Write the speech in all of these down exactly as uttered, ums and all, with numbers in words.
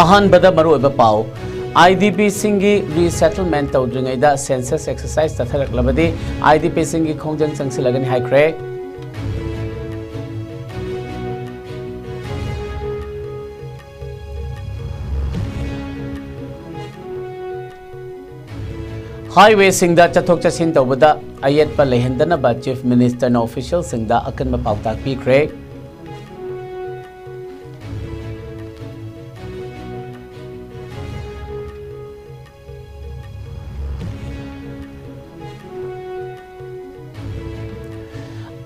ꯑꯍꯥꯟꯕꯗ ꯃꯔꯨꯑꯣꯏꯕ ꯄꯥꯎ꯫ IDPꯁꯤꯡꯒꯤ resettlement ꯇꯧꯗ꯭ꯔꯤꯉꯩꯗ census exercise ꯆꯠꯊꯔꯛꯂꯕꯗꯤ IDPꯁꯤꯡꯒꯤ ꯈꯣꯡꯖꯪ ꯆꯪꯁꯤꯜꯂꯒꯅꯤ ꯍꯥꯏꯈ꯭ꯔꯦ꯫ Highwayꯁꯤꯡꯗ ꯆꯠꯊꯣꯛ ꯆꯠꯁꯤꯟ ꯇꯧꯕꯗ ꯑꯌꯦꯠꯄ ꯂꯩꯍꯟꯗꯅꯕ Chief Ministerꯅ officialꯁꯤꯡꯗ ꯑꯀꯟꯕ ꯄꯥꯎꯇꯥꯛ ꯄꯤꯈ꯭ꯔꯦ꯫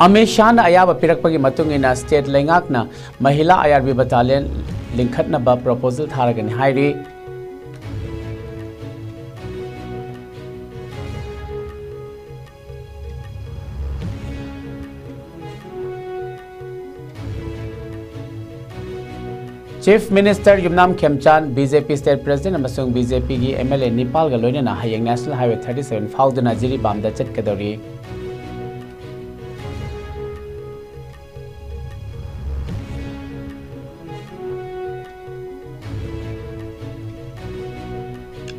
ꯑꯃꯤꯠ ꯁꯥꯍꯅ ꯑꯌꯥꯕ ꯄꯤꯔꯛꯄꯒꯤ ꯃꯇꯨꯡ ꯏꯟꯅ state ꯂꯩꯉꯥꯛꯅ ꯃꯍꯤꯂꯥ IRB battalion ꯂꯤꯡꯈꯠꯅꯕ proposal ꯊꯥꯔꯒꯅꯤ ꯍꯥꯏꯔꯤ꯫ Chief Minister ꯌꯨꯝꯅꯥꯝ ꯈꯦꯝꯆꯥꯟ, BJP state president ꯑꯃꯁꯨꯡ BJPꯒꯤ MLA ꯅꯤꯄꯥꯜꯒ ꯂꯣꯏꯅꯅ ꯍꯌꯦꯡ National Highway thirty seven ꯐꯥꯎꯗꯨꯅ ꯖꯤꯔꯤꯕꯥꯝꯗ ꯆꯠꯀꯗꯧꯔꯤ꯫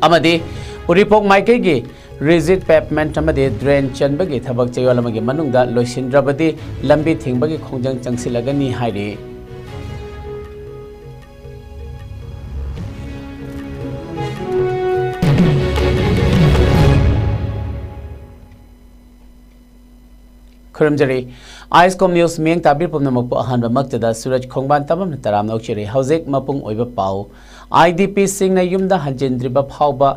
ꯑꯃꯗꯤ ꯎꯔꯤꯄꯣꯛ ꯃꯥꯏꯀꯩꯒꯤ rigid pavement ꯑꯃꯗꯤ drain ꯆꯟꯕꯒꯤ ꯊꯕꯛ ꯆꯌꯣꯜ ꯑꯃꯒꯤ ꯃꯅꯨꯡꯗ ꯂꯣꯏꯁꯤꯟꯗ꯭ꯔꯕꯗꯤ ꯂꯝꯕꯤ ꯊꯤꯡꯕꯒꯤ ꯈꯣꯡꯖꯪ ꯆꯪꯁꯤꯜꯂꯒꯅꯤ ꯍꯥꯏꯔꯤ꯫ ꯈꯨꯔꯨꯝꯖꯔꯤ꯫ ISCOM News ꯃꯤꯠꯌꯦꯡ ꯇꯥꯕꯤꯔꯤꯕ ꯄꯨꯝꯅꯃꯛꯄꯨ ꯑꯍꯥꯟꯕꯃꯛꯇꯗ ꯁꯨꯔꯖ ꯈꯣꯡꯕꯥꯟ ꯇꯝꯕꯝꯅ ꯇꯔꯥꯝꯅ ꯑꯣꯛꯆꯔꯤ꯫ ꯍꯧꯖꯤꯛ ꯃꯄꯨꯡ ꯑꯣꯏꯕ ꯄꯥꯎ꯫ IDPꯁꯤꯡꯅ ꯌꯨꯝꯗ ꯍꯟꯖꯤꯟꯗ꯭ꯔꯤꯕ ꯐꯥꯎꯕ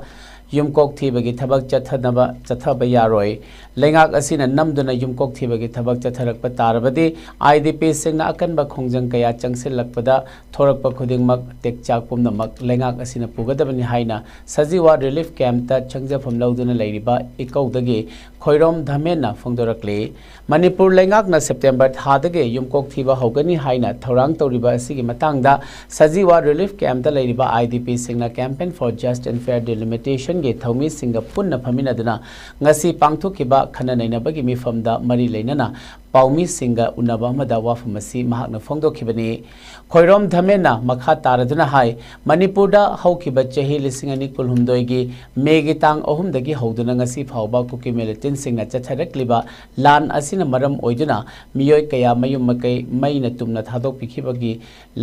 ꯌꯨꯝꯀꯣꯛ ꯊꯤꯕꯒꯤ ꯊꯕꯛ ꯆꯠꯊꯅꯕ, ꯆꯠꯊꯕ ꯌꯥꯔꯣꯏ꯫ ꯂꯩꯉꯥꯛ ꯑꯁꯤꯅ ꯅꯝꯗꯨꯅ ꯌꯨꯝꯀꯣꯛ ꯊꯤꯕꯒꯤ ꯊꯕꯛ ꯆꯠꯊꯔꯛꯄ ꯇꯥꯔꯕꯗꯤ IDPꯁꯤꯡꯅ ꯑꯀꯟꯕ ꯈꯣꯡꯖꯪ ꯀꯌꯥ ꯆꯪꯁꯤꯜꯂꯛꯄꯗ ꯊꯣꯔꯛꯄ ꯈꯨꯗꯤꯡꯃꯛ, ꯇꯦꯛꯆꯥꯛ ꯄꯨꯝꯅꯃꯛ ꯂꯩꯉꯥꯛ ꯑꯁꯤꯅ ꯄꯨꯒꯗꯕꯅꯤ ꯍꯥꯏꯅ ꯁꯖꯤꯋꯥ relief campꯇ ꯆꯪꯖꯐꯝ ꯂꯧꯗꯨꯅ ꯂꯩꯔꯤꯕ ꯏꯀꯧꯗꯒꯤ ꯈꯣꯏꯔꯣꯝ ꯙꯃꯦꯟꯅ ꯐꯣꯡꯗꯣꯔꯛꯂꯤ꯫ ꯃꯅꯤꯄꯨꯔ ꯂꯩꯉꯥꯛꯅ September ꯊꯥꯗꯒꯤ ꯌꯨꯝꯀꯣꯛ ꯊꯤꯕ ꯍꯧꯒꯅꯤ ꯍꯥꯏꯅ ꯊꯧꯔꯥꯡ ꯇꯧꯔꯤꯕ ꯑꯁꯤꯒꯤ ꯃꯇꯥꯡꯗ ꯁꯖꯤꯋꯥ relief campꯇ ꯂꯩꯔꯤꯕ IDPꯁꯤꯡꯅ Campaign for Just and Fair Delimitationꯒꯤ ꯊꯧꯃꯤꯁꯤꯡꯒ ꯄꯨꯟꯅ ꯐꯝꯃꯤꯟꯅꯗꯨꯅ ꯉꯁꯤ ꯄꯥꯡꯊꯣꯛꯈꯤꯕ ꯈꯟꯅ ꯅꯩꯅꯕꯒꯤ ꯃꯤꯐꯝꯗ ꯃꯔꯤ ꯂꯩꯅꯅ ꯄꯥꯎꯃꯤꯁꯤꯡꯒ ꯎꯅꯕ ꯑꯃꯗ ꯋꯥꯐꯝ ꯑꯁꯤ ꯃꯍꯥꯛꯅ ꯐꯣꯡꯗꯣꯛꯈꯤꯕꯅꯤ꯫ ꯈꯣꯏꯔꯣꯝ ꯙꯃꯦꯟꯅ ꯃꯈꯥ ꯇꯥꯔꯗꯨꯅ ꯍꯥꯏ, ꯃꯅꯤꯄꯨꯔꯗ ꯍꯧꯈꯤꯕ ꯆꯍꯤ ꯂꯤꯁꯤꯡ ꯑꯅꯤ ꯀꯨꯟꯍꯨꯝꯗꯣꯏꯒꯤ ꯃꯦꯒꯤ ꯇꯥꯡ ꯑꯍꯨꯝꯗꯒꯤ ꯍꯧꯗꯨꯅ ꯉꯁꯤ ꯐꯥꯎꯕ ꯀꯨꯀꯤ ꯃꯤꯂꯤꯇꯦꯟꯁꯤꯡꯅ ꯆꯠꯊꯔꯛꯂꯤꯕ ꯂꯥꯟ ꯑꯁꯤꯅ ꯃꯔꯝ ꯑꯣꯏꯗꯨꯅ ꯃꯤꯑꯣꯏ ꯀꯌꯥ ꯃꯌꯨꯝ ꯃꯀꯩ ꯃꯩꯅ ꯇꯨꯝꯅ ꯊꯥꯗꯣꯛꯄꯤꯈꯤꯕꯒꯤ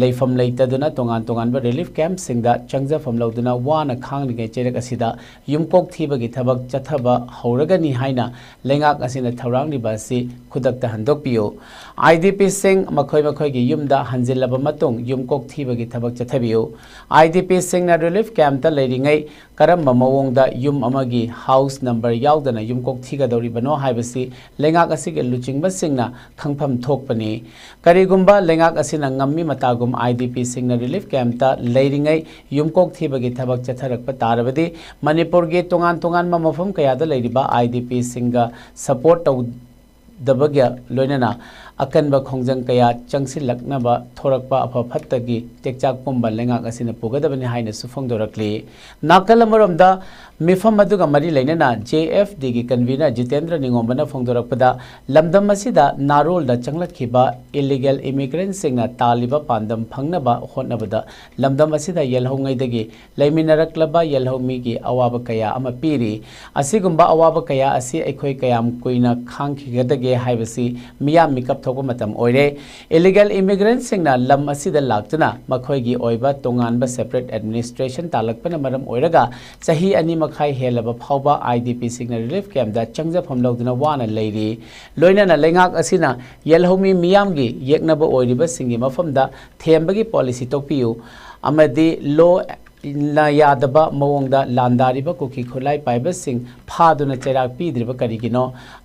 ꯂꯩꯐꯝ ꯂꯩꯇꯗꯨꯅ ꯇꯣꯉꯥꯟ ꯇꯣꯉꯥꯟꯕ ꯔꯤꯂꯤꯐ ꯀꯦꯝꯞꯁꯤꯡꯗ ꯆꯪꯖꯐꯝ ꯂꯧꯗꯨꯅ ꯋꯥꯅ ꯈꯥꯡꯂꯤꯉꯩ ꯆꯩꯔꯛ ꯑꯁꯤꯗ ꯌꯨꯝꯀꯣꯛ ꯊꯤꯕꯒꯤ ꯊꯕꯛ ꯆꯠꯊꯕ ꯍꯧꯔꯒꯅꯤ ꯍꯥꯏꯅ ꯂꯩꯉꯥꯛ ꯑꯁꯤꯅ ꯊꯧꯔꯥꯡꯂꯤꯕ ꯑꯁꯤ ꯈꯨꯗꯛꯇ ꯍꯟꯗꯣꯛꯄꯤꯌꯨ꯫ ꯑꯥꯏ ꯗꯤ ꯄꯤꯁꯤꯡ ꯃꯈꯣꯏ ꯃꯈꯣꯏꯒꯤ ꯌꯨꯝꯗ ꯍꯟꯖꯤꯜꯂꯕ ꯃꯇꯨꯡ ꯌꯨꯝꯀꯣꯛ ꯊꯤꯕꯒꯤ ꯊꯕꯛ ꯆꯠꯊꯕꯤꯌꯨ꯫ ꯑꯥꯏ ꯗꯤ ꯄꯤꯁꯤꯡꯅ ꯔꯤꯂꯤꯐ ꯀꯦꯝꯞꯇ ꯂꯩꯔꯤꯉꯩ ꯀꯔꯝꯕ ꯃꯑꯣꯡꯗ ꯌꯨꯝ ꯑꯃꯒꯤ ꯍꯥꯎꯁ ꯅꯝꯕꯔ ꯌꯥꯎꯗꯅ ꯌꯨꯝꯀꯣꯛ ꯊꯤꯒꯗꯧꯔꯤꯕꯅꯣ ꯍꯥꯏꯕꯁꯤ ꯂꯩꯉꯥꯛ ꯑꯁꯤꯒꯤ ꯂꯨꯆꯤꯡꯕꯁꯤꯡꯅ ꯈꯪꯐꯝ ꯊꯣꯛꯄꯅꯤ꯫ ꯀꯔꯤꯒꯨꯝꯕ ꯂꯩꯉꯥꯛ ꯑꯁꯤꯅ ꯉꯝꯃꯤ ꯃꯇꯥꯒꯨꯝ ꯑꯥꯏ ꯗꯤ ꯄꯤꯁꯤꯡꯅ ꯔꯤꯂꯤꯐ ꯀꯦꯝꯞꯇ ꯂꯩꯔꯤꯉꯩ ꯌꯨꯝꯀꯣꯛ ꯊꯤꯕꯒꯤ ꯊꯕꯛ ꯆꯠꯊꯔꯛꯄ ꯇꯥꯔꯕꯗꯤ ꯃꯅꯤꯄꯨꯔꯒꯤ ꯇꯣꯉꯥꯟ ꯇꯣꯉꯥꯟꯕ ꯃꯐꯝ ꯀꯌꯥꯗ ꯂꯩꯔꯤꯕ ꯑꯥꯏ ꯗꯤ ꯄꯤꯁꯤꯡꯒ ꯁꯄꯣꯔꯠ ꯇꯧꯗꯕꯒ ꯂꯣꯏꯅꯅ ꯑꯀꯟꯕ ꯈꯣꯡꯖꯪ ꯀꯌꯥ ꯆꯪꯁꯤꯜꯂꯛꯅꯕ ꯊꯣꯔꯛꯄ ꯑꯐ ꯐꯠꯇꯒꯤ ꯇꯦꯛꯆꯥꯛ ꯄꯨꯝꯕ ꯂꯩꯉꯥꯛ ꯑꯁꯤꯅ ꯄꯨꯒꯗꯕꯅꯤ ꯍꯥꯏꯅꯁꯨ ꯐꯣꯡꯗꯣꯔꯛꯂꯤ꯫ ꯅꯥꯀꯜ ꯑꯃꯔꯣꯝꯗ ꯃꯤꯐꯝ ꯑꯗꯨꯒ ꯃꯔꯤ ꯂꯩꯅꯅ ꯖꯦ ꯑꯦꯐ ꯗꯤꯒꯤ ꯀꯟꯚꯤꯅꯔ ꯖꯤꯇꯦꯟꯗ꯭ꯔ ꯅꯤꯉꯣꯝꯕꯅ ꯐꯣꯡꯗꯣꯔꯛꯄꯗ ꯂꯝꯗꯝ ꯑꯁꯤꯗ ꯅꯥꯔꯣꯜꯗ ꯆꯪꯂꯛꯈꯤꯕ ꯏꯂꯤꯒꯦꯜ ꯏꯃꯤꯒ꯭ꯔꯦꯟꯠꯁꯤꯡꯅ ꯇꯥꯜꯂꯤꯕ ꯄꯥꯟꯗꯝ ꯐꯪꯅꯕ ꯍꯣꯠꯅꯕꯗ ꯂꯝꯗꯝ ꯑꯁꯤꯗ ꯌꯦꯜꯍꯧꯉꯩꯗꯒꯤ ꯂꯩꯃꯤꯟꯅꯔꯛꯂꯕ ꯌꯦꯜꯍꯧꯃꯤꯒꯤ ꯑꯋꯥꯕ ꯀꯌꯥ ꯑꯃ ꯄꯤꯔꯤ꯫ ꯑꯁꯤꯒꯨꯝꯕ ꯑꯋꯥꯕ ꯀꯌꯥ ꯑꯁꯤ ꯑꯩꯈꯣꯏ ꯀꯌꯥꯝ ꯀꯨꯏꯅ ꯈꯥꯡꯈꯤꯒꯗꯒꯦ ꯍꯥꯏꯕꯁꯤ ꯃꯤꯌꯥꯝ ꯃꯤꯀꯞ ꯊꯣꯛꯄ ꯃꯇꯝ ꯑꯣꯏꯔꯦ꯫ ꯏꯂꯤꯒꯦꯜ ꯏꯃꯤꯒ꯭ꯔꯦꯟꯠꯁꯤꯡꯅ ꯂꯝ ꯑꯁꯤꯗ ꯂꯥꯛꯇꯨꯅ ꯃꯈꯣꯏꯒꯤ ꯑꯣꯏꯕ ꯇꯣꯉꯥꯟꯕ ꯁꯦꯄꯔꯦꯠ ꯑꯦꯗꯃꯤꯅꯤꯁꯇ꯭ꯔꯦꯁꯟ ꯇꯥꯜꯂꯛꯄꯅ ꯃꯔꯝ ꯑꯣꯏꯔꯒ ꯆꯍꯤ ꯑꯅꯤ ꯃꯈꯥꯏ ꯍꯦꯜꯂꯕ ꯐꯥꯎꯕ ꯑꯥꯏ ꯗꯤ ꯄꯤꯁꯤꯡꯅ ꯔꯤꯂꯤꯐ ꯀꯦꯝꯞꯇ ꯆꯪꯖꯐꯝ ꯂꯧꯗꯨꯅ ꯋꯥꯅ ꯂꯩꯔꯤ꯫ ꯂꯣꯏꯅꯅ ꯂꯩꯉꯥꯛ ꯑꯁꯤꯅ ꯌꯦꯜꯍꯧꯃꯤ ꯃꯤꯌꯥꯝꯒꯤ ꯌꯦꯛꯅꯕ ꯑꯣꯏꯔꯤꯕꯁꯤꯡꯒꯤ ꯃꯐꯝꯗ ꯊꯦꯝꯕꯒꯤ ꯄꯣꯂꯤꯁꯤ ꯇꯣꯛꯄꯤꯌꯨ ꯑꯃꯗꯤ ꯂꯣ ꯅ ꯌꯥꯗꯕ ꯃꯑꯣꯡꯗ ꯂꯥꯟꯗꯥꯔꯤꯕ ꯀꯨꯀꯤ ꯈꯨꯠꯂꯥꯏ ꯄꯥꯏꯕꯁꯤꯡ ꯐꯥꯗꯨꯅ ꯆꯩꯔꯥꯛ ꯄꯤꯗ꯭ꯔꯤꯕ ꯀꯔꯤꯒꯤꯅꯣ?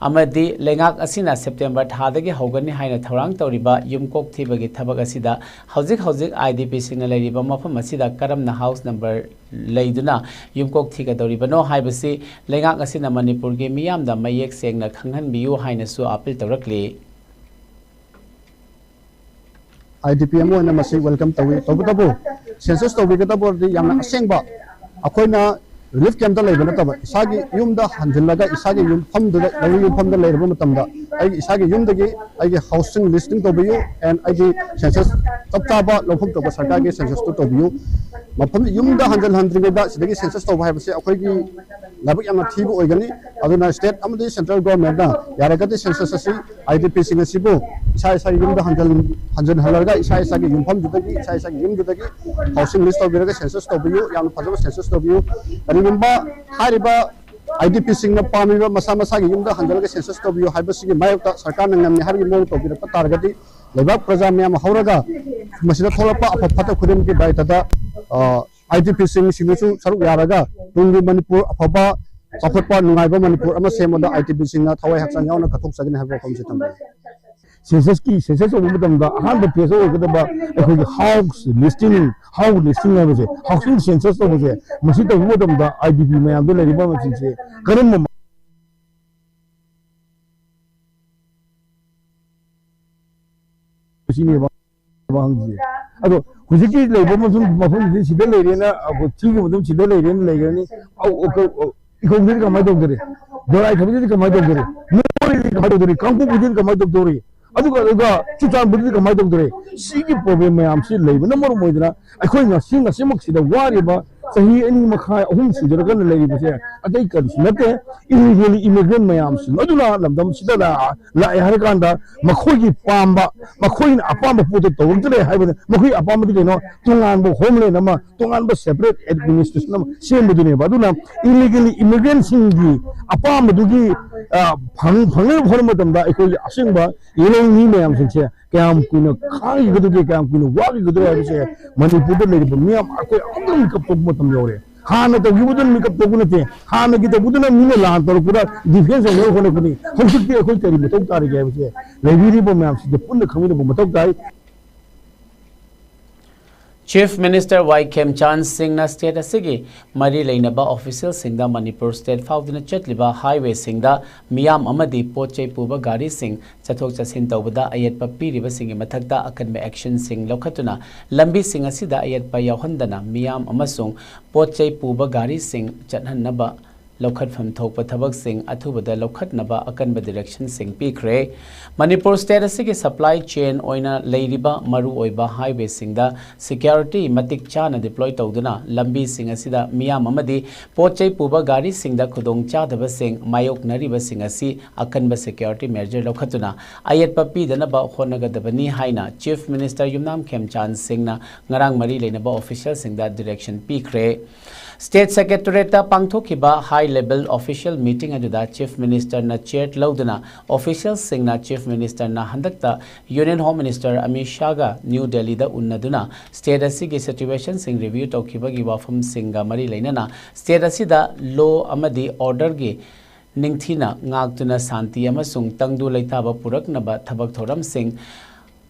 ꯑꯃꯗꯤ ꯂꯩꯉꯥꯛ ꯑꯁꯤꯅ ꯁꯦꯞꯇꯦꯝꯕꯔ ꯊꯥꯗꯒꯤ ꯍꯧꯒꯅꯤ ꯍꯥꯏꯅ ꯊꯧꯔꯥꯡ ꯇꯧꯔꯤꯕ ꯌꯨꯝꯀꯣꯛ ꯊꯤꯕꯒꯤ ꯊꯕꯛ ꯑꯁꯤꯗ ꯍꯧꯖꯤꯛ ꯍꯧꯖꯤꯛ ꯑꯥꯏ ꯗꯤ ꯄꯤꯁꯤꯡꯅ ꯂꯩꯔꯤꯕ ꯃꯐꯝ ꯑꯁꯤꯗ ꯀꯔꯝꯅ ꯍꯥꯎꯁ ꯅꯝꯕꯔ ꯂꯩꯗꯨꯅ ꯌꯨꯝꯀꯣꯛ ꯊꯤꯒꯗꯧꯔꯤꯕꯅꯣ ꯍꯥꯏꯕꯁꯤ ꯂꯩꯉꯥꯛ ꯑꯁꯤꯅ ꯃꯅꯤꯄꯨꯔꯒꯤ ꯃꯤꯌꯥꯝꯗ ꯃꯌꯦꯛ ꯁꯦꯡꯅ ꯈꯪꯍꯟꯕꯤꯌꯨ ꯍꯥꯏꯅꯁꯨ ꯑꯥꯄꯤꯜ ꯇꯧꯔꯛꯂꯤ꯫ ꯑꯥꯏ ꯗꯤ ꯄꯤ ꯑꯃ ꯑꯣꯏꯅ ꯃꯁꯤ ꯋꯦꯜꯀꯝ ꯇꯧꯏ꯫ ꯇꯧꯕꯇꯕꯨ ꯁꯦꯟꯁꯁ ꯇꯧꯕꯤꯒꯗꯕ ꯑꯣꯏꯔꯗꯤ ꯌꯥꯝꯅ ꯑꯁꯦꯡꯕ ꯑꯩꯈꯣꯏꯅ ꯔꯤꯂꯤꯐ ꯀꯦꯝꯞꯇ ꯂꯩꯕ ꯅꯠꯇꯕ, ꯏꯁꯥꯒꯤ ꯌꯨꯝꯗ ꯍꯟꯖꯤꯜꯂꯒ ꯏꯁꯥꯒꯤ ꯌꯨꯝꯐꯝꯗꯨꯗ, ꯂꯧꯔꯤ ꯌꯨꯝꯐꯝꯗ ꯂꯩꯔꯕ ꯃꯇꯝꯗ, ꯑꯩꯒꯤ ꯏꯁꯥꯒꯤ ꯌꯨꯝꯗꯒꯤ ꯑꯩꯒꯤ ꯍꯥꯎꯁꯤꯡ ꯂꯤꯁꯇꯤꯡ ꯇꯧꯕꯤꯌꯨ, and ꯑꯩꯒꯤ ꯁꯦꯟꯁꯁ ꯆꯞ ꯆꯥꯕ ꯂꯧꯐꯝ ꯊꯣꯛꯄ ꯁꯔꯀꯥꯔꯒꯤ ꯁꯦꯟꯁꯁꯇꯨ ꯇꯧꯕꯤꯌꯨ꯫ ꯃꯐꯝ, ꯌꯨꯝꯗ ꯍꯟꯖꯤꯜ ꯍꯟꯗ꯭ꯔꯤꯉꯩꯗ ꯁꯤꯗꯒꯤ ꯁꯦꯟꯁꯁ ꯇꯧꯕ ꯍꯥꯏꯕꯁꯤ ꯑꯩꯈꯣꯏꯒꯤ ꯂꯥꯏꯕꯛ ꯌꯥꯝꯅ ꯊꯤꯕ ꯑꯣꯏꯒꯅꯤ꯫ ꯑꯗꯨꯅ ꯁ꯭ꯇꯦꯠ ꯑꯃꯗꯤ ꯁꯦꯟꯇ꯭ꯔꯦꯜ ꯒꯣꯔꯃꯦꯟꯠꯅ ꯌꯥꯔꯒꯗꯤ ꯁꯦꯟꯁꯁ ꯑꯁꯤ, ꯑꯥꯏ ꯗꯤ ꯄꯤꯁꯤꯡ ꯑꯁꯤꯕꯨ ꯏꯁꯥ ꯏꯁꯥꯒꯤ ꯌꯨꯝꯗ ꯍꯟꯖꯤꯜ-, ꯍꯟꯖꯤꯜꯍꯜꯂꯒ ꯏꯁꯥ ꯏꯁꯥꯒꯤ ꯌꯨꯝꯐꯝꯗꯨꯗꯒꯤ, ꯏꯁꯥ ꯏꯁꯥꯒꯤ ꯌꯨꯝꯗꯨꯗꯒꯤ ꯍꯥꯎꯁꯤꯡ ꯂꯤꯁ ꯇꯧꯕꯤꯔꯒ ꯁꯦꯟꯁꯁ ꯇꯧꯕꯤꯌꯨ꯫ ꯌꯥꯝꯅ ꯐꯖꯕ ꯁꯦꯟꯁꯁ ꯇꯧꯕꯤꯌꯨ꯫ ꯀꯔꯤꯒꯨꯝꯕ ꯍꯥꯏꯔꯤꯕ ꯑꯥꯏ ꯗꯤ ꯄꯤꯁꯤꯡꯅ ꯄꯥꯝꯃꯤꯕ ꯃꯁꯥ ꯃꯁꯥꯒꯤ ꯌꯨꯝꯗ ꯍꯟꯖꯤꯜꯂꯒ ꯁꯦꯟꯁꯁ ꯇꯧꯕꯤꯌꯨ ꯍꯥꯏꯕꯁꯤꯒꯤ ꯃꯥꯌꯣꯛꯇ ꯁꯔꯀꯥꯔꯅ ꯉꯝꯃꯤ ꯍꯥꯏꯕꯒꯤ ꯃꯑꯣꯡ ꯇꯧꯕꯤꯔꯛꯄ ꯇꯥꯔꯒꯗꯤ, ꯂꯩꯕꯥꯛ ꯄ꯭ꯔꯖꯥ ꯃꯌꯥꯝ ꯍꯧꯔꯒ ꯃꯁꯤꯗ ꯊꯣꯛꯂꯛꯄ ꯑꯐ ꯐꯠꯇ ꯈꯨꯗꯤꯡꯃꯛꯀꯤ ꯗꯥꯏꯇꯗ, ꯑ, ꯑꯥꯏ ꯗꯤ ꯄꯤꯁꯤꯡ, ꯁꯤꯡꯗꯁꯨ ꯁꯔꯨꯛ ꯌꯥꯔꯒ ꯇꯨꯡꯒꯤ ꯃꯅꯤꯄꯨꯔ ꯑꯐꯕ, ꯆꯥꯎꯈꯠꯄ, ꯅꯨꯡꯉꯥꯏꯕ ꯃꯅꯤꯄꯨꯔ ꯑꯃ ꯁꯦꯝꯕꯗ ꯑꯥꯏ ꯗꯤ ꯄꯤꯁꯤꯡꯅ ꯊꯋꯥꯏ ꯍꯛꯆꯥꯡ ꯌꯥꯎꯅ ꯀꯠꯊꯣꯛꯆꯒꯅꯤ ꯍꯥꯏꯕ ꯋꯥꯐꯝꯁꯤ ꯊꯝꯖꯒꯦ꯫ ꯁꯦꯟꯁꯁꯀꯤ, ꯁꯦꯟꯁꯁ ꯇꯧꯕ ꯃꯇꯝꯗ ꯑꯍꯥꯟꯕ ꯐꯦꯁ ꯑꯣꯏꯒꯗꯕ ꯑꯩꯈꯣꯏꯒꯤ ꯍꯥꯎꯁ ꯂꯤꯁꯇꯤꯡ, ꯍꯥꯎꯁ ꯂꯤꯁꯇꯤꯡ ꯍꯥꯏꯕꯁꯦ, ꯍꯥꯎꯁꯤꯡ ꯁꯦꯟꯁꯁ ꯇꯧꯕꯁꯦ, ꯃꯁꯤ ꯇꯧꯕ ꯃꯇꯝꯗ ꯑꯥꯏ ꯗꯤ ꯄꯤ ꯃꯌꯥꯝꯗ ꯂꯩꯔꯤꯕ ꯃꯁꯤꯡꯁꯦ ꯀꯔꯝꯕ ꯃ-, ꯁꯤꯅꯦꯕ ꯍꯪꯉꯤꯁꯦ꯫ ꯑꯗꯣ ꯍꯧꯖꯤꯛꯀꯤ ꯂꯩꯕ ꯃꯐꯝ, ꯃꯐꯝꯁꯤꯗꯤ ꯁꯤꯗ ꯂꯩꯔꯦꯅ, ꯑꯩꯈꯣꯏ ꯊꯤꯒꯤ ꯃꯐꯝ ꯁꯤꯗ ꯂꯩꯔꯦꯅ ꯂꯩꯈ꯭ꯔꯅꯤ꯫ ꯑꯧ, ꯑꯧ, ꯑꯧ, ꯏꯀꯣꯛꯇꯗꯤ ꯀꯃꯥꯏꯅ ꯇꯧꯗꯣꯔꯤ? ꯗꯣꯔꯥꯏ ꯊꯕꯛꯇꯗꯤ ꯀꯃꯥꯏꯅ ꯇꯧꯗꯣꯔꯤ? ꯃꯣꯔꯦꯗꯤ ꯀꯃꯥꯏꯅ ꯇꯧꯗꯣꯔꯤ? ꯀꯥꯡꯄꯣꯛꯄꯤꯗꯗꯤ ꯀꯃꯥꯏꯅ ꯇꯧꯗꯣꯔꯤ? ꯑꯗꯨꯒ, ꯑꯗꯨꯒ ꯆꯨꯔꯆꯥꯟꯄꯨꯔꯗꯗꯤ ꯀꯃꯥꯏꯅ ꯇꯧꯗꯣꯔꯤ? ꯁꯤꯒꯤ ꯄ꯭ꯔꯣꯕ꯭ꯂꯦꯝ ꯃꯌꯥꯝꯁꯤ ꯂꯩꯕꯅ ꯃꯔꯝ ꯑꯣꯏꯗꯅ ꯑꯩꯈꯣꯏ ꯉꯁꯤ, ꯉꯁꯤꯃꯛꯁꯤꯗ ꯋꯥꯔꯤꯕ ꯆꯍꯤ ꯑꯅꯤ ꯃꯈꯥꯏ, ꯑꯍꯨꯝ ꯁꯨꯖꯔꯀꯥꯟꯗ ꯂꯩꯔꯤꯕꯁꯦ ꯑꯇꯩ ꯀꯔꯤꯁꯨ ꯅꯠꯇꯦ, ꯏꯂꯤꯒꯦꯜ ꯏꯃꯤꯒ꯭ꯔꯦꯟ ꯃꯌꯥꯝꯁꯤꯡ ꯑꯗꯨꯅ ꯂꯝꯗꯝꯁꯤꯗ ꯂꯥꯛ-, ꯂꯥꯛꯑꯦ ꯍꯥꯏꯔꯀꯥꯟꯗ ꯃꯈꯣꯏꯒꯤ ꯄꯥꯝꯕ, ꯃꯈꯣꯏꯅ ꯑꯄꯥꯝꯕ ꯄꯣꯠꯇꯣ ꯇꯧꯔꯛꯇ꯭ꯔꯦ ꯍꯥꯏꯕꯗ, ꯃꯈꯣꯏꯒꯤ ꯑꯄꯥꯝꯕꯗꯤ ꯀꯩꯅꯣ? ꯇꯣꯉꯥꯟꯕ ꯍꯣꯝꯂꯦꯟ ꯑꯃ, ꯇꯣꯉꯥꯟꯕ ꯁꯦꯄꯔꯦꯠ ꯑꯦꯗꯃꯤꯅꯤꯁꯇ꯭ꯔꯦꯁꯟ ꯑꯃ ꯁꯦꯝꯕꯗꯨꯅꯦꯕ꯫ ꯑꯗꯨꯅ ꯏꯂꯤꯒꯦꯜ ꯏꯃꯤꯒ꯭ꯔꯦꯟꯁꯤꯡꯒꯤ ꯑꯄꯥꯝꯕꯗꯨꯒꯤ, ꯑ, ꯐꯪ-, ꯐꯪꯅꯕ ꯍꯣꯠꯅꯕ ꯃꯇꯝꯗ ꯑꯩꯈꯣꯏꯒꯤ ꯑꯁꯦꯡꯕ ꯏꯔꯣꯏ ꯃꯤ ꯃꯌꯥꯝꯁꯤꯡꯁꯦ ꯀꯌꯥꯝ ꯀꯨꯏꯅ ꯈꯥꯡꯈꯤꯒꯗꯒꯦ, ꯀꯌꯥꯝ ꯀꯨꯏꯅ ꯋꯥꯈꯤꯒꯗꯒꯦ ꯍꯥꯏꯕꯁꯦ ꯃꯅꯤꯄꯨꯔꯗ ꯂꯩꯔꯤꯕ ꯃꯤꯌꯥꯝ ꯑꯩꯈꯣꯏ ꯑꯃꯨꯛꯇꯪ ꯃꯤꯀꯞ ꯊꯣꯛꯄ ꯃꯇꯝ ꯌꯧꯔꯦ꯫ ꯍꯥꯟꯅ ꯇꯧꯈꯤꯕꯗꯨꯅ ꯃꯤꯀꯞ ꯊꯣꯛꯄ ꯅꯠꯇꯦ, ꯍꯥꯟꯅꯒꯤ ꯇꯧꯕꯗꯨꯅ ꯃꯤꯅ ꯂꯥꯟ ꯇꯧꯔꯛꯄꯗ ꯗꯤꯐꯦꯟꯁ ꯇꯧꯅꯕ ꯍꯣꯠꯅꯔꯛꯄꯅꯤ꯫ ꯍꯧꯖꯤꯛꯇꯤ ꯑꯩꯈꯣꯏ ꯀꯔꯤ ꯃꯊꯧ ꯇꯥꯔꯤꯒꯦ ꯍꯥꯏꯕꯁꯦ ꯂꯩꯕꯤꯔꯤꯕ ꯃꯌꯥꯝꯁꯤꯡꯁꯦ ꯄꯨꯟꯅ ꯈꯪꯃꯤꯟꯅꯕ ꯃꯊꯧ ꯇꯥꯏ꯫ Chief Minister Y Khemchand Singhꯅ state ꯑꯁꯤꯒꯤ ꯃꯔꯤ ꯂꯩꯅꯕ officialꯁꯤꯡꯗ ꯃꯅꯤꯄꯨꯔ state ꯐꯥꯎꯗꯨꯅ ꯆꯠꯂꯤꯕ highwayꯁꯤꯡꯗ ꯃꯤꯌꯥꯝ ꯑꯃꯗꯤ ꯄꯣꯠ ꯆꯩ ꯄꯨꯕ ꯒꯥꯔꯤꯁꯤꯡ ꯆꯠꯊꯣꯛ ꯆꯠꯁꯤꯟ ꯇꯧꯕꯗ ꯑꯌꯦꯠꯄ ꯄꯤꯔꯤꯕꯁꯤꯡꯒꯤ ꯃꯊꯛꯇ ꯑꯀꯟꯕ actionꯁꯤꯡ ꯂꯧꯈꯠꯇꯨꯅ ꯂꯝꯕꯤꯁꯤꯡ ꯑꯁꯤꯗ ꯑꯌꯦꯠꯄ ꯌꯥꯎꯍꯟꯗꯅ ꯃꯤꯌꯥꯝ ꯑꯃꯁꯨꯡ ꯄꯣꯠ ꯆꯩ ꯄꯨꯕ ꯒꯥꯔꯤꯁꯤꯡ ꯆꯠꯍꯟꯅꯕ ꯂꯧꯈꯠꯐꯝ ꯊꯣꯛꯄ ꯊꯕꯛꯁꯤꯡ ꯑꯊꯨꯕꯗ ꯂꯧꯈꯠꯅꯕ ꯑꯀꯟꯕ directionꯁꯤꯡ ꯄꯤꯈ꯭ꯔꯦ꯫ ꯃꯅꯤꯄꯨꯔ state ꯑꯁꯤꯒꯤ supply chain ꯑꯣꯏꯅ ꯂꯩꯔꯤꯕ ꯃꯔꯨꯑꯣꯏꯕ highwayꯁꯤꯡꯗ security ꯃꯇꯤꯛ ꯆꯥꯅ deploy ꯇꯧꯗꯨꯅ ꯂꯝꯕꯤꯁꯤꯡ ꯑꯁꯤꯗ ꯃꯤꯌꯥꯝ ꯑꯃꯗꯤ ꯄꯣꯠ ꯆꯩ ꯄꯨꯕ ꯒꯥꯔꯤꯁꯤꯡꯗ ꯈꯨꯗꯣꯡꯆꯥꯗꯕꯁꯤꯡ ꯃꯥꯌꯣꯛꯅꯔꯤꯕꯁꯤꯡ ꯑꯁꯤ ꯑꯀꯟꯕ security measure ꯂꯧꯈꯠꯇꯨꯅ ꯑꯌꯦꯠꯄ ꯄꯤꯗꯅꯕ ꯍꯣꯠꯅꯒꯗꯕꯅꯤ ꯍꯥꯏꯅ Chief Minister ꯌꯨꯝꯅꯥꯝ ꯈꯦꯝꯆꯥꯟ ꯁꯤꯡꯅ ꯉꯔꯥꯡ ꯃꯔꯤ ꯂꯩꯅꯕ officialꯁꯤꯡꯗ direction ꯄꯤꯈ꯭ꯔꯦ꯫ State Secretariatꯇ ꯄꯥꯡꯊꯣꯛꯈꯤꯕ high level official meeting ꯑꯗꯨꯗ Chief Ministerꯅ chair ꯂꯧꯗꯨꯅ officialꯁꯤꯡꯅ Chief Ministerꯅ ꯍꯟꯗꯛꯇ Union Home Minister ꯑꯃꯤꯠ ꯁꯥꯍꯒ ꯅ꯭ꯌꯨ ꯗꯦꯜꯂꯤꯗ ꯎꯅꯗꯨꯅ state ꯑꯁꯤꯒꯤ situationꯁꯤꯡ review ꯇꯧꯈꯤꯕꯒꯤ ꯋꯥꯐꯝꯁꯤꯡꯒ ꯃꯔꯤ ꯂꯩꯅꯅ state ꯑꯁꯤꯗ law ꯑꯃꯗꯤ orderꯒꯤ ꯅꯤꯡꯊꯤꯅ ꯉꯥꯛꯇꯨꯅ ꯁꯥꯟꯇꯤ ꯑꯃꯁꯨꯡ ꯇꯪꯗꯨ ꯂꯩꯇꯥꯕ ꯄꯨꯔꯛꯅꯕ ꯊꯕꯛ ꯊꯧꯔꯝꯁꯤꯡ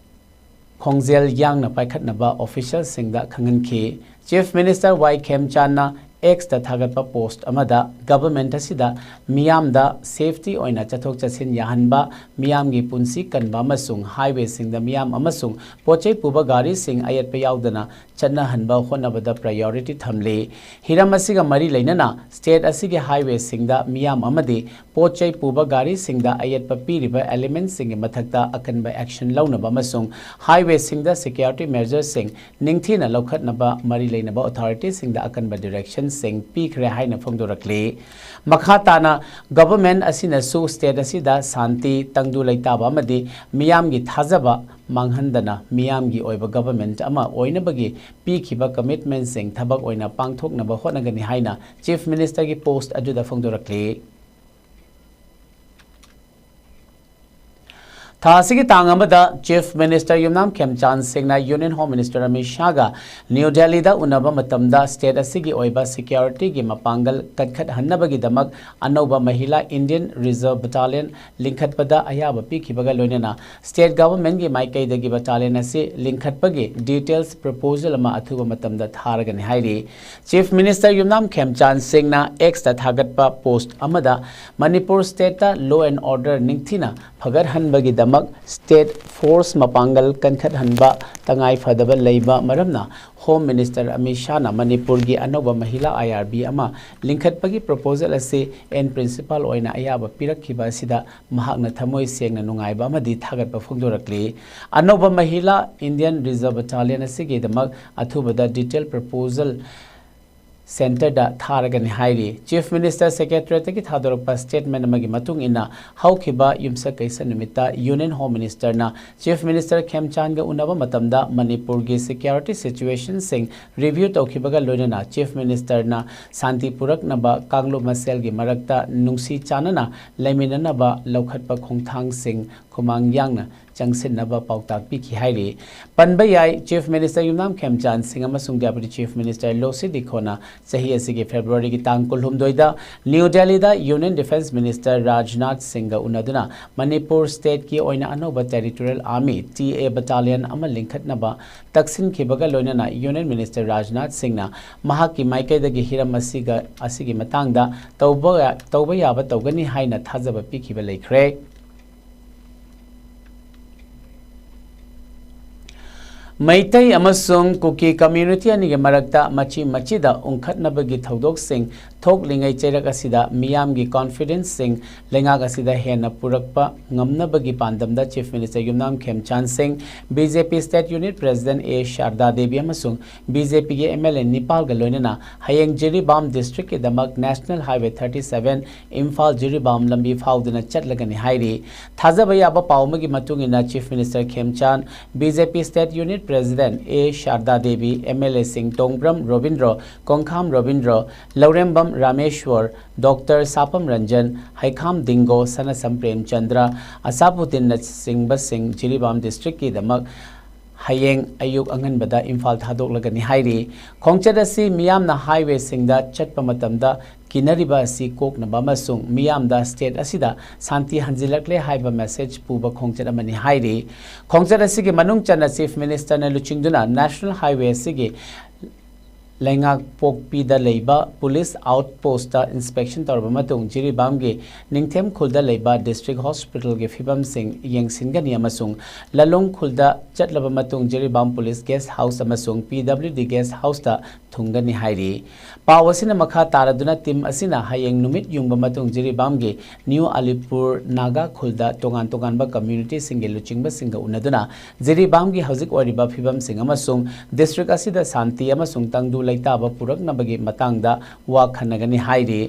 ꯈꯣꯡꯖꯦꯜ ꯌꯥꯡꯅ ꯄꯥꯏꯈꯠꯅꯕ officialꯁꯤꯡꯗ ꯈꯪꯍꯟꯈꯤ꯫ Chief Minister ꯋꯥꯏ ꯈꯦꯝꯆꯥꯟꯅ Xꯇ ꯊꯥꯒꯠꯄ post ꯑꯃꯗ, government ꯑꯁꯤꯗ ꯃꯤꯌꯥꯝꯗ safety ꯑꯣꯏꯅ ꯆꯠꯊꯣꯛ ꯆꯠꯁꯤꯟ ꯌꯥꯍꯟꯕ, ꯃꯤꯌꯥꯝꯒꯤ ꯄꯨꯟꯁꯤ ꯀꯟꯕ ꯑꯃꯁꯨꯡ highwayꯁꯤꯡꯗ ꯃꯤꯌꯥꯝ ꯑꯃꯁꯨꯡ ꯄꯣꯠꯆꯩ ꯄꯨꯕ ꯒꯥꯔꯤꯁꯤꯡ ꯑꯌꯦꯠꯄ ꯌꯥꯎꯗꯅ ꯆꯠꯅꯍꯟꯕ ꯍꯣꯠꯅꯕꯗ priority ꯊꯝꯂꯤ꯫ ꯍꯤꯔꯝ ꯑꯁꯤꯒ ꯃꯔꯤ ꯂꯩꯅꯅ state ꯑꯁꯤꯒꯤ highwayꯁꯤꯡꯗ ꯃꯤꯌꯥꯝ ꯑꯃꯗꯤ ꯄꯣꯠ ꯆꯩ ꯄꯨꯕ ꯒꯥꯔꯤꯁꯤꯡꯗ ꯑꯌꯦꯠꯄ ꯄꯤꯔꯤꯕ elementꯁꯤꯡꯒꯤ ꯃꯊꯛꯇ ꯑꯀꯟꯕ action ꯂꯧꯅꯕ ꯑꯃꯁꯨꯡ highwayꯁꯤꯡꯗ security measuresꯁꯤꯡ ꯅꯤꯡꯊꯤꯅ ꯂꯧꯈꯠꯅꯕ ꯃꯔꯤ ꯂꯩꯅꯕ authorityꯁꯤꯡꯗ ꯑꯀꯟꯕ directionꯁꯤꯡ ꯄꯤꯈ꯭ꯔꯦ ꯍꯥꯏꯅ ꯐꯣꯡꯗꯣꯔꯛꯂꯤ꯫ ꯃꯈꯥ ꯇꯥꯅ government ꯑꯁꯤꯅꯁꯨ state ꯑꯁꯤꯗ ꯁꯥꯟꯇꯤ, ꯇꯪꯗꯨ ꯂꯩꯇꯥꯕ ꯑꯃꯗꯤ ꯃꯤꯌꯥꯝꯒꯤ ꯊꯥꯖꯕ ꯃꯥꯡꯍꯟꯗꯅ ꯃꯤꯌꯥꯝꯒꯤ ꯑꯣꯏꯕ government ꯑꯃ ꯑꯣꯏꯅꯕꯒꯤ ꯄꯤꯈꯤꯕ commitmentꯁꯤꯡ ꯊꯕꯛ ꯑꯣꯏꯅ ꯄꯥꯡꯊꯣꯛꯅꯕ ꯍꯣꯠꯅꯒꯅꯤ ꯍꯥꯏꯅ Chief Ministerꯒꯤ post ꯑꯗꯨꯗ ꯐꯣꯡꯗꯣꯔꯛꯂꯤ꯫ ꯊꯥ ꯑꯁꯤꯒꯤ ꯇꯥꯡ ꯑꯃꯗ Chief Minister ꯌꯨꯝꯅꯥꯝ ꯈꯦꯝꯆꯥꯟ ꯁꯤꯡꯅ Union Home Minister ꯑꯃꯤꯠ ꯁꯥꯍꯒ ꯅ꯭ꯌꯨ ꯗꯦꯜꯂꯤꯗ ꯎꯅꯕ ꯃꯇꯝꯗ state ꯑꯁꯤꯒꯤ ꯑꯣꯏꯕ securityꯒꯤ ꯃꯄꯥꯡꯒꯜ ꯀꯟꯈꯠꯍꯟꯅꯕꯒꯤꯗꯃꯛ ꯑꯅꯧꯕ ꯃꯍꯤꯂꯥ Indian Reserve Battalion ꯂꯤꯡꯈꯠꯄꯗ ꯑꯌꯥꯕ ꯄꯤꯈꯤꯕꯒ ꯂꯣꯏꯅꯅ state governmentꯀꯤ ꯃꯥꯏꯀꯩꯗꯒꯤ battalion ꯑꯁꯤ ꯂꯤꯡꯈꯠꯄꯒꯤ details proposal ꯑꯃ ꯑꯊꯨꯕ ꯃꯇꯝꯗ ꯊꯥꯔꯒꯅꯤ ꯍꯥꯏꯔꯤ꯫ Chief Minister ꯌꯨꯝꯅꯥꯝ ꯈꯦꯝꯆꯥꯟ ꯁꯤꯡꯅ Xꯇ ꯊꯥꯒꯠꯄ post ꯑꯃꯗ ꯃꯅꯤꯄꯨꯔ stateꯇ law and order ꯅꯤꯡꯊꯤꯅ ꯐꯒꯠꯍꯟꯕꯒꯤꯗꯃꯛ state force ꯃꯄꯥꯡꯒꯜ ꯀꯟꯈꯠꯍꯟꯕ ꯇꯉꯥꯏ ꯐꯗꯕ ꯂꯩꯕ ꯃꯔꯝꯅ Home Minister ꯑꯃꯤꯠ ꯁꯥꯍꯅ ꯃꯅꯤꯄꯨꯔꯒꯤ ꯑꯅꯧꯕ ꯃꯍꯤꯂꯥ IRB ꯑꯃ ꯂꯤꯡꯈꯠꯄꯒꯤ proposal ꯑꯁꯤ in principle ꯑꯣꯏꯅ ꯑꯌꯥꯕ ꯄꯤꯔꯛꯈꯤꯕ ꯑꯁꯤꯗ ꯃꯍꯥꯛꯅ ꯊꯃꯣꯏ ꯁꯦꯡꯅ ꯅꯨꯡꯉꯥꯏꯕ ꯑꯃꯗꯤ ꯊꯥꯒꯠꯄ ꯐꯣꯡꯗꯣꯔꯛꯂꯤ꯫ ꯑꯅꯧꯕ ꯃꯍꯤꯂꯥ Indian Reserve Battalion ꯑꯁꯤꯒꯤꯗꯃꯛ ꯑꯊꯨꯕꯗ detail proposal centreꯗ ꯊꯥꯔꯒꯅꯤ ꯍꯥꯏꯔꯤ꯫ Chief Minister Secretariatꯇꯒꯤ ꯊꯥꯗꯣꯔꯛꯄ statement ꯑꯃꯒꯤ ꯃꯇꯨꯡ ꯏꯟꯅ, ꯍꯧꯈꯤꯕ ꯌꯨꯝꯁꯀꯩꯁ ꯅꯨꯃꯤꯠꯇ Union Home Ministerꯅ Chief Minister ꯈꯦꯝꯆꯥꯟꯒ ꯎꯅꯕ ꯃꯇꯝꯗ ꯃꯅꯤꯄꯨꯔꯒꯤ security situationꯁꯤꯡ review ꯇꯧꯈꯤꯕꯒ ꯂꯣꯏꯅꯅ Chief Ministerꯅ ꯁꯥꯟꯇꯤ ꯄꯨꯔꯛꯅꯕ ꯀꯥꯡꯂꯨꯞ ꯃꯁꯦꯜꯒꯤ ꯃꯔꯛꯇ ꯅꯨꯡꯁꯤ ꯆꯥꯟꯅꯅ ꯂꯩꯃꯤꯟꯅꯅꯕ ꯂꯧꯈꯠꯄ ꯈꯣꯡꯊꯥꯡꯁꯤꯡ ꯈꯨꯃꯥꯡ ꯌꯥꯡꯅ ꯆꯪꯁꯤꯟꯅꯕ ꯄꯥꯎꯇꯥꯛ ꯄꯤꯈꯤ ꯍꯥꯏꯔꯤ꯫ ꯄꯟꯕ ꯌꯥꯏ, Chief Minister ꯌꯨꯝꯅꯥꯝ ꯈꯦꯝꯆꯥꯟ ꯁꯤꯡ ꯑꯃꯁꯨꯡ Deputy Chief Minister ꯂꯣꯁꯤ ꯗꯤꯈꯣꯅ ꯆꯍꯤ ꯑꯁꯤꯒꯤ Februaryꯒꯤ ꯇꯥꯡ ꯀꯨꯟꯍꯨꯝꯗꯣꯏꯗ ꯅ꯭ꯌꯨ ꯗꯦꯜꯂꯤꯗ Union Defence Minister ꯔꯥꯖꯅꯥꯊ ꯁꯤꯡꯒ ꯎꯅꯗꯨꯅ ꯃꯅꯤꯄꯨꯔ stateꯀꯤ ꯑꯣꯏꯅ ꯑꯅꯧꯕ Territorial Army, TA, battalion ꯑꯃ ꯂꯤꯡꯈꯠꯅꯕ ꯇꯛꯁꯤꯟꯈꯤꯕꯒ ꯂꯣꯏꯅꯅ Union Minister ꯔꯥꯖꯅꯥꯊ ꯁꯤꯡꯅ ꯃꯍꯥꯛꯀꯤ ꯃꯥꯏꯀꯩꯗꯒꯤ ꯍꯤꯔꯝ ꯑꯁꯤꯒ, ꯑꯁꯤꯒꯤ ꯃꯇꯥꯡꯗ ꯇꯧꯕ, ꯇꯧꯕ ꯌꯥꯕ ꯇꯧꯒꯅꯤ ꯍꯥꯏꯅ ꯊꯥꯖꯕ ꯄꯤꯈꯤꯕ ꯂꯩꯈ꯭ꯔꯦ꯫ ꯃꯩꯇꯩ ꯑꯃꯁꯨꯡ ꯀꯨꯀꯤ community ꯑꯅꯤꯒꯤ ꯃꯔꯛꯇ ꯃꯆꯤ ꯃꯆꯤꯗ ꯎꯪꯈꯠꯅꯕꯒꯤ ꯊꯧꯗꯣꯛꯁꯤꯡ ꯊꯣꯛꯂꯤꯉꯩ ꯆꯩꯔꯛ ꯑꯁꯤꯗ ꯃꯤꯌꯥꯝꯒꯤ confidenceꯁꯤꯡ ꯂꯩꯉꯥꯛ ꯑꯁꯤꯗ ꯍꯦꯟꯅ ꯄꯨꯔꯛꯄ ꯉꯝꯅꯕꯒꯤ ꯄꯥꯟꯗꯝꯗ Chief Minister ꯌꯨꯝꯅꯥꯝ ꯈꯦꯝꯆꯥꯟ ꯁꯤꯡ, BJP State Unit President A Sarda Devi ꯑꯃꯁꯨꯡ BJPꯒꯤ MLA ꯅꯤꯄꯥꯜꯒ ꯂꯣꯏꯅꯅ ꯍꯌꯦꯡ Jiribam districtꯀꯤꯗꯃꯛ National Highway thirty seven Imphal Jiribam ꯂꯝꯕꯤ ꯐꯥꯎꯗꯨꯅ ꯆꯠꯂꯒꯅꯤ ꯍꯥꯏꯔꯤ꯫ ꯊꯥꯖꯕ ꯌꯥꯕ ꯄꯥꯎ ꯑꯃꯒꯤ ꯃꯇꯨꯡ ꯏꯟꯅ Chief Minister Khemchand, BJP State Unit President A Sarda Devi, MLAꯁꯤꯡ ꯇꯣꯡꯕ꯭ꯔꯝ ꯔꯣꯕꯤꯟꯗ꯭ꯔꯣ, ꯀꯣꯡꯈꯥꯝ ꯔꯣꯕꯤꯟꯗ꯭ꯔꯣ, ꯂꯧꯔꯦꯝꯕꯝ ꯔꯥꯃꯦꯁ꯭ꯋꯔ, ꯗꯣꯛꯇꯔ ꯁꯥꯄꯝ ꯔꯟꯖꯟ, ꯍꯩꯈꯥꯝ ꯗꯤꯡꯒꯣ, ꯁꯅꯥꯁꯝ ꯄ꯭ꯔꯦꯝꯆꯟꯗ꯭ꯔ, ꯑꯁꯥꯄꯨꯗꯤꯟꯅꯆꯤꯡꯕꯁꯤꯡ ꯖꯤꯔꯤꯕꯥꯝ ꯗꯤꯁꯇ꯭ꯔꯤꯛꯀꯤꯗꯃꯛ ꯍꯌꯦꯡ ꯑꯌꯨꯛ ꯑꯉꯟꯕꯗ ꯏꯝꯐꯥꯜ ꯊꯥꯗꯣꯛꯂꯒꯅꯤ ꯍꯥꯏꯔꯤ꯫ ꯈꯣꯡꯆꯠ ꯑꯁꯤ ꯃꯤꯌꯥꯝꯅ ꯍꯥꯏꯋꯦꯁꯤꯡꯗ ꯆꯠꯄ ꯃꯇꯝꯗ ꯀꯤꯅꯔꯤꯕ ꯑꯁꯤ ꯀꯣꯛꯅꯕ ꯑꯃꯁꯨꯡ ꯃꯤꯌꯥꯝꯗ ꯁ꯭ꯇꯦꯠ ꯑꯁꯤꯗ ꯁꯥꯟꯇꯤ ꯍꯟꯖꯤꯜꯂꯛꯂꯦ ꯍꯥꯏꯕ ꯃꯦꯁꯦꯖ ꯄꯨꯕ ꯈꯣꯡꯆꯠ ꯑꯃꯅꯤ ꯍꯥꯏꯔꯤ꯫ ꯈꯣꯡꯆꯠ ꯑꯁꯤꯒꯤ ꯃꯅꯨꯡ ꯆꯟꯅ ꯆꯤꯐ ꯃꯤꯅꯤꯁꯇꯔꯅ ꯂꯨꯆꯤꯡꯗꯨꯅ ꯅꯦꯁꯅꯦꯜ ꯍꯥꯏꯋꯦ ꯑꯁꯤꯒꯤ ꯂꯩꯉꯥꯛꯄꯣꯛꯄꯤꯗ ꯂꯩꯕ ꯄꯨꯂꯤꯁ ꯑꯥꯎꯠ ꯄꯣꯁꯇ ꯏꯟꯁꯄꯦꯛꯁꯟ ꯇꯧꯔꯕ ꯃꯇꯨꯡ ꯖꯤꯔꯤꯕꯥꯝꯒꯤ ꯅꯤꯡꯊꯦꯝ ꯈꯨꯜꯗ ꯂꯩꯕ ꯗꯤꯁꯇ꯭ꯔꯤꯛ ꯍꯣꯁꯄꯤꯇꯥꯜꯒꯤ ꯐꯤꯕꯝꯁꯤꯡ ꯌꯦꯡꯁꯤꯟꯒꯅꯤ ꯑꯃꯁꯨꯡ ꯂꯂꯣꯡ ꯈꯨꯜꯗ ꯆꯠꯂꯕ ꯃꯇꯨꯡ ꯖꯤꯔꯤꯕꯥꯝ ꯄꯨꯂꯤꯁ ꯒꯦꯁ ꯍꯥꯎꯁ ꯑꯃꯁꯨꯡ ꯄꯤ ꯗꯕ꯭ꯂꯤꯎ ꯗꯤ ꯒꯦꯁ ꯍꯥꯎꯁꯇ ꯊꯨꯡꯒꯅꯤ ꯍꯥꯏꯔꯤ꯫ ꯄꯥꯎ ꯑꯁꯤꯅ ꯃꯈꯥ ꯇꯥꯔꯗꯨꯅ ꯇꯤꯝ ꯑꯁꯤꯅ ꯍꯌꯦꯡ ꯅꯨꯃꯤꯠ ꯌꯨꯡꯕ ꯃꯇꯨꯡ ꯖꯤꯔꯤꯕꯥꯝꯒꯤ ꯅ꯭ꯌꯨ ꯑꯂꯤꯄꯨꯔ ꯅꯥꯒꯥ ꯈꯨꯜꯗ ꯇꯣꯉꯥꯟ ꯇꯣꯉꯥꯟꯕ ꯀꯝꯃ꯭ꯌꯨꯅꯤꯇꯤꯁꯤꯡꯒꯤ ꯂꯨꯆꯤꯡꯕꯁꯤꯡꯒ ꯎꯅꯗꯨꯅ ꯖꯤꯔꯤꯕꯥꯝꯒꯤ ꯍꯧꯖꯤꯛ ꯑꯣꯏꯔꯤꯕ ꯐꯤꯕꯝꯁꯤꯡ ꯑꯃꯁꯨꯡ ꯗꯤꯁꯇ꯭ꯔꯤꯛ ꯑꯁꯤꯗ ꯁꯥꯟꯇꯤ ꯑꯃꯁꯨꯡ ꯇꯪꯗꯨ ꯂꯩꯇꯥꯕ ꯄꯨꯔꯛꯅꯕꯒꯤ ꯃꯇꯥꯡꯗ ꯋꯥ ꯈꯟꯅꯒꯅꯤ ꯍꯥꯏꯔꯤ꯫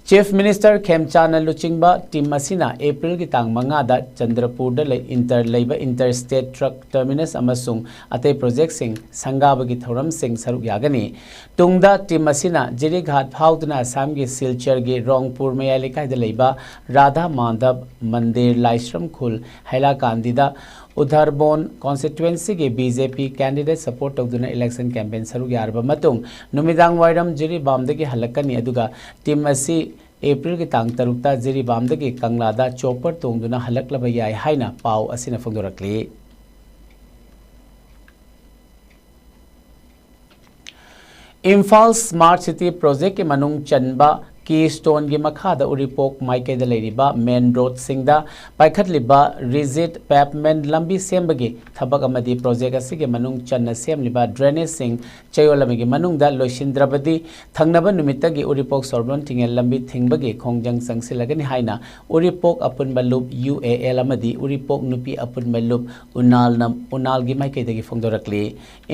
ꯆꯤꯐ ꯃꯤꯅꯤꯁꯇꯔ ꯈꯦꯝꯆꯥꯟꯅ ꯂꯨꯆꯤꯡꯕ ꯇꯤꯝ ꯑꯁꯤꯅ ꯑꯦꯄ꯭ꯔꯤꯜꯒꯤ ꯇꯥꯡ ꯃꯉꯥꯗ ꯆꯟꯗ꯭ꯔꯄꯨꯔꯗ ꯂꯩ-, ꯏꯟꯇꯔ ꯂꯩꯕ ꯏꯟꯇꯔ ꯁ꯭ꯇꯦꯠ ꯇ꯭ꯔꯛ ꯇꯔꯃꯤꯅꯁ ꯑꯃꯁꯨꯡ ꯑꯇꯩ ꯄ꯭ꯔꯣꯖꯦꯛꯁꯤꯡ ꯁꯪꯒꯥꯕꯒꯤ ꯊꯧꯔꯝꯁꯤꯡ ꯁꯔꯨꯛ ꯌꯥꯒꯅꯤ꯫ ꯇꯨꯡꯗ ꯇꯤꯝ ꯑꯁꯤꯅ ꯖꯤꯔꯤꯘꯥꯠ ꯐꯥꯎꯗꯨꯅ ꯑꯁꯥꯝꯒꯤ ꯁꯤꯜꯆꯔꯒꯤ ꯔꯣꯡꯄꯨꯔ ꯃꯌꯥꯏ ꯂꯩꯀꯥꯏꯗ ꯂꯩꯕ ꯔꯥꯙꯥ ꯃꯥꯙꯕ ꯃꯟꯗꯤꯔ, ꯂꯥꯏꯁ꯭ꯔꯝ ꯈꯨꯜ, ꯍꯩꯂꯥꯀꯥꯟꯗꯤꯗ ꯎꯙꯔꯕꯣꯟ ꯀꯣꯟꯁꯇꯤꯇ꯭ꯋꯦꯟꯁꯤꯒꯤ ꯕꯤ ꯖꯦ ꯄꯤ ꯀꯦꯟꯗꯤꯗꯦꯠ ꯁꯄꯣꯔꯠ ꯇꯧꯗꯨꯅ ꯏꯂꯦꯛꯁꯟ ꯀꯦꯝꯄꯦꯟ ꯁꯔꯨꯛ ꯌꯥꯔꯕ ꯃꯇꯨꯡ ꯅꯨꯃꯤꯗꯥꯡ ꯋꯥꯏꯔꯝ ꯖꯤꯔꯤꯕꯥꯝꯗꯒꯤ ꯍꯜꯂꯛꯀꯅꯤ, ꯑꯗꯨꯒ ꯇꯤꯝ ꯑꯁꯤ ꯑꯦꯄ꯭ꯔꯤꯜꯒꯤ ꯇꯥꯡ ꯇꯔꯨꯛꯇ ꯖꯤꯔꯤꯕꯥꯝꯗꯒꯤ ꯀꯪꯂꯥꯗ ꯆꯣꯄꯔ ꯇꯣꯡꯗꯨꯅ ꯍꯜꯂꯛꯂꯕ ꯌꯥꯏ ꯍꯥꯏꯅ ꯄꯥꯎ ꯑꯁꯤꯅ ꯐꯣꯡꯗꯣꯔꯛꯂꯤ꯫ ꯏꯝꯐꯥꯜ ꯁ꯭ꯃꯥꯔꯠ ꯁꯤꯇꯤ ꯄ꯭ꯔꯣꯖꯦꯛꯀꯤ ꯃꯅꯨꯡ ꯆꯟꯕ ꯀꯤ ꯁ꯭ꯇꯣꯟꯒꯤ ꯃꯈꯥꯗ ꯎꯔꯤꯄꯣꯛ ꯃꯥꯏꯀꯩꯗ ꯂꯩꯔꯤꯕ ꯃꯦꯟ ꯔꯣꯗꯁꯤꯡꯗ ꯄꯥꯏꯈꯠꯂꯤꯕ ꯔꯤꯖꯤꯠ ꯄꯦꯚꯃꯦꯟ ꯂꯝꯕꯤ ꯁꯦꯝꯕꯒꯤ ꯊꯕꯛ ꯑꯃꯗꯤ ꯄ꯭ꯔꯣꯖꯦꯛ ꯑꯁꯤꯒꯤ ꯃꯅꯨꯡ ꯆꯟꯅ ꯁꯦꯝꯂꯤꯕ ꯗ꯭ꯔꯦꯅꯦꯖꯁꯤꯡ ꯆꯌꯣꯜ ꯑꯃꯒꯤ ꯃꯅꯨꯡꯗ ꯂꯣꯏꯁꯤꯟꯗ꯭ꯔꯕꯗꯤ ꯊꯪꯅꯕ ꯅꯨꯃꯤꯠꯇꯒꯤ ꯎꯔꯤꯄꯣꯛ ꯁꯣꯔꯣꯟ ꯊꯤꯡꯉꯦꯜ ꯂꯝꯕꯤ ꯊꯤꯡꯕꯒꯤ ꯈꯣꯡꯖꯪ ꯆꯪꯁꯤꯜꯂꯒꯅꯤ ꯍꯥꯏꯅ ꯎꯔꯤꯄꯣꯛ ꯑꯄꯨꯟꯕ ꯂꯨꯞ, ꯌꯨ ꯑꯦ ꯑꯦꯜ, ꯑꯃꯗꯤ ꯎꯔꯤꯄꯣꯛ ꯅꯨꯄꯤ ꯑꯄꯨꯟꯕ ꯂꯨꯞ, ꯎꯅꯥꯜꯅ, ꯎꯅꯥꯜꯒꯤ ꯃꯥꯏꯀꯩꯗꯒꯤ ꯐꯣꯡꯗꯣꯔꯛꯂꯤ꯫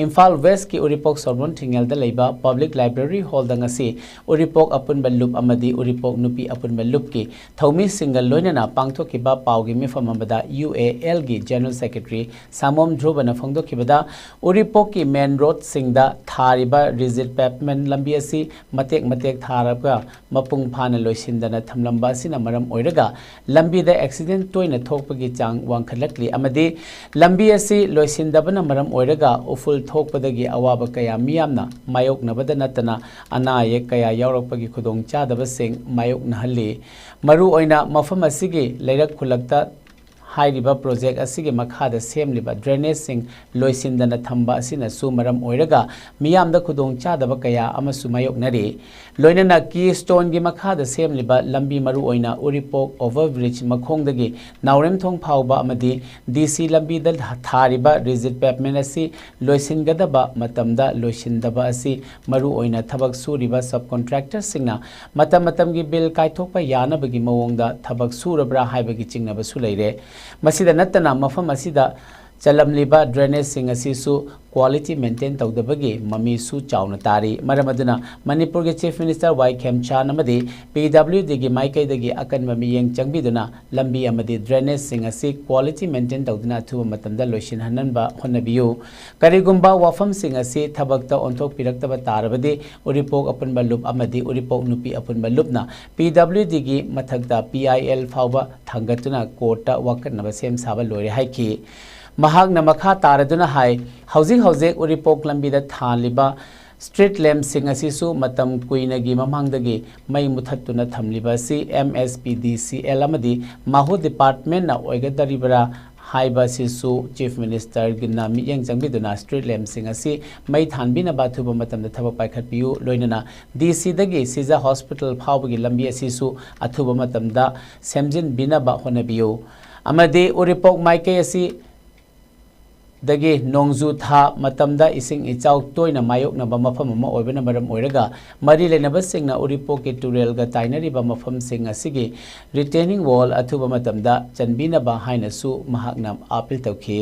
ꯏꯝꯐꯥꯜ ꯋꯦꯁꯀꯤ ꯎꯔꯤꯄꯣꯛ ꯁꯣꯔꯣꯟ ꯊꯤꯡꯉꯦꯜꯗ ꯂꯩꯕ ꯄꯕ꯭ꯂꯤꯛ ꯂꯥꯏꯕ꯭ꯔꯦꯔꯤ ꯍꯣꯜꯗ ꯉꯁꯤ ꯎꯔꯤꯄꯣꯛ ꯑꯄꯨꯟꯕ ꯂꯨꯞ ꯑꯃꯗꯤ ꯎꯔꯤꯄꯣꯛ ꯅꯨꯄꯤ ꯑꯄꯨꯟꯕ ꯂꯨꯞꯀꯤ ꯊꯧꯃꯤꯁꯤꯡꯒ ꯂꯣꯏꯅꯅ ꯄꯥꯡꯊꯣꯛꯈꯤꯕ ꯄꯥꯎꯒꯤ ꯃꯤꯐꯝ ꯑꯃꯗ ꯌꯨ ꯑꯦ ꯑꯦꯜꯒꯤ ꯖꯦꯅꯔꯦꯜ ꯁꯦꯀ꯭ꯔꯦꯇꯔꯤ ꯁꯥꯃꯣꯝ ꯙ꯭ꯔꯨꯕꯅ ꯐꯣꯡꯗꯣꯛꯈꯤꯕꯗ, ꯎꯔꯤꯄꯣꯛꯀꯤ ꯃꯦꯟ ꯔꯣꯗꯁꯤꯡꯗ ꯊꯥꯔꯤꯕ ꯔꯤꯖꯤꯠ ꯄꯦꯚꯃꯦꯟ ꯂꯝꯕꯤ ꯑꯁꯤ ꯃꯇꯦꯛ ꯃꯇꯦꯛ ꯊꯥꯔꯒ ꯃꯄꯨꯡ ꯐꯥꯅ ꯂꯣꯏꯁꯤꯟꯗꯅ ꯊꯝꯂꯝꯕ ꯑꯁꯤꯅ ꯃꯔꯝ ꯑꯣꯏꯔꯒ ꯂꯝꯕꯤꯗ ꯑꯦꯛꯁꯤꯗꯦꯟ ꯇꯣꯏꯅ ꯊꯣꯛꯄꯒꯤ ꯆꯥꯡ ꯋꯥꯡꯈꯠꯂꯛꯂꯤ ꯑꯃꯗꯤ ꯂꯝꯕꯤ ꯑꯁꯤ ꯂꯣꯏꯁꯤꯟꯗꯕꯅ ꯃꯔꯝ ꯑꯣꯏꯔꯒ ꯎꯐꯨꯜ ꯊꯣꯛꯄꯗꯒꯤ ꯑꯋꯥꯕ ꯀꯌꯥ ꯃꯤꯌꯥꯝꯅ ꯃꯥꯌꯣꯛꯅꯕꯗ ꯅꯠꯇꯅ ꯑꯅꯥ ꯑꯌꯦꯛ ꯀꯌꯥ ꯌꯥꯎꯔꯛꯄꯒꯤ ꯈꯨꯗꯣꯡꯆꯥꯗꯕꯁꯤꯡ ꯃꯥꯌꯣꯛꯅꯍꯜꯂꯤ꯫ ꯃꯔꯨꯑꯣꯏꯅ ꯃꯐꯝ ꯑꯁꯤꯒꯤ ꯂꯩꯔꯛ ꯈꯨꯜꯂꯛꯇ ꯍꯥꯏꯔꯤꯕ ꯄ꯭ꯔꯣꯖꯦꯛ ꯑꯁꯤꯒꯤ ꯃꯈꯥꯗ ꯁꯦꯝꯂꯤꯕ ꯗ꯭ꯔꯦꯅꯦꯖꯁꯤꯡ ꯂꯣꯏꯁꯤꯟꯗꯅ ꯊꯝꯕ ꯑꯁꯤꯅꯁꯨ ꯃꯔꯝ ꯑꯣꯏꯔꯒ ꯃꯤꯌꯥꯝꯗ ꯈꯨꯗꯣꯡꯆꯥꯗꯕ ꯀꯌꯥ ꯑꯃꯁꯨ ꯃꯥꯌꯣꯛꯅꯔꯤ꯫ ꯂꯣꯏꯅꯅ ꯀꯤ ꯁ꯭ꯇꯣꯟꯒꯤ ꯃꯈꯥꯗ ꯁꯦꯝꯂꯤꯕ ꯂꯝꯕꯤ, ꯃꯔꯨꯑꯣꯏꯅ ꯎꯔꯤꯄꯣꯛ ꯑꯣꯚꯔ ꯕ꯭ꯔꯤꯖ ꯃꯈꯣꯡꯗꯒꯤ ꯅꯥꯎꯔꯦꯝꯊꯣꯡ ꯐꯥꯎꯕ ꯑꯃꯗꯤ ꯗꯤ ꯁꯤ ꯂꯝꯕꯤꯗ ꯊꯥꯔꯤꯕ ꯔꯤꯖꯤꯠ ꯄꯦꯚꯃꯦꯟ ꯑꯁꯤ ꯂꯣꯏꯁꯤꯟꯒꯗꯕ ꯃꯇꯝꯗ ꯂꯣꯏꯁꯤꯟꯗꯕ ꯑꯁꯤ ꯃꯔꯨꯑꯣꯏꯅ ꯊꯕꯛ ꯁꯨꯔꯤꯕ ꯁꯕ ꯀꯣꯟꯇ꯭ꯔꯦꯛꯇꯔꯁꯤꯡꯅ ꯃꯇꯝ ꯃꯇꯝꯒꯤ ꯕꯤꯜ ꯀꯥꯏꯊꯣꯛꯄ ꯌꯥꯅꯕꯒꯤ ꯃꯑꯣꯡꯗ ꯊꯕꯛ ꯁꯨꯔꯕ꯭ꯔꯥ ꯍꯥꯏꯕꯒꯤ ꯆꯤꯡꯅꯕꯁꯨ ꯂꯩꯔꯦ꯫ ꯃꯁꯤꯗ ꯅꯠꯇꯅ ꯃꯐꯝ ꯑꯁꯤꯗ ꯆꯜꯂꯝꯂꯤꯕ ꯗ꯭ꯔꯦꯅꯦꯖꯁꯤꯡ ꯑꯁꯤꯁꯨ ꯀ꯭ꯋꯥꯂꯤꯇꯤ ꯃꯦꯟꯇꯦꯟ ꯇꯧꯗꯕꯒꯤ ꯃꯃꯤꯁꯨ ꯆꯥꯎꯅ ꯇꯥꯔꯤ꯫ ꯃꯔꯝ ꯑꯗꯨꯅ ꯃꯅꯤꯄꯨꯔꯒꯤ ꯆꯤꯐ ꯃꯤꯅꯤꯁꯇꯔ ꯋꯥꯏ ꯈꯦꯝꯆꯥꯟ ꯑꯃꯗꯤ ꯄꯤ ꯗꯕ꯭ꯂꯤꯎ ꯗꯤꯒꯤ ꯃꯥꯏꯀꯩꯗꯒꯤ ꯑꯀꯟꯕ ꯃꯤꯠꯌꯦꯡ ꯆꯪꯕꯤꯗꯨꯅ ꯂꯝꯕꯤ ꯑꯃꯗꯤ ꯗ꯭ꯔꯦꯅꯦꯖꯁꯤꯡ ꯑꯁꯤ ꯀ꯭ꯋꯥꯂꯤꯇꯤ ꯃꯦꯟꯇꯦꯟ ꯇꯧꯗꯨꯅ ꯑꯊꯨꯕ ꯃꯇꯝꯗ ꯂꯣꯏꯁꯤꯟꯍꯟꯅꯕ ꯍꯣꯠꯅꯕꯤꯌꯨ꯫ ꯀꯔꯤꯒꯨꯝꯕ ꯋꯥꯐꯝꯁꯤꯡ ꯑꯁꯤ ꯊꯕꯛꯇ ꯑꯣꯟꯊꯣꯛꯄꯤꯔꯛꯇꯕ ꯇꯥꯔꯕꯗꯤ ꯎꯔꯤꯄꯣꯛ ꯑꯄꯨꯟꯕ ꯂꯨꯞ ꯑꯃꯗꯤ ꯎꯔꯤꯄꯣꯛ ꯅꯨꯄꯤ ꯑꯄꯨꯟꯕ ꯂꯨꯞꯅ ꯄꯤ ꯗꯕ꯭ꯂꯤꯎ ꯗꯤꯒꯤ ꯃꯊꯛꯇ ꯄꯤ ꯑꯥꯏ ꯑꯦꯜ ꯐꯥꯎꯕ ꯊꯥꯡꯒꯠꯇꯨꯅ ꯀꯣꯔꯠꯇ ꯋꯥꯀꯠꯅꯕ ꯁꯦꯝ ꯁꯥꯕ ꯂꯣꯏꯔꯦ ꯍꯥꯏꯈꯤ꯫ ꯃꯍꯥꯛꯅ ꯃꯈꯥ ꯇꯥꯔꯗꯨꯅ ꯍꯥꯏ, ꯍꯧꯖꯤꯛ ꯍꯧꯖꯤꯛ ꯎꯔꯤꯄꯣꯛ ꯂꯝꯕꯤꯗ ꯊꯥꯜꯂꯤꯕ ꯁ꯭ꯇ꯭ꯔꯤꯠ ꯂꯦꯝꯞꯁꯤꯡ ꯑꯁꯤꯁꯨ ꯃꯇꯝ ꯀꯨꯏꯅꯒꯤ ꯃꯃꯥꯡꯗꯒꯤ ꯃꯩ ꯃꯨꯊꯠꯇꯨꯅ ꯊꯝꯂꯤꯕ ꯑꯁꯤ ꯑꯦꯝ ꯑꯦꯁ ꯄꯤ ꯗꯤ ꯁꯤ ꯑꯦꯜ ꯑꯃꯗꯤ ꯃꯥꯍꯨ ꯗꯤꯄꯥꯔꯠꯃꯦꯟꯠꯅ ꯑꯣꯏꯒꯗꯧꯔꯤꯕ꯭ꯔꯥ ꯍꯥꯏꯕ ꯑꯁꯤꯁꯨ ꯆꯤꯐ ꯃꯤꯅꯤꯁꯇꯔꯒꯤꯅ ꯃꯤꯠꯌꯦꯡ ꯆꯪꯕꯤꯗꯨꯅ ꯁ꯭ꯇ꯭ꯔꯤꯠ ꯂꯦꯝꯞꯁꯤꯡ ꯑꯁꯤ ꯃꯩ ꯊꯥꯟꯕꯤꯅꯕ ꯑꯊꯨꯕ ꯃꯇꯝꯗ ꯊꯕꯛ ꯄꯥꯏꯈꯠꯄꯤꯌꯨ꯫ ꯂꯣꯏꯅꯅ ꯗꯤ ꯁꯤꯗꯒꯤ ꯁꯤꯖ ꯍꯣꯁꯄꯤꯇꯥꯜ ꯐꯥꯎꯕꯒꯤ ꯂꯝꯕꯤ ꯑꯁꯤꯁꯨ ꯑꯊꯨꯕ ꯃꯇꯝꯗ ꯁꯦꯝꯖꯤꯟꯕꯤꯅꯕ ꯍꯣꯠꯅꯕꯤꯌꯨ꯫ ꯑꯃꯗꯤ ꯎꯔꯤꯄꯣꯛ ꯃꯥꯏꯀꯩ ꯑꯁꯤ ꯗꯒꯤ ꯅꯣꯡꯖꯨ ꯊꯥ ꯃꯇꯝꯗ ꯏꯁꯤꯡ ꯏꯆꯥꯎ ꯇꯣꯏꯅ ꯃꯥꯌꯣꯛꯅꯕ ꯃꯐꯝ ꯑꯃ ꯑꯣꯏꯕꯅ ꯃꯔꯝ ꯑꯣꯏꯔꯒ ꯃꯔꯤ ꯂꯩꯅꯕꯁꯤꯡꯅ ꯎꯔꯤꯄꯣꯛꯀꯤ ꯇꯨꯔꯦꯜꯒ ꯇꯥꯏꯅꯔꯤꯕ ꯃꯐꯝꯁꯤꯡ ꯑꯁꯤꯒꯤ ꯔꯤꯇꯦꯅꯤꯡ ꯋꯥꯜ ꯑꯊꯨꯕ ꯃꯇꯝꯗ ꯆꯟꯕꯤꯅꯕ ꯍꯥꯏꯅꯁꯨ ꯃꯍꯥꯛꯅ ꯑꯥꯄꯤꯜ ꯇꯧꯈꯤ꯫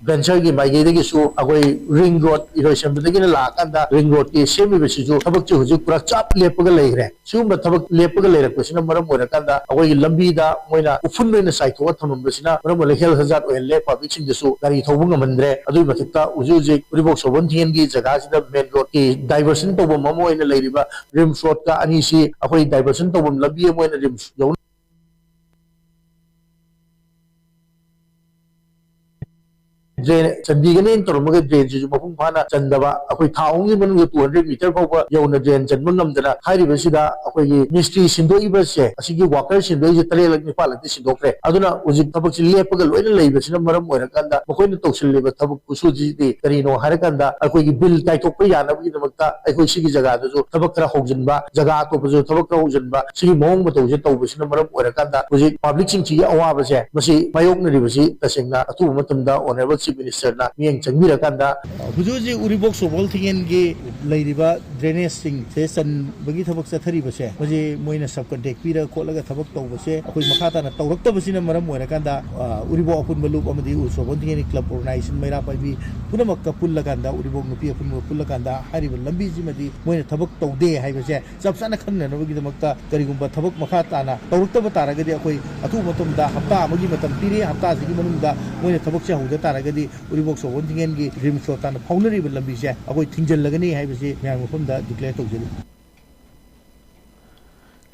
ꯚꯦꯟꯆꯔꯒꯤ ꯃꯥꯏꯀꯩꯗꯒꯤꯁꯨ ꯑꯩꯈꯣꯏ ꯔꯤꯡ ꯔꯣꯗ ꯏꯔꯣꯏꯁꯦꯝꯕꯗꯒꯤꯅ ꯂꯥꯛꯑꯀꯥꯟꯗ ꯔꯤꯡ ꯔꯣꯗꯀꯤ ꯁꯦꯝꯃꯤꯕꯁꯤꯁꯨ ꯊꯕꯛꯁꯦ ꯍꯧꯖꯤꯛ ꯄꯨꯔꯥ ꯆꯞ ꯂꯦꯞꯄꯒ ꯂꯩꯈ꯭ꯔꯦ꯫ ꯁꯤꯒꯨꯝꯕ ꯊꯕꯛ ꯂꯦꯞꯄꯒ ꯂꯩꯔꯛꯄꯁꯤꯅ ꯃꯔꯝ ꯑꯣꯏꯔꯀꯥꯟꯗ ꯑꯩꯈꯣꯏꯒꯤ ꯂꯝꯕꯤꯗ ꯃꯣꯏꯅ ꯎꯐꯨꯟ ꯑꯣꯏꯅ ꯆꯥꯏꯊꯣꯛꯑ ꯊꯝꯃꯝꯕꯁꯤꯅ ꯃꯔꯝ ꯑꯣꯏꯔꯒ ꯍꯦꯜꯊ ꯍꯖꯥꯔꯗ ꯑꯣꯏꯍꯜꯂꯦ, ꯄꯕ꯭ꯂꯤꯛꯁꯤꯡꯗꯁꯨ ꯒꯥꯔꯤ ꯊꯧꯕ ꯉꯝꯍꯟꯗ꯭ꯔꯦ꯫ ꯑꯗꯨꯒꯤ ꯃꯊꯛꯇ ꯍꯧꯖꯤꯛ ꯍꯧꯖꯤꯛ ꯎꯔꯤꯄꯣꯛ ꯁꯣꯕꯣꯟ ꯊꯤꯡꯒꯦꯟꯒꯤ ꯖꯒꯥꯁꯤꯗ ꯃꯦꯟ ꯔꯣꯗꯀꯤ ꯗꯥꯏꯚꯔꯁꯟ ꯇꯧꯐꯝ ꯑꯃ ꯑꯣꯏꯅ ꯂꯩꯔꯤꯕ ꯔꯤꯝꯁ ꯔꯣꯗꯀ ꯑꯅꯤꯁꯤ ꯑꯩꯈꯣꯏ ꯗꯥꯏꯚꯔꯁꯟ ꯇꯧꯐꯝ ꯂꯝꯕꯤ ꯑꯃ ꯑꯣꯏꯅ ꯔꯤꯝꯁ ꯌꯧꯅ ꯗ꯭ꯔꯦꯟ ꯆꯟꯕꯤꯒꯅꯦꯅ ꯇꯧꯔꯝꯃꯒ ꯗ꯭ꯔꯦꯟꯁꯤꯁꯨ ꯃꯄꯨꯡ ꯐꯥꯅ ꯆꯟꯗꯕ, ꯑꯩꯈꯣꯏ ꯊꯥ ꯑꯍꯨꯝꯒꯤ ꯃꯅꯨꯡꯗ ꯇꯨ ꯍꯟꯗ꯭ꯔꯦꯗ ꯃꯤꯇꯔ ꯐꯥꯎꯕ ꯌꯧꯅ ꯗ꯭ꯔꯦꯟ ꯆꯟꯕ ꯉꯝꯗꯅ ꯍꯥꯏꯔꯤꯕꯁꯤꯗ ꯑꯩꯈꯣꯏꯒꯤ ꯃꯤꯁꯇ꯭ꯔꯤ ꯁꯤꯟꯗꯣꯛꯏꯕꯁꯦ, ꯑꯁꯤꯒꯤ ꯋꯥꯀꯔ ꯁꯤꯟꯗꯣꯛꯏꯁꯦ ꯇꯔꯦꯠꯂꯛ ꯅꯤꯄꯥꯜꯂꯛꯇꯤ ꯁꯤꯟꯗꯣꯛꯈ꯭ꯔꯦ꯫ ꯑꯗꯨꯅ ꯍꯧꯖꯤꯛ ꯊꯕꯛꯁꯤ ꯂꯦꯞꯄꯒ ꯂꯣꯏꯅ ꯂꯩꯕꯁꯤꯅ ꯃꯔꯝ ꯑꯣꯏꯔꯀꯥꯟꯗ ꯃꯈꯣꯏꯅ ꯇꯧꯁꯤꯜꯂꯤꯕ ꯊꯕꯛ ꯈꯨꯠꯁꯨꯁꯤꯗꯤ ꯀꯔꯤꯅꯣ ꯍꯥꯏꯔꯀꯥꯟꯗ ꯑꯩꯈꯣꯏꯒꯤ ꯕꯤꯜ ꯀꯥꯏꯊꯣꯛꯄ ꯌꯥꯅꯕꯒꯤꯗꯃꯛꯇ ꯑꯩꯈꯣꯏ ꯁꯤꯒꯤ ꯖꯒꯥꯗꯁꯨ ꯊꯕꯛ ꯈꯔ ꯍꯧꯖꯤꯟꯕ, ꯖꯒꯥ ꯑꯇꯣꯞꯄꯁꯨ ꯊꯕꯛ ꯈꯔ ꯍꯧꯖꯤꯟꯕ, ꯁꯤꯒꯤ ꯃꯑꯣꯡ ꯃꯇꯧꯁꯦ ꯇꯧꯕꯁꯤꯅ ꯃꯔꯝ ꯑꯣꯏꯔꯀꯥꯟꯗ ꯍꯧꯖꯤꯛ ꯄꯕ꯭ꯂꯤꯛꯁꯤꯡꯁꯤꯒꯤ ꯑꯋꯥꯕꯁꯦ ꯃꯁꯤ ꯃꯥꯌꯣꯛꯅꯔꯤꯕꯁꯤ ꯇꯁꯦꯡꯅ ꯑꯊꯨꯕ ꯃꯇꯝꯗ ꯑꯣꯅꯔꯦꯕꯜ ꯆꯤꯐ ꯃꯤꯅꯤꯁꯇꯔꯅ ꯃꯤꯠꯌꯦꯡ ꯆꯪꯕꯤꯔꯀꯥꯟꯗ ꯍꯧꯖꯤꯛ ꯍꯧꯖꯤꯛ ꯎꯔꯤꯄꯣꯛ ꯁꯣꯕꯣꯜ ꯊꯤꯡꯒꯦꯟꯒꯤ ꯂꯩꯔꯤꯕ ꯗ꯭ꯔꯦꯅꯦꯖꯁꯤꯡꯁꯦ ꯆꯟꯕꯒꯤ ꯊꯕꯛ ꯆꯠꯊꯔꯤꯕꯁꯦ, ꯃꯁꯤ ꯃꯣꯏꯅ ꯁꯕ ꯀꯟꯇ꯭ꯔꯦꯛ ꯄꯤꯔꯒ ꯈꯣꯠꯂꯒ ꯊꯕꯛ ꯇꯧꯕꯁꯦ ꯑꯩꯈꯣꯏ ꯃꯈꯥ ꯇꯥꯅ ꯇꯧꯔꯛꯇꯕꯁꯤꯅ ꯃꯔꯝ ꯑꯣꯏꯔꯀꯥꯟꯗ, ꯑ, ꯎꯔꯤꯄꯣꯛ ꯑꯄꯨꯟꯕ ꯂꯨꯞ ꯑꯃꯗꯤ ꯎꯔꯤꯄꯣꯛ ꯁꯣꯕꯣꯜ ꯊꯤꯡꯒꯦꯟꯒꯤ ꯀ꯭ꯂꯕ ꯑꯣꯔꯒꯅꯥꯏꯖꯦꯁꯟ ꯃꯩꯔꯥ ꯄꯥꯏꯕꯤ ꯄꯨꯝꯅꯃꯛꯀ ꯄꯨꯜꯂꯀꯥꯟꯗ, ꯎꯔꯤꯄꯣꯛ ꯅꯨꯄꯤ ꯑꯄꯨꯟꯕ ꯄꯨꯜꯂꯀꯥꯟꯗ ꯍꯥꯏꯔꯤꯕ ꯂꯝꯕꯤꯁꯤꯃꯗꯤ ꯃꯣꯏꯅ ꯊꯕꯛ ꯇꯧꯗꯦ ꯍꯥꯏꯕꯁꯦ ꯆꯞ ꯆꯥꯅ ꯈꯪꯅꯅꯕꯒꯤꯗꯃꯛꯇ ꯀꯔꯤꯒꯨꯝꯕ ꯊꯕꯛ ꯃꯈꯥ ꯇꯥꯅ ꯇꯧꯔꯛꯇꯕ ꯇꯥꯔꯒꯗꯤ ꯑꯩꯈꯣꯏ ꯑꯊꯨꯕ ꯃꯇꯝꯗ ꯍꯞꯇꯥ ꯑꯃꯒꯤ ꯃꯇꯝ ꯄꯤꯔꯤ, ꯍꯞꯇꯥꯁꯤꯒꯤ ꯃꯅꯨꯡꯗ ꯃꯣꯏꯅ ꯊꯕꯛꯁꯦ ꯍꯧꯗ ꯇꯥꯔꯒꯗꯤ ꯎꯔꯤꯄꯣꯛ ꯁꯣꯕꯣꯟ ꯊꯤꯡꯒꯦꯟꯒꯤ ꯔꯤꯝꯁ ꯔꯣꯗ ꯇꯥꯟꯅ ꯐꯥꯎꯅꯔꯤꯕ ꯂꯝꯕꯤꯁꯦ ꯑꯩꯈꯣꯏ ꯊꯤꯡꯖꯤꯜꯂꯒꯅꯤ ꯍꯥꯏꯕꯁꯤ ꯃꯌꯥꯝꯒꯤ ꯃꯐꯝꯗ ꯗꯤꯀ꯭ꯂꯦꯌꯔ ꯇꯧꯖꯔꯤ꯫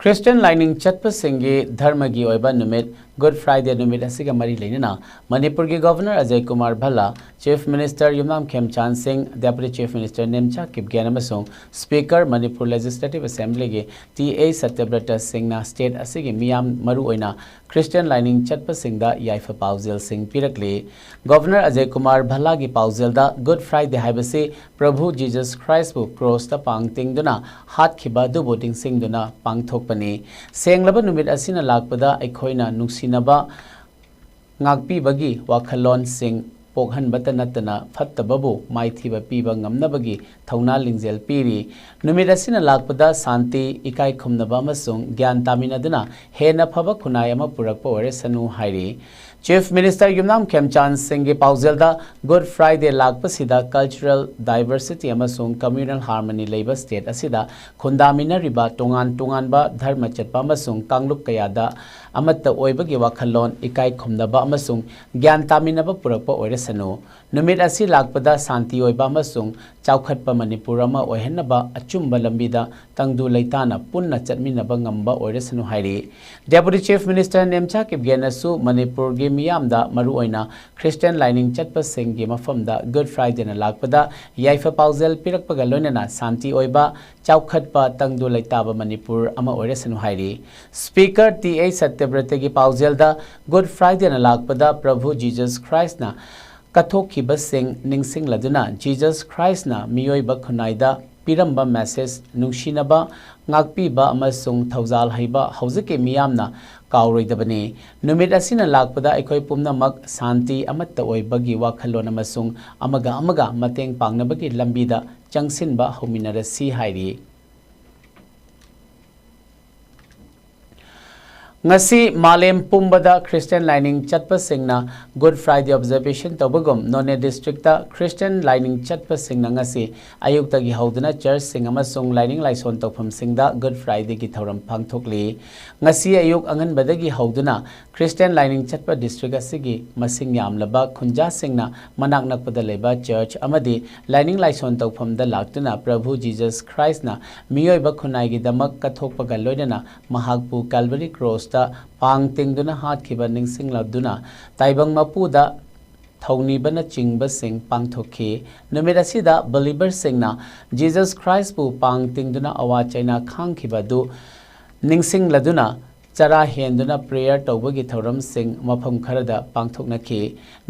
ꯈ꯭ꯔꯤꯁꯇꯤꯌꯟ ꯂꯥꯏꯅꯤꯡ ꯆꯠꯄꯁꯤꯡꯒꯤ ꯙꯔꯃꯒꯤ ꯑꯣꯏꯕ ꯅꯨꯃꯤꯠ ꯒꯨꯗ ꯐ꯭ꯔꯥꯏꯗꯦ ꯅꯨꯃꯤꯠ ꯑꯁꯤꯒ ꯃꯔꯤ ꯂꯩꯅꯅ ꯃꯅꯤꯄꯨꯔꯒꯤ governor Ajay Kumar Bhalla, chief minister Yumnam Khemchand Singh, deputy chief minister Nemcha Kipgen ꯑꯃꯁꯨꯡ ꯁ꯭ꯄꯤꯀꯔ ꯃꯅꯤꯄꯨꯔ ꯂꯦꯖꯤꯁꯂꯦꯇꯤꯚ ꯑꯦꯁꯦꯝꯕ꯭ꯂꯤꯒꯤ ꯇꯤ ꯑꯦ ꯁꯇ꯭ꯌꯕ꯭ꯔꯇ ꯁꯤꯡꯅ ꯁ꯭ꯇꯦꯠ ꯑꯁꯤꯒꯤ ꯃꯤꯌꯥꯝ, ꯃꯔꯨꯑꯣꯏꯅ ꯈ꯭ꯔꯤꯁꯇꯤꯌꯟ ꯂꯥꯏꯅꯤꯡ ꯆꯠꯄꯁꯤꯡꯗ ꯌꯥꯏꯐ ꯄꯥꯎꯖꯦꯜꯁꯤꯡ ꯄꯤꯔꯛꯂꯤ꯫ ꯒꯚꯔꯅꯔ ꯑꯖꯌ ꯀꯨꯃꯥꯔ ꯚꯜꯂꯥꯒꯤ ꯄꯥꯎꯖꯦꯜꯗ, ꯒꯨꯗ ꯐ꯭ꯔꯥꯏꯗꯦ ꯍꯥꯏꯕꯁꯤ ꯄ꯭ꯔꯚꯨ ꯖꯤꯖꯁ ꯈ꯭ꯔꯥꯏꯁꯄꯨ ꯀ꯭ꯔꯣꯁꯇ ꯄꯥꯡ ꯇꯤꯡꯗꯨꯅ ꯍꯥꯠꯈꯤꯕ ꯑꯗꯨꯕꯨ ꯅꯤꯡꯁꯤꯡꯗꯨꯅ ꯄꯥꯡꯊꯣꯛꯄꯅꯤ꯫ ꯁꯦꯡꯂꯕ ꯅꯨꯃꯤꯠ ꯑꯁꯤꯅ ꯂꯥꯛꯄꯗ ꯑꯩꯈꯣꯏꯅ ꯅꯨꯡꯁꯤꯅꯕ ꯉꯥꯛꯄꯤꯕꯒꯤ ꯋꯥꯈꯜꯂꯣꯟꯁꯤꯡ ꯄꯣꯛꯍꯟꯕꯇ ꯅꯠꯇꯅ ꯐꯠꯇꯕꯕꯨ ꯃꯥꯏꯊꯤꯕ ꯄꯤꯕ ꯉꯝꯅꯕꯒꯤ ꯊꯧꯅꯥ ꯂꯤꯡꯖꯦꯜ ꯄꯤꯔꯤ꯫ ꯅꯨꯃꯤꯠ ꯑꯁꯤꯅ ꯂꯥꯛꯄꯗ ꯁꯥꯟꯇꯤ, ꯏꯀꯥꯏ ꯈꯨꯝꯅꯕ ꯑꯃꯁꯨꯡ ꯒ꯭ꯌꯥꯟ ꯇꯥꯃꯤꯟꯅꯗꯨꯅ ꯍꯦꯟꯅ ꯐꯕ ꯈꯨꯟꯅꯥꯏ ꯑꯃ ꯄꯨꯔꯛꯄ ꯑꯣꯏꯔꯁꯅꯨ ꯍꯥꯏꯔꯤ꯫ Chief Minister ꯌꯨꯝꯅꯥꯝ ꯈꯦꯝꯆꯥꯟ ꯁꯤꯡꯒꯤ ꯄꯥꯎꯖꯦꯜꯗ Good Friday ꯂꯥꯛꯄꯁꯤꯗ cultural diversity ꯑꯃꯁꯨꯡ communal harmony ꯂꯩꯕ state ꯑꯁꯤꯗ ꯈꯨꯟꯗꯥꯃꯤꯟꯅꯔꯤꯕ ꯇꯣꯉꯥꯟ ꯇꯣꯉꯥꯟꯕ ꯙꯔꯃ ꯆꯠꯄ ꯑꯃꯁꯨꯡ ꯀꯥꯡꯂꯨꯞ ꯀꯌꯥꯗ ꯑꯃꯠꯇ ꯑꯣꯏꯕꯒꯤ ꯋꯥꯈꯜꯂꯣꯟ, ꯏꯀꯥꯏ ꯈꯨꯝꯅꯕ ꯑꯃꯁꯨꯡ ꯒ꯭ꯌꯥꯟ ꯇꯥꯃꯤꯟꯅꯕ ꯄꯨꯔꯛꯄ ꯑꯣꯏꯔꯁꯅꯨ꯫ ꯅꯨꯃꯤꯠ ꯑꯁꯤ ꯂꯥꯛꯄꯗ ꯁꯥꯟꯇꯤ ꯑꯣꯏꯕ ꯑꯃꯁꯨꯡ ꯆꯥꯎꯈꯠꯄ ꯃꯅꯤꯄꯨꯔ ꯑꯃ ꯑꯣꯏꯍꯟꯅꯕ ꯑꯆꯨꯝꯕ ꯂꯝꯕꯤꯗ ꯇꯪꯗꯨ ꯂꯩꯇꯥꯅ ꯄꯨꯟꯅ ꯆꯠꯃꯤꯟꯅꯕ ꯉꯝꯕ ꯑꯣꯏꯔꯁꯅꯨ ꯍꯥꯏꯔꯤ꯫ Deputy Chief Minister ꯅꯦꯝꯆꯥ ꯀꯤꯞꯒꯦꯅꯁꯨ ꯃꯅꯤꯄꯨꯔꯒꯤ ꯃꯤꯌꯥꯝꯗ, ꯃꯔꯨꯑꯣꯏꯅ Christian ꯂꯥꯏꯅꯤꯡ ꯆꯠꯄꯁꯤꯡꯒꯤ ꯃꯐꯝꯗ Good Fridayꯅ ꯂꯥꯛꯄꯗ ꯌꯥꯏꯐ ꯄꯥꯎꯖꯦꯜ ꯄꯤꯔꯛꯄꯒ ꯂꯣꯏꯅꯅ ꯁꯥꯟꯇꯤ ꯑꯣꯏꯕ, ꯆꯥꯎꯈꯠꯄ, ꯇꯪꯗꯨ ꯂꯩꯇꯥꯕ ꯃꯅꯤꯄꯨꯔ ꯑꯃ ꯑꯣꯏꯔꯁꯅꯨ ꯍꯥꯏꯔꯤ꯫ Speaker ꯇꯤ ꯑꯩꯆ ꯁꯇ꯭ꯌꯕ꯭ꯔꯇꯒꯤ ꯄꯥꯎꯖꯦꯜꯗ Good Fridayꯅ ꯂꯥꯛꯄꯗ ꯄ꯭ꯔꯚꯨ Jesus Christꯅ ꯀꯠꯊꯣꯛꯈꯤꯕꯁꯤꯡ ꯅꯤꯡꯁꯤꯡꯂꯗꯨꯅ Jesus Christꯅ ꯃꯤꯑꯣꯏꯕ ꯈꯨꯟꯅꯥꯏꯗ ꯄꯤꯔꯝꯕ message, ꯅꯨꯡꯁꯤꯅꯕ, ꯉꯥꯛꯄꯤꯕ ꯑꯃꯁꯨꯡ ꯊꯧꯖꯥꯜ ꯍꯩꯕ ꯍꯧꯖꯤꯛꯀꯤ ꯃꯤꯌꯥꯝꯅ ꯀꯥꯎꯔꯣꯏꯗꯕꯅꯤ꯫ ꯅꯨꯃꯤꯠ ꯑꯁꯤꯅ ꯂꯥꯛꯄꯗ ꯑꯩꯈꯣꯏ ꯄꯨꯝꯅꯃꯛ ꯁꯥꯟꯇꯤ, ꯑꯃꯠꯇ ꯑꯣꯏꯕꯒꯤ ꯋꯥꯈꯜꯂꯣꯟ ꯑꯃꯁꯨꯡ ꯑꯃꯒ ꯑꯃꯒ ꯃꯇꯦꯡ ꯄꯥꯡꯅꯕꯒꯤ ꯂꯝꯕꯤꯗ ꯆꯪꯁꯤꯟꯕ ꯍꯧꯃꯤꯟꯅꯔꯁꯤ ꯍꯥꯏꯔꯤ꯫ ꯉꯁꯤ ꯃꯥꯂꯦꯝ ꯄꯨꯝꯕꯗ Christian ꯂꯥꯏꯅꯤꯡ ꯆꯠꯄꯁꯤꯡꯅ Good Friday observation ꯇꯧꯕꯒꯨꯝ, ꯅꯣꯅꯦ districtꯇ Christian ꯂꯥꯏꯅꯤꯡ ꯆꯠꯄꯁꯤꯡꯅ ꯉꯁꯤ ꯑꯌꯨꯛꯇꯒꯤ ꯍꯧꯗꯨꯅ churchꯁꯤꯡ ꯑꯃꯁꯨꯡ ꯂꯥꯏꯅꯤꯡ ꯂꯥꯏꯁꯣꯟ ꯇꯧꯐꯝꯁꯤꯡꯗ Good Fridayꯒꯤ ꯊꯧꯔꯝ ꯄꯥꯡꯊꯣꯛꯂꯤ꯫ ꯉꯁꯤ ꯑꯌꯨꯛ ꯑꯉꯟꯕꯗꯒꯤ ꯍꯧꯗꯨꯅ Christian ꯂꯥꯏꯅꯤꯡ ꯆꯠꯄ district ꯑꯁꯤꯒꯤ ꯃꯁꯤꯡ ꯌꯥꯝꯂꯕ ꯈꯨꯟꯖꯥꯁꯤꯡꯅ ꯃꯅꯥꯛ ꯅꯛꯄꯗ ꯂꯩꯕ church ꯑꯃꯗꯤ ꯂꯥꯏꯅꯤꯡ ꯂꯥꯏꯁꯣꯟ ꯇꯧꯐꯝꯗ ꯂꯥꯛꯇꯨꯅ ꯄ꯭ꯔꯚꯨ Jesus Christꯅ ꯃꯤꯑꯣꯏꯕ ꯈꯨꯟꯅꯥꯏꯒꯤꯗꯃꯛ ꯀꯠꯊꯣꯛꯄꯒ ꯂꯣꯏꯅꯅ ꯃꯍꯥꯛꯄꯨ Calvary crossꯇ ꯄꯥꯡ ꯇꯤꯡꯗꯨꯅ ꯍꯥꯠꯈꯤꯕ ꯅꯤꯡꯁꯤꯡꯂꯗꯨꯅ ꯇꯥꯏꯕꯪ ꯃꯄꯨꯗ ꯊꯧꯅꯤꯕꯅꯆꯤꯡꯕꯁꯤꯡ ꯄꯥꯡꯊꯣꯛꯈꯤ꯫ ꯅꯨꯃꯤꯠ ꯑꯁꯤꯗ believerꯁꯤꯡꯅ Jesus Christꯄꯨ ꯄꯥꯡ ꯇꯤꯡꯗꯨꯅ ꯑꯋꯥ ꯆꯩꯅꯥ ꯈꯥꯡꯈꯤꯕ ꯑꯗꯨ ꯅꯤꯡꯁꯤꯡꯂꯗꯨꯅ ꯆꯔꯥ ꯍꯦꯟꯗꯨꯅ prayer ꯇꯧꯕꯒꯤ ꯊꯧꯔꯝꯁꯤꯡ ꯃꯐꯝ ꯈꯔꯗ ꯄꯥꯡꯊꯣꯛꯅꯈꯤ꯫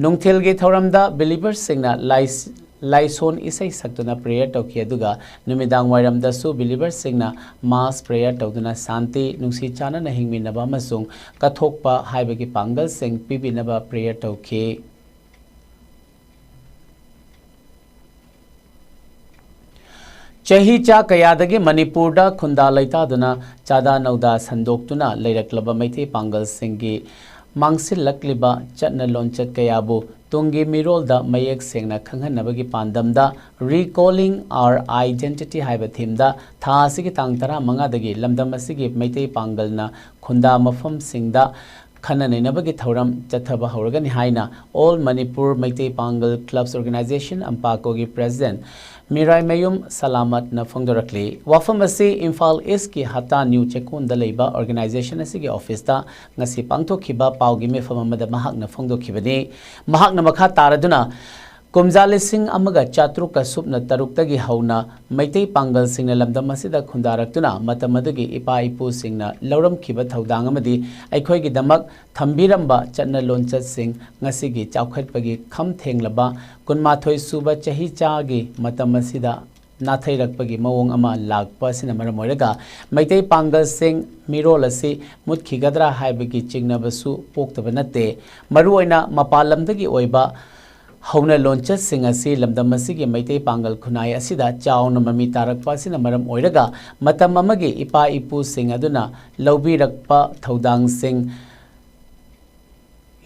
ꯅꯨꯡꯊꯤꯜꯒꯤ ꯊꯧꯔꯝꯗ believerꯁꯤꯡꯅ ꯂꯥꯏ-, ꯂꯥꯏꯁꯣꯟ ꯏꯁꯩ ꯁꯛꯇꯨꯅ prayer ꯇꯧꯈꯤ, ꯑꯗꯨꯒ ꯅꯨꯃꯤꯗꯥꯡ ꯋꯥꯏꯔꯝꯗꯁꯨ believerꯁꯤꯡꯅ mass prayer ꯇꯧꯗꯨꯅ ꯁꯥꯟꯇꯤ, ꯅꯨꯡꯁꯤ ꯆꯥꯟꯅꯅ ꯍꯤꯡꯃꯤꯟꯅꯕ ꯑꯃꯁꯨꯡ ꯀꯠꯊꯣꯛꯄ ꯍꯥꯏꯕꯒꯤ ꯄꯥꯡꯒꯜꯁꯤꯡ ꯄꯤꯕꯤꯅꯕ prayer ꯇꯧꯈꯤ꯫ ꯆꯍꯤ ꯆꯥ ꯀꯌꯥꯗꯒꯤ ꯃꯅꯤꯄꯨꯔꯗ ꯈꯨꯟꯗꯥ ꯂꯩꯇꯥꯗꯨꯅ ꯆꯥꯗꯥ ꯅꯧꯗꯥ ꯁꯟꯗꯣꯛꯇꯨꯅ ꯂꯩꯔꯛꯂꯕ ꯃꯩꯇꯩ ꯄꯥꯡꯒꯜꯁꯤꯡꯒꯤ ꯃꯥꯡꯁꯤꯜꯂꯛꯂꯤꯕ ꯆꯠꯅ ꯂꯣꯟꯆꯠ ꯀꯌꯥꯕꯨ ꯇꯨꯡꯒꯤ ꯃꯤꯔꯣꯜꯗ ꯃꯌꯦꯛ ꯁꯦꯡꯅ ꯈꯪꯍꯟꯅꯕꯒꯤ ꯄꯥꯟꯗꯝꯗ Recalling Our Identity ꯍꯥꯏꯕ ꯊꯤꯝꯗ ꯊꯥ ꯑꯁꯤꯒꯤ ꯇꯥꯡ ꯇꯔꯥꯃꯉꯥꯗꯒꯤ ꯂꯝꯗꯝ ꯑꯁꯤꯒꯤ ꯃꯩꯇꯩ ꯄꯥꯡꯒꯜꯅ ꯈꯨꯟꯗꯥ ꯃꯐꯝꯁꯤꯡꯗ ꯈꯟꯅ ꯅꯩꯅꯕꯒꯤ ꯊꯧꯔꯝ ꯆꯠꯊꯕ ꯍꯧꯔꯒꯅꯤ ꯍꯥꯏꯅ All Manipur Meitei Pangal Clubs Organization, ꯑꯝꯄꯥꯀꯣꯒꯤ president ꯃꯤꯔꯥꯏꯃꯌꯨꯝ ꯁꯂꯥꯃꯠꯅ ꯐꯣꯡꯗꯣꯔꯛꯂꯤ꯫ ꯋꯥꯐꯝ ꯑꯁꯤ ꯏꯝꯐꯥꯜ ꯏꯁꯀꯤ ꯍꯇꯥ ꯅ꯭ꯌꯨ ꯆꯦꯛꯀꯣꯟꯗ ꯂꯩꯕ organization ꯑꯁꯤꯒꯤ officeꯇ ꯉꯁꯤ ꯄꯥꯡꯊꯣꯛꯈꯤꯕ ꯄꯥꯎꯒꯤ ꯃꯤꯐꯝ ꯑꯃꯗ ꯃꯍꯥꯛꯅ ꯐꯣꯡꯗꯣꯛꯈꯤꯕꯅꯤ꯫ ꯃꯍꯥꯛꯅ ꯃꯈꯥ ꯇꯥꯔꯗꯨꯅ, ꯀꯨꯝꯖꯥ ꯂꯤꯁꯤꯡ ꯑꯃꯒ ꯆꯥꯇ꯭ꯔꯨꯛꯀ ꯁꯨꯞꯅ ꯇꯔꯨꯛꯇꯒꯤ ꯍꯧꯅ ꯃꯩꯇꯩ ꯄꯥꯡꯒꯜꯁꯤꯡꯅ ꯂꯝꯗꯝ ꯑꯁꯤꯗ ꯈꯨꯟꯗꯥꯔꯛꯇꯨꯅ ꯃꯇꯝ ꯑꯗꯨꯒꯤ ꯏꯄꯥ ꯏꯄꯨꯁꯤꯡꯅ ꯂꯧꯔꯝꯈꯤꯕ ꯊꯧꯗꯥꯡ ꯑꯃꯗꯤ ꯑꯩꯈꯣꯏꯒꯤꯗꯃꯛ ꯊꯝꯕꯤꯔꯝꯕ ꯆꯠꯅ ꯂꯣꯟꯆꯠꯁꯤꯡ ꯉꯁꯤꯒꯤ ꯆꯥꯎꯈꯠꯄꯒꯤ ꯈꯝ ꯊꯦꯡꯂꯕ ꯀꯨꯟꯃꯥꯊꯣꯏ ꯁꯨꯕ ꯆꯍꯤ ꯆꯥꯒꯤ ꯃꯇꯝ ꯑꯁꯤꯗ ꯅꯥꯊꯩꯔꯛꯄꯒꯤ ꯃꯑꯣꯡ ꯑꯃ ꯂꯥꯛꯄ ꯑꯁꯤꯅ ꯃꯔꯝ ꯑꯣꯏꯔꯒ ꯃꯩꯇꯩ ꯄꯥꯡꯒꯜꯁꯤꯡ ꯃꯤꯔꯣꯜ ꯑꯁꯤ ꯃꯨꯠꯈꯤꯒꯗ꯭ꯔꯥ ꯍꯥꯏꯕꯒꯤ ꯆꯤꯡꯅꯕꯁꯨ ꯄꯣꯛꯇꯕ ꯅꯠꯇꯦ꯫ ꯃꯔꯨꯑꯣꯏꯅ ꯃꯄꯥꯟ ꯂꯝꯗꯒꯤ ꯑꯣꯏꯕ ꯍꯧꯅ ꯂꯣꯟꯆꯠꯁꯤꯡ ꯑꯁꯤ ꯂꯝꯗꯝ ꯑꯁꯤꯒꯤ ꯃꯩꯇꯩ ꯄꯥꯡꯒꯜ ꯈꯨꯟꯅꯥꯏ ꯑꯁꯤꯗ ꯆꯥꯎꯅ ꯃꯃꯤ ꯇꯥꯔꯛꯄ ꯑꯁꯤꯅ ꯃꯔꯝ ꯑꯣꯏꯔꯒ ꯃꯇꯝ ꯑꯃꯒꯤ ꯏꯄꯥ ꯏꯄꯨꯁꯤꯡ ꯑꯗꯨꯅ ꯂꯧꯕꯤꯔꯛꯄ ꯊꯧꯗꯥꯡꯁꯤꯡ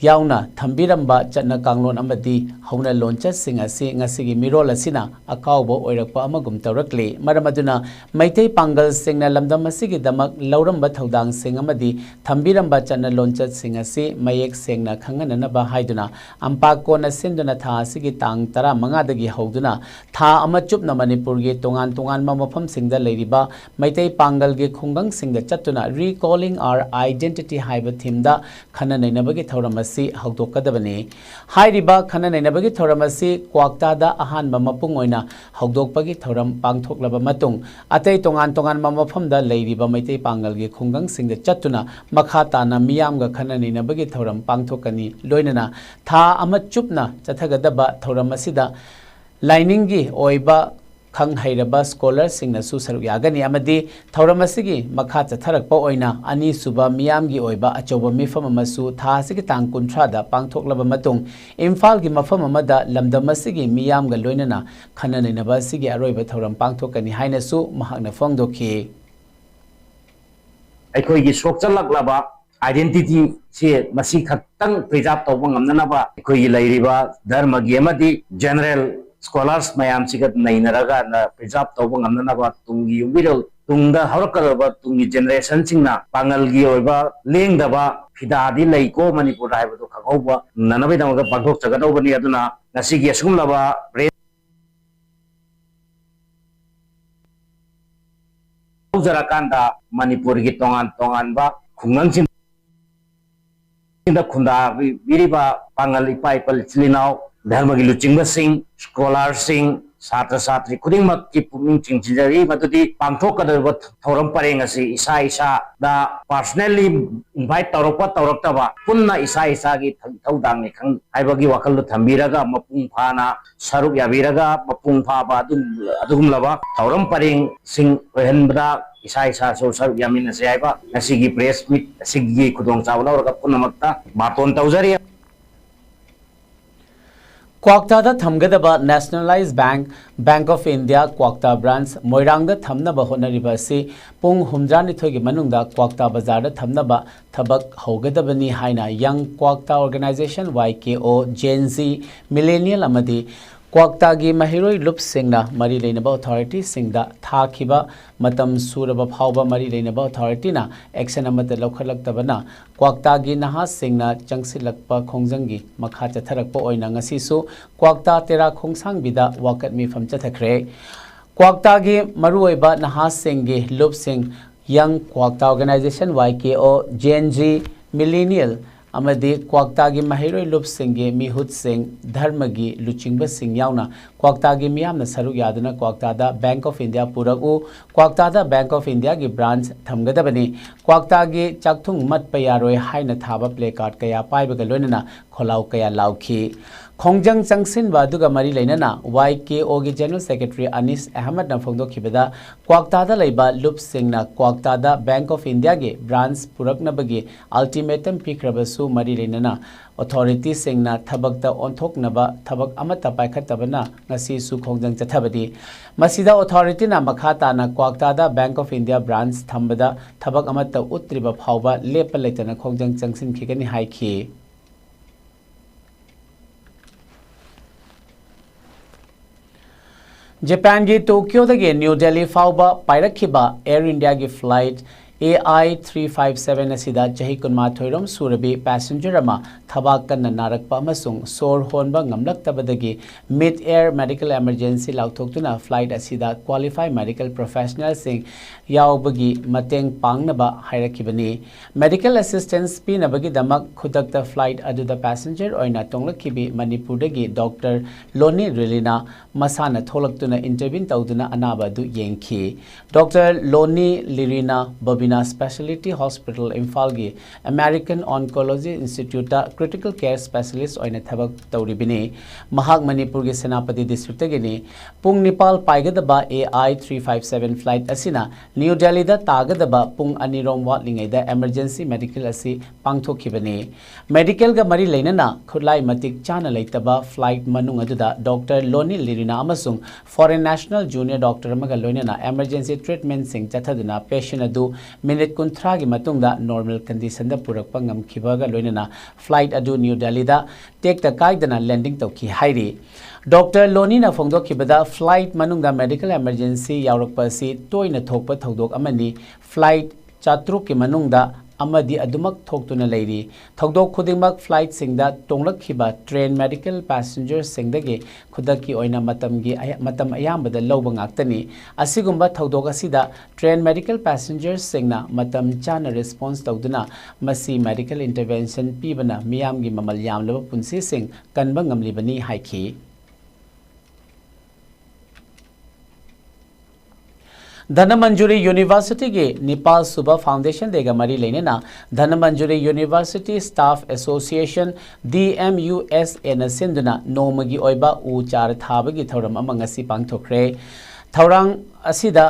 ꯌꯥꯎꯅ ꯊꯝꯕꯤꯔꯝꯕ ꯆꯠꯅ ꯀꯥꯡꯂꯣꯟ ꯑꯃꯗꯤ ꯍꯧꯅ ꯂꯣꯟꯆꯠꯁꯤꯡ ꯑꯁꯤ ꯉꯁꯤꯒꯤ ꯃꯤꯔꯣꯜ ꯑꯁꯤꯅ ꯑꯀꯥꯎꯕ ꯑꯣꯏꯔꯛꯄ ꯑꯃꯒꯨꯝ ꯇꯧꯔꯛꯂꯤ꯫ ꯃꯔꯝ ꯑꯗꯨꯅ ꯃꯩꯇꯩ ꯄꯥꯡꯒꯜꯁꯤꯡꯅ ꯂꯝꯗꯝ ꯑꯁꯤꯒꯤꯗꯃꯛ ꯂꯧꯔꯝꯕ ꯊꯧꯗꯥꯡꯁꯤꯡ ꯑꯃꯗꯤ ꯊꯝꯕꯤꯔꯝꯕ ꯆꯠꯅ ꯂꯣꯟꯆꯠꯁꯤꯡ ꯑꯁꯤ ꯃꯌꯦꯛ ꯁꯦꯡꯅ ꯈꯪꯍꯟꯅꯅꯕ ꯍꯥꯏꯗꯨꯅ ꯑꯝꯄꯥꯀꯣꯅ ꯁꯤꯟꯗꯨꯅ ꯊꯥ ꯑꯁꯤꯒꯤ ꯇꯥꯡ ꯇꯔꯥꯃꯉꯥꯗꯒꯤ ꯍꯧꯗꯨꯅ ꯊꯥ ꯑꯃ ꯆꯨꯞꯅ ꯃꯅꯤꯄꯨꯔꯒꯤ ꯇꯣꯉꯥꯟ ꯇꯣꯉꯥꯟꯕ ꯃꯐꯝꯁꯤꯡꯗ ꯂꯩꯔꯤꯕ ꯃꯩꯇꯩ ꯄꯥꯡꯒꯜꯒꯤ ꯈꯨꯡꯒꯪꯁꯤꯡꯗ ꯆꯠꯇꯨꯅ Recalling Our Identity ꯍꯥꯏꯕ ꯊꯤꯝꯗ ꯈꯟꯅ ꯅꯩꯅꯕꯒꯤ ꯊꯧꯔꯝ ꯑꯁꯤ ꯍꯧꯗꯣꯛꯀꯗꯕꯅꯤ꯫ ꯍꯥꯏꯔꯤꯕ ꯈꯟꯅ ꯅꯩꯅꯕꯒꯤ ꯊꯧꯔꯝ ꯑꯁꯤ ꯀ꯭ꯋꯥꯛꯇꯥꯗ ꯑꯍꯥꯟꯕ ꯃꯄꯨꯡ ꯑꯣꯏꯅ ꯍꯧꯗꯣꯛꯄꯒꯤ ꯊꯧꯔꯝ ꯄꯥꯡꯊꯣꯛꯂꯕ ꯃꯇꯨꯡ, ꯑꯇꯩ ꯇꯣꯉꯥꯟ ꯇꯣꯉꯥꯟꯕ ꯃꯐꯝꯗ ꯂꯩꯔꯤꯕ ꯃꯩꯇꯩ ꯄꯥꯡꯒꯜꯒꯤ ꯈꯨꯡꯒꯪꯁꯤꯡꯗ ꯆꯠꯇꯨꯅ ꯃꯈꯥ ꯇꯥꯅ ꯃꯤꯌꯥꯝꯒ ꯈꯟꯅ ꯅꯩꯅꯕꯒꯤ ꯊꯧꯔꯝ ꯄꯥꯡꯊꯣꯛꯀꯅꯤ꯫ ꯂꯣꯏꯅꯅ ꯊꯥ ꯑꯃ ꯆꯨꯞꯅ ꯆꯠꯊꯒꯗꯕ ꯊꯧꯔꯝ ꯑꯁꯤꯗ ꯂꯥꯏꯅꯤꯡꯒꯤ ꯑꯣꯏꯕ ꯈꯪ ꯍꯩꯔꯕ ꯁ꯭ꯀꯣꯂꯔꯁꯤꯡꯅꯁꯨ ꯁꯔꯨꯛ ꯌꯥꯒꯅꯤ ꯑꯃꯗꯤ ꯊꯧꯔꯝ ꯑꯁꯤꯒꯤ ꯃꯈꯥ ꯆꯠꯊꯔꯛꯄ ꯑꯣꯏꯅ ꯑꯅꯤꯁꯨꯕ ꯃꯤꯌꯥꯝꯒꯤ ꯑꯣꯏꯕ ꯑꯆꯧꯕ ꯃꯤꯐꯝ ꯑꯃꯁꯨ ꯊꯥ ꯑꯁꯤꯒꯤ ꯇꯥꯡ ꯀꯨꯟꯊ꯭ꯔꯥꯗ ꯄꯥꯡꯊꯣꯛꯂꯕ ꯃꯇꯨꯡ ꯏꯝꯐꯥꯜꯒꯤ ꯃꯐꯝ ꯑꯃꯗ ꯂꯝꯗꯝ ꯑꯁꯤꯒꯤ ꯃꯤꯌꯥꯝꯒ ꯂꯣꯏꯅꯅ ꯈꯟꯅ ꯅꯩꯅꯕ ꯑꯁꯤꯒꯤ ꯑꯔꯣꯏꯕ ꯊꯧꯔꯝ ꯄꯥꯡꯊꯣꯛꯀꯅꯤ ꯍꯥꯏꯅꯁꯨ ꯃꯍꯥꯛꯅ ꯐꯣꯡꯗꯣꯛꯈꯤ꯫ ꯑꯩꯈꯣꯏꯒꯤ ꯁꯣꯛꯆꯜꯂꯛꯂꯕ identity ꯁꯤ ꯃꯁꯤ ꯈꯛꯇꯪ preserve ꯇꯧꯕ ꯉꯝꯅꯅꯕ ꯑꯩꯈꯣꯏꯒꯤ ꯂꯩꯔꯤꯕ ꯙꯔꯃꯒꯤ ꯑꯃꯗꯤ general scholars ꯃꯌꯥꯝꯁꯤꯒ ꯅꯩꯅꯔꯒ preserve ꯇꯧꯕ ꯉꯝꯅꯅꯕ ꯇꯨꯡꯒꯤ ꯌꯨꯝꯕꯤꯔꯦꯜ, ꯇꯨꯡꯗ ꯍꯧꯔꯛꯀꯗꯕ ꯇꯨꯡꯒꯤ generation ꯁꯤꯡꯅ ꯄꯥꯡꯒꯜꯒꯤ ꯑꯣꯏꯕ ꯂꯦꯡꯗꯕ ꯐꯤꯗꯥꯗꯤ ꯂꯩꯀꯣ ꯃꯅꯤꯄꯨꯔꯗ ꯍꯥꯏꯕꯗꯨ ꯈꯪꯍꯧꯕ ꯉꯝꯅꯅꯕꯒꯤꯗꯃꯛꯇ ꯄꯥꯡꯊꯣꯛꯆꯒꯗꯧꯕꯅꯤ꯫ ꯑꯗꯨꯅ ꯉꯁꯤꯒꯤ ꯑꯁꯤꯒꯨꯝꯂꯕ ꯇꯧꯖꯔꯀꯥꯟꯗ ꯃꯅꯤꯄꯨꯔꯒꯤ ꯇꯣꯉꯥꯟ ꯇꯣꯉꯥꯟꯕ ꯈꯨꯡꯒꯪꯁꯤꯡꯗ ꯈꯨꯟꯗꯥꯕꯤꯔꯤꯕ ꯄꯥꯡꯒꯜ ꯏꯄꯥ ꯏꯄꯜ ꯏꯆꯤꯜ ꯏꯅꯥꯎ, ꯙꯔꯃꯒꯤ ꯂꯨꯆꯤꯡꯕꯁꯤꯡ, ꯁ꯭ꯀꯣꯂꯥꯔꯁꯤꯡ, ꯁꯥꯇ꯭ꯔ ꯁꯥꯇ꯭ꯔꯤ ꯈꯨꯗꯤꯡꯃꯛꯀꯤ ꯄꯨꯛꯅꯤꯡ ꯆꯤꯡꯁꯤꯟꯖꯔꯤ ꯃꯗꯨꯗꯤ ꯄꯥꯡꯊꯣꯛꯀꯗꯧꯔꯤꯕ ꯊꯧꯔꯝ ꯄꯔꯦꯡ ꯑꯁꯤ ꯏꯁꯥ ꯏꯁꯥꯗ personally invite ꯇꯧꯔꯛꯄ ꯇꯧꯔꯛꯇꯕ ꯄꯨꯟꯅ ꯏꯁꯥ ꯏꯁꯥꯒꯤ ꯏꯊꯧꯗꯥꯡꯅꯤ ꯈꯪ ꯍꯥꯏꯕꯒꯤ ꯋꯥꯈꯜꯗꯨ ꯊꯝꯕꯤꯔꯒ ꯃꯄꯨꯡ ꯐꯥꯅ ꯁꯔꯨꯛ ꯌꯥꯕꯤꯔꯒ ꯃꯄꯨꯡ ꯐꯥꯕ ꯑꯗꯨꯝ ꯑꯗꯨꯒꯨꯝꯂꯕ ꯊꯧꯔꯝ ꯄꯔꯦꯡꯁꯤꯡ ꯑꯣꯏꯍꯟꯕꯗ ꯏꯁꯥ ꯏꯁꯥꯁꯨ ꯁꯔꯨꯛ ꯌꯥꯃꯤꯟꯅꯁꯤ ꯍꯥꯏꯕ ꯉꯁꯤꯒꯤ press meet ꯑꯁꯤꯒꯤ ꯈꯨꯗꯣꯡꯆꯥꯕ ꯂꯧꯔꯒ ꯄꯨꯝꯅꯃꯛꯇ ꯕꯥꯇꯣꯟ ꯇꯧꯖꯔꯤ꯫ ꯀ꯭ꯋꯥꯛꯇꯥꯗ ꯊꯝꯒꯗꯕ Nationalized Bank, Bank of India ꯀ꯭ꯋꯥꯛꯇꯥ branch ꯃꯣꯏꯔꯥꯡꯗ ꯊꯝꯅꯕ ꯍꯣꯠꯅꯔꯤꯕ ꯑꯁꯤ ꯄꯨꯡ ꯍꯨꯝꯗ꯭ꯔꯥꯅꯤꯊꯣꯏꯒꯤ ꯃꯅꯨꯡꯗ ꯀ꯭ꯋꯥꯛꯇꯥ ꯕꯖꯥꯔꯗ ꯊꯝꯅꯕ ꯊꯕꯛ ꯍꯧꯒꯗꯕꯅꯤ ꯍꯥꯏꯅ Young Kwakta Organization, Y K O, Gen Z, Millennial ꯑꯃꯗꯤ ꯀ꯭ꯋꯥꯛꯇꯥꯒꯤ ꯃꯍꯩꯔꯣꯏ ꯂꯨꯞꯁꯤꯡꯅ ꯃꯔꯤ ꯂꯩꯅꯕ authority ꯁꯤꯡꯗ ꯊꯥꯈꯤꯕ ꯃꯇꯝ ꯁꯨꯔꯕ ꯐꯥꯎꯕ ꯃꯔꯤ ꯂꯩꯅꯕ authority ꯅ action ꯑꯃꯠꯇ ꯂꯧꯈꯠꯂꯛꯇꯕꯅ ꯀ꯭ꯋꯥꯛꯇꯥꯒꯤ ꯅꯍꯥꯁꯤꯡꯅ ꯆꯪꯁꯤꯜꯂꯛꯄ ꯈꯣꯡꯖꯪꯒꯤ ꯃꯈꯥ ꯆꯠꯊꯔꯛꯄ ꯑꯣꯏꯅ ꯉꯁꯤꯁꯨ ꯀ꯭ꯋꯥꯛꯇꯥ ꯇꯦꯔꯥ ꯈꯣꯡꯁꯥꯡꯕꯤꯗ ꯋꯥꯀꯠ ꯃꯤꯐꯝ ꯆꯠꯊꯈ꯭ꯔꯦ꯫ ꯀ꯭ꯋꯥꯛꯇꯥꯒꯤ ꯃꯔꯨꯑꯣꯏꯕ ꯅꯍꯥꯁꯤꯡꯒꯤ ꯂꯨꯞꯁꯤꯡ Young Kwakta Organization, Y K O, Gen Z, Millennial ꯑꯃꯗꯤ ꯀ꯭ꯋꯥꯛꯇꯥꯒꯤ ꯃꯍꯩꯔꯣꯏ ꯂꯨꯞꯁꯤꯡꯒꯤ ꯃꯤꯍꯨꯠꯁꯤꯡ, ꯙꯔꯃꯒꯤ ꯂꯨꯆꯤꯡꯕꯁꯤꯡ ꯌꯥꯎꯅ ꯀ꯭ꯋꯥꯛꯇꯥꯒꯤ ꯃꯤꯌꯥꯝꯅ ꯁꯔꯨꯛ ꯌꯥꯗꯨꯅ ꯀ꯭ꯋꯥꯛꯇꯥꯗ Bank of India ꯄꯨꯔꯛꯎ, ꯀ꯭ꯋꯥꯛꯇꯥꯗ Bank of India ꯒꯤ branch ꯊꯝꯒꯗꯕꯅꯤ, ꯀ꯭ꯋꯥꯛꯇꯥꯒꯤ ꯆꯥꯛꯊꯨꯡ ꯃꯠꯄ ꯌꯥꯔꯣꯏ ꯍꯥꯏꯅ ꯊꯥꯕ placard ꯀꯌꯥ ꯄꯥꯏꯕꯒ ꯂꯣꯏꯅꯅ ꯈꯣꯜꯂꯥꯎ ꯀꯌꯥ ꯂꯥꯎꯈꯤ꯫ ꯈꯣꯡꯖꯪ ꯆꯪꯁꯤꯟꯕ ꯑꯗꯨꯒ ꯃꯔꯤ ꯂꯩꯅꯅ ꯋꯥꯏ ꯀꯦ ꯑꯣꯒꯤ General Secretary ꯑꯅꯤꯁ ꯑꯍꯃꯗꯅ ꯐꯣꯡꯗꯣꯛꯈꯤꯕꯗ, ꯀ꯭ꯋꯥꯛꯇꯥꯗ ꯂꯩꯕ ꯂꯨꯞꯁꯤꯡꯅ ꯀ꯭ꯋꯥꯛꯇꯥꯗ Bank of Indiaꯒꯤ branch ꯄꯨꯔꯛꯅꯕꯒꯤ ultimatum ꯄꯤꯈ꯭ꯔꯕꯁꯨ ꯃꯔꯤ ꯂꯩꯅꯅ authorityꯁꯤꯡꯅ ꯊꯕꯛꯇ ꯑꯣꯟꯊꯣꯛꯅꯕ ꯊꯕꯛ ꯑꯃꯠꯇ ꯄꯥꯏꯈꯠꯇꯕꯅ ꯉꯁꯤꯁꯨ ꯈꯣꯡꯖꯪ ꯆꯠꯊꯕꯅꯤ꯫ ꯃꯁꯤꯗ authorityꯅ ꯃꯈꯥ ꯇꯥꯅ ꯀ꯭ꯋꯥꯛꯇꯥꯗ Bank of India branch ꯊꯝꯕꯗ ꯊꯕꯛ ꯑꯃꯠꯇ ꯎꯠꯇ꯭ꯔꯤꯕ ꯐꯥꯎꯕ ꯂꯦꯞꯄ ꯂꯩꯇꯅ ꯈꯣꯡꯖꯪ ꯆꯪꯁꯤꯟꯈꯤꯒꯅꯤ ꯍꯥꯏꯈꯤ꯫ ꯖꯄꯥꯟꯒꯤ ꯇꯣꯀꯤꯌꯣꯗꯒꯤ ꯅ꯭ꯌꯨ ꯗꯦꯜꯂꯤ ꯐꯥꯎꯕ ꯄꯥꯏꯔꯛꯈꯤꯕ Air Indiaꯒꯤ flight A I three five seven ꯑꯁꯤꯗ ꯆꯍꯤ ꯀꯨꯟꯃꯥꯊꯣꯏ ꯔꯣꯝ ꯁꯨꯔꯕꯤ passenger ꯑꯃ ꯊꯕꯥꯛ ꯀꯟꯅ ꯅꯥꯔꯛꯄ ꯑꯃꯁꯨꯡ ꯁꯣꯔ ꯍꯣꯟꯕ ꯉꯝꯂꯛꯇꯕꯗꯒꯤ mid air medical emergency ꯂꯥꯎꯊꯣꯛꯇꯨꯅ flight ꯑꯁꯤꯗ qualified medical professionalꯁꯤꯡ ꯌꯥꯎꯕꯒꯤ ꯃꯇꯦꯡ ꯄꯥꯡꯅꯕ ꯍꯥꯏꯔꯛꯈꯤꯕꯅꯤ꯫ Medical assistance ꯄꯤꯅꯕꯒꯤꯗꯃꯛ ꯈꯨꯗꯛꯇ flight ꯑꯗꯨꯗ passenger ꯑꯣꯏꯅ ꯇꯣꯡꯂꯛꯈꯤꯕꯤ ꯃꯅꯤꯄꯨꯔꯗꯒꯤ Doctor ꯂꯣꯅꯤ ꯔꯤꯂꯤꯅꯥ ꯃꯁꯥꯅ ꯊꯣꯛꯂꯛꯇꯨꯅ intervene ꯇꯧꯗꯨꯅ ꯑꯅꯥꯕ ꯑꯗꯨ ꯌꯦꯡꯈꯤ꯫ Doctor ꯂꯣꯅꯤ ꯂꯤꯔꯤꯅꯥ ꯕꯕꯤꯅꯥ Speciality Hospital ꯏꯝꯐꯥꯜꯒꯤ American Oncology Instituteꯇ critical care specialist ꯑꯣꯏꯅ ꯊꯕꯛ ꯇꯧꯔꯤꯕꯅꯤ꯫ ꯃꯍꯥꯛ ꯃꯅꯤꯄꯨꯔꯒꯤ ꯁꯦꯅꯥꯄꯇꯤ districtꯇꯒꯤꯅꯤ꯫ ꯄꯨꯡ ꯅꯤꯄꯥꯜ ꯄꯥꯏꯒꯗꯕ A I three five seven flight ꯑꯁꯤꯅ ꯅ꯭ꯌꯨ ꯗꯦꯜꯂꯤꯗ ꯇꯥꯒꯗꯕ ꯄꯨꯡ ꯑꯅꯤꯔꯣꯝ ꯋꯥꯠꯂꯤꯉꯩꯗ emergency medical ꯑꯁꯤ ꯄꯥꯡꯊꯣꯛꯈꯤꯕꯅꯤ꯫ Medicalꯒ ꯃꯔꯤ ꯂꯩꯅꯅ ꯈꯨꯠꯂꯥꯏ ꯃꯇꯤꯛ ꯆꯥꯅ ꯂꯩꯇꯕ flight ꯃꯅꯨꯡ ꯑꯗꯨꯗ Doctor ꯂꯣꯅꯤ ꯂꯤꯔꯤꯅꯥ ꯑꯃꯁꯨꯡ foreign national junior doctor ꯑꯃꯒ ꯂꯣꯏꯅꯅ emergency treatmentꯁꯤꯡ ꯆꯠꯊꯗꯨꯅ patient ꯑꯗꯨ minute ꯀꯨꯟꯊ꯭ꯔꯥꯒꯤ ꯃꯇꯨꯡꯗ normal conditionꯗ ꯄꯨꯔꯛꯄ ꯉꯝꯈꯤꯕꯒ ꯂꯣꯏꯅꯅ flight ꯑꯗꯨ ꯅ꯭ꯌꯨ ꯗꯦꯜꯂꯤꯗ ꯇꯦꯛꯇ ꯀꯥꯏꯗꯅ landing ꯇꯧꯈꯤ ꯍꯥꯏꯔꯤ꯫ Doctor ꯂꯣꯅꯤꯅ ꯐꯣꯡꯗꯣꯛꯈꯤꯕꯗ, flight ꯃꯅꯨꯡꯗ medical emergency ꯌꯥꯎꯔꯛꯄ ꯑꯁꯤ ꯇꯣꯏꯅ ꯊꯣꯛꯄ ꯊꯧꯗꯣꯛ ꯑꯃꯅꯤ꯫ Flight ꯆꯥꯇ꯭ꯔꯨꯛꯀꯤ ꯃꯅꯨꯡꯗ ꯑꯃꯗꯤ ꯑꯗꯨꯃꯛ ꯊꯣꯛꯇꯨꯅ ꯂꯩꯔꯤ꯫ ꯊꯧꯗꯣꯛ ꯈꯨꯗꯤꯡꯃꯛ flightꯁꯤꯡꯗ ꯇꯣꯡꯂꯛꯈꯤꯕ train medical passengerꯁꯤꯡꯗꯒꯤ ꯈꯨꯗꯛꯀꯤ ꯑꯣꯏꯅ ꯃꯇꯝꯒꯤ ꯑꯌꯥ-, ꯃꯇꯝ ꯑꯌꯥꯝꯕꯗ ꯂꯧꯕ ꯉꯥꯛꯇꯅꯤ꯫ ꯑꯁꯤꯒꯨꯝꯕ ꯊꯧꯗꯣꯛ ꯑꯁꯤꯗ train medical passengerꯁꯤꯡꯅ ꯃꯇꯝ ꯆꯥꯅ response ꯇꯧꯗꯨꯅ ꯃꯁꯤ medical intervention ꯄꯤꯕꯅ ꯃꯤꯌꯥꯝꯒꯤ ꯃꯃꯜ ꯌꯥꯝꯂꯕ ꯄꯨꯟꯁꯤꯁꯤꯡ ꯀꯟꯕ ꯉꯝꯂꯤꯕꯅꯤ ꯍꯥꯏꯈꯤ꯫ ꯙꯅꯃꯟꯖꯨꯔꯤ ꯌꯨꯅꯤꯚꯔꯁꯤꯇꯤꯒꯤ ꯅꯤꯄꯥꯜ ꯁꯨꯕ Foundation Dayꯒ ꯃꯔꯤ ꯂꯩꯅꯅ Dhanamanjuri university staff association, D M U S ꯑꯦꯅ ꯁꯤꯟꯗꯨꯅ ꯅꯣꯡꯃꯒꯤ ꯑꯣꯏꯕ ꯎ ꯆꯥꯔ ꯊꯥꯕꯒꯤ ꯊꯧꯔꯝ ꯑꯃ ꯉꯁꯤ ꯄꯥꯡꯊꯣꯛꯈ꯭ꯔꯦ꯫ ꯊꯧꯔꯥꯡ ꯑꯁꯤꯗ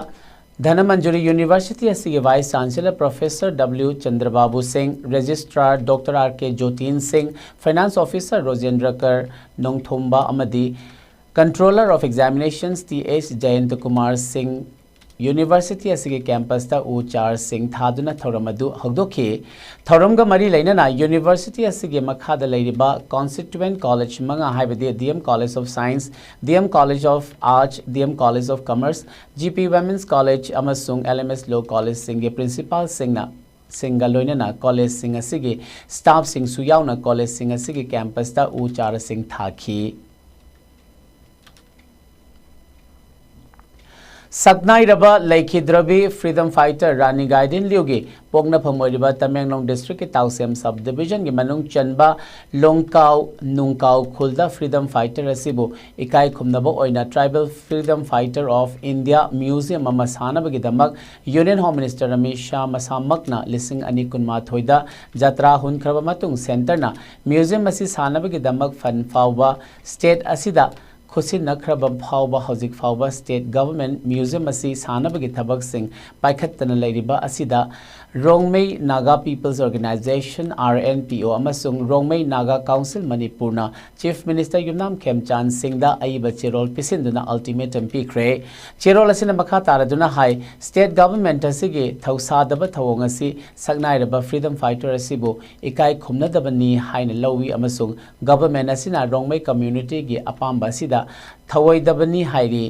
ꯙꯅꯃꯟꯖꯨꯔꯤ ꯌꯨꯅꯤꯚꯔꯁꯤꯇꯤ ꯑꯁꯤꯒꯤ ꯚꯥꯏꯁ ꯆꯥꯟꯁꯦꯂꯔ ꯄ꯭ꯔꯣꯐꯦꯁꯔ ꯗꯕ꯭ꯂꯤꯎ ꯆꯟꯗ꯭ꯔꯕꯥꯕꯨ ꯁꯤꯡ, ꯔꯦꯖꯤꯁꯇ꯭ꯔꯥꯔ ꯗꯣꯛꯇꯔ ꯑꯥꯔ ꯀꯦ ꯖꯣꯇꯤꯟ ꯁꯤꯡ, ꯐꯥꯏꯅꯥꯟꯁ ꯑꯣꯐꯤꯁꯔ ꯔꯣꯖꯦꯟꯗ꯭ꯔ ꯀꯔ ꯅꯣꯡꯊꯣꯝꯕ ꯑꯃꯗꯤ ꯀꯟꯇ꯭ꯔꯣꯂꯔ ꯑꯣꯐ ꯑꯦꯛꯖꯥꯃꯤꯅꯦꯁꯟꯁ ꯇꯤ ꯑꯦꯁ ꯖꯌꯟꯇ ꯀꯨꯃꯥꯔ ꯁꯤꯡ, ꯌꯨꯅꯤꯚꯔꯁꯤꯇꯤ ꯑꯁꯤꯒꯤ ꯀꯦꯝꯄꯁꯇ ꯎ ꯆꯥꯔꯁꯤꯡ ꯊꯥꯗꯨꯅ ꯊꯧꯔꯝ ꯑꯗꯨ ꯍꯧꯗꯣꯛꯈꯤ꯫ ꯊꯧꯔꯝꯒ ꯃꯔꯤ ꯂꯩꯅꯅ ꯌꯨꯅꯤꯚꯔꯁꯤꯇꯤ ꯑꯁꯤꯒꯤ ꯃꯈꯥꯗ ꯂꯩꯔꯤꯕ ꯀꯣꯟꯁꯇꯤꯇ꯭ꯌꯨꯌꯦꯟꯠ ꯀꯣꯂꯦꯖ ꯃꯉꯥ, ꯍꯥꯏꯕꯗꯤ D M college of science, D M college of arts, D M college of commerce, G P women's college ꯑꯃꯁꯨꯡ ꯑꯦꯜ ꯑꯦꯝ ꯑꯦꯁ ꯂꯣ ꯀꯣꯂꯦꯖꯁꯤꯡꯒꯤ ꯄ꯭ꯔꯤꯟꯁꯤꯄꯥꯜꯁꯤꯡꯅ, ꯁꯤꯡꯒ ꯂꯣꯏꯅꯅ ꯀꯣꯂꯦꯖꯁꯤꯡ ꯑꯁꯤꯒꯤ ꯁ꯭ꯇꯥꯐꯁꯤꯡꯁꯨ ꯌꯥꯎꯅ ꯀꯣꯂꯦꯖꯁꯤꯡ ꯑꯁꯤꯒꯤ ꯀꯦꯝꯄꯁꯇ ꯎ ꯆꯥꯔꯁꯤꯡ ꯊꯥꯈꯤ꯫ ꯁꯛꯅꯥꯏꯔꯕ ꯂꯩꯈꯤꯗ꯭ꯔꯕꯤ ꯐ꯭ꯔꯤꯗꯝ ꯐꯥꯏꯇꯔ ꯔꯥꯅꯤ ꯒꯥꯏꯗꯤꯟ ꯂꯤꯌꯨꯒꯤ ꯄꯣꯛꯅꯐꯝ ꯑꯣꯏꯔꯤꯕ ꯇꯃꯦꯡꯂꯣꯡ ꯗꯤꯁꯇ꯭ꯔꯤꯛꯀꯤ ꯇꯥꯎꯁꯦꯝ ꯁꯕ ꯗꯤꯕꯤꯖꯟꯒꯤ ꯃꯅꯨꯡ ꯆꯟꯕ ꯂꯣꯡꯀꯥꯎ ꯅꯨꯡꯀꯥꯎ ꯈꯨꯜꯗ ꯐ꯭ꯔꯤꯗꯝ ꯐꯥꯏꯇꯔ ꯑꯁꯤꯕꯨ ꯏꯀꯥꯏ ꯈꯨꯝꯅꯕ ꯑꯣꯏꯅ Tribal Freedom Fighter of India Museum ꯑꯃ ꯁꯥꯅꯕꯒꯤꯗꯃꯛ union home minister Amit Shah ꯃꯁꯥꯃꯛꯅ ꯂꯤꯁꯤꯡ ꯑꯅꯤ ꯀꯨꯟꯃꯥꯊꯣꯏꯗ ꯖꯇ꯭ꯔꯥ ꯍꯨꯟꯈ꯭ꯔꯕ ꯃꯇꯨꯡ, ꯁꯦꯟꯇꯔꯅ ꯃ꯭ꯌꯨꯖꯤꯌꯝ ꯑꯁꯤ ꯁꯥꯅꯕꯒꯤꯗꯃꯛ ꯐꯟ ꯐꯥꯎꯕ ꯁ꯭ꯇꯦꯠ ꯑꯁꯤꯗ ꯈꯨꯠꯁꯤꯟꯅꯈ꯭ꯔꯕ ꯐꯥꯎꯕ ꯍꯧꯖꯤꯛ ꯐꯥꯎꯕ ꯁ꯭ꯇꯦꯠ ꯒꯚꯔꯟꯃꯦꯟꯠ ꯃ꯭ꯌꯨꯖꯤꯌꯝ ꯑꯁꯤ ꯁꯥꯅꯕꯒꯤ ꯊꯕꯛꯁꯤꯡ ꯄꯥꯏꯈꯠꯇꯅ ꯂꯩꯔꯤꯕ ꯑꯁꯤꯗ Rongmei Naga peoples organisation, R N P O, ꯑꯃꯁꯨꯡ ꯔꯣꯡꯃꯩ ꯅꯥꯒꯥ ꯀꯥꯎꯟꯁꯤꯜ ꯃꯅꯤꯄꯨꯔꯅ ꯆꯤꯐ ꯃꯤꯅꯤꯁꯇꯔ ꯌꯨꯝꯅꯥꯝ ꯈꯦꯝꯆꯥꯟ ꯁꯤꯡꯗ ꯑꯏꯕ ꯆꯦꯔꯣꯜ ꯄꯤꯁꯤꯟꯗꯨꯅ ꯑꯜꯇꯤꯃꯦꯇꯝ ꯄꯤꯈ꯭ꯔꯦ꯫ ꯆꯦꯔꯣꯜ ꯑꯁꯤꯅ ꯃꯈꯥ ꯇꯥꯔꯗꯨꯅ ꯍꯥꯏ, ꯁ꯭ꯇꯦꯠ ꯒꯚꯔꯟꯃꯦꯟꯠ ꯑꯁꯤꯒꯤ ꯊꯧꯁꯥꯗꯕ ꯊꯧꯑꯣꯡ ꯑꯁꯤ ꯁꯛꯅꯥꯏꯔꯕ ꯐ꯭ꯔꯤꯗꯝ ꯐꯥꯏꯇꯔ ꯑꯁꯤꯕꯨ ꯏꯀꯥꯏ ꯈꯨꯝꯅꯗꯕꯅꯤ ꯍꯥꯏꯅ ꯂꯧꯏ ꯑꯃꯁꯨꯡ ꯒꯚꯔꯟꯃꯦꯟꯠ ꯑꯁꯤꯅ ꯔꯣꯡꯃꯩ ꯀꯝꯃ꯭ꯌꯨꯅꯤꯇꯤꯒꯤ ꯑꯄꯥꯝꯕ ꯑꯁꯤꯗ ꯊꯧꯑꯣꯏꯗꯕꯅꯤ ꯍꯥꯏꯔꯤ꯫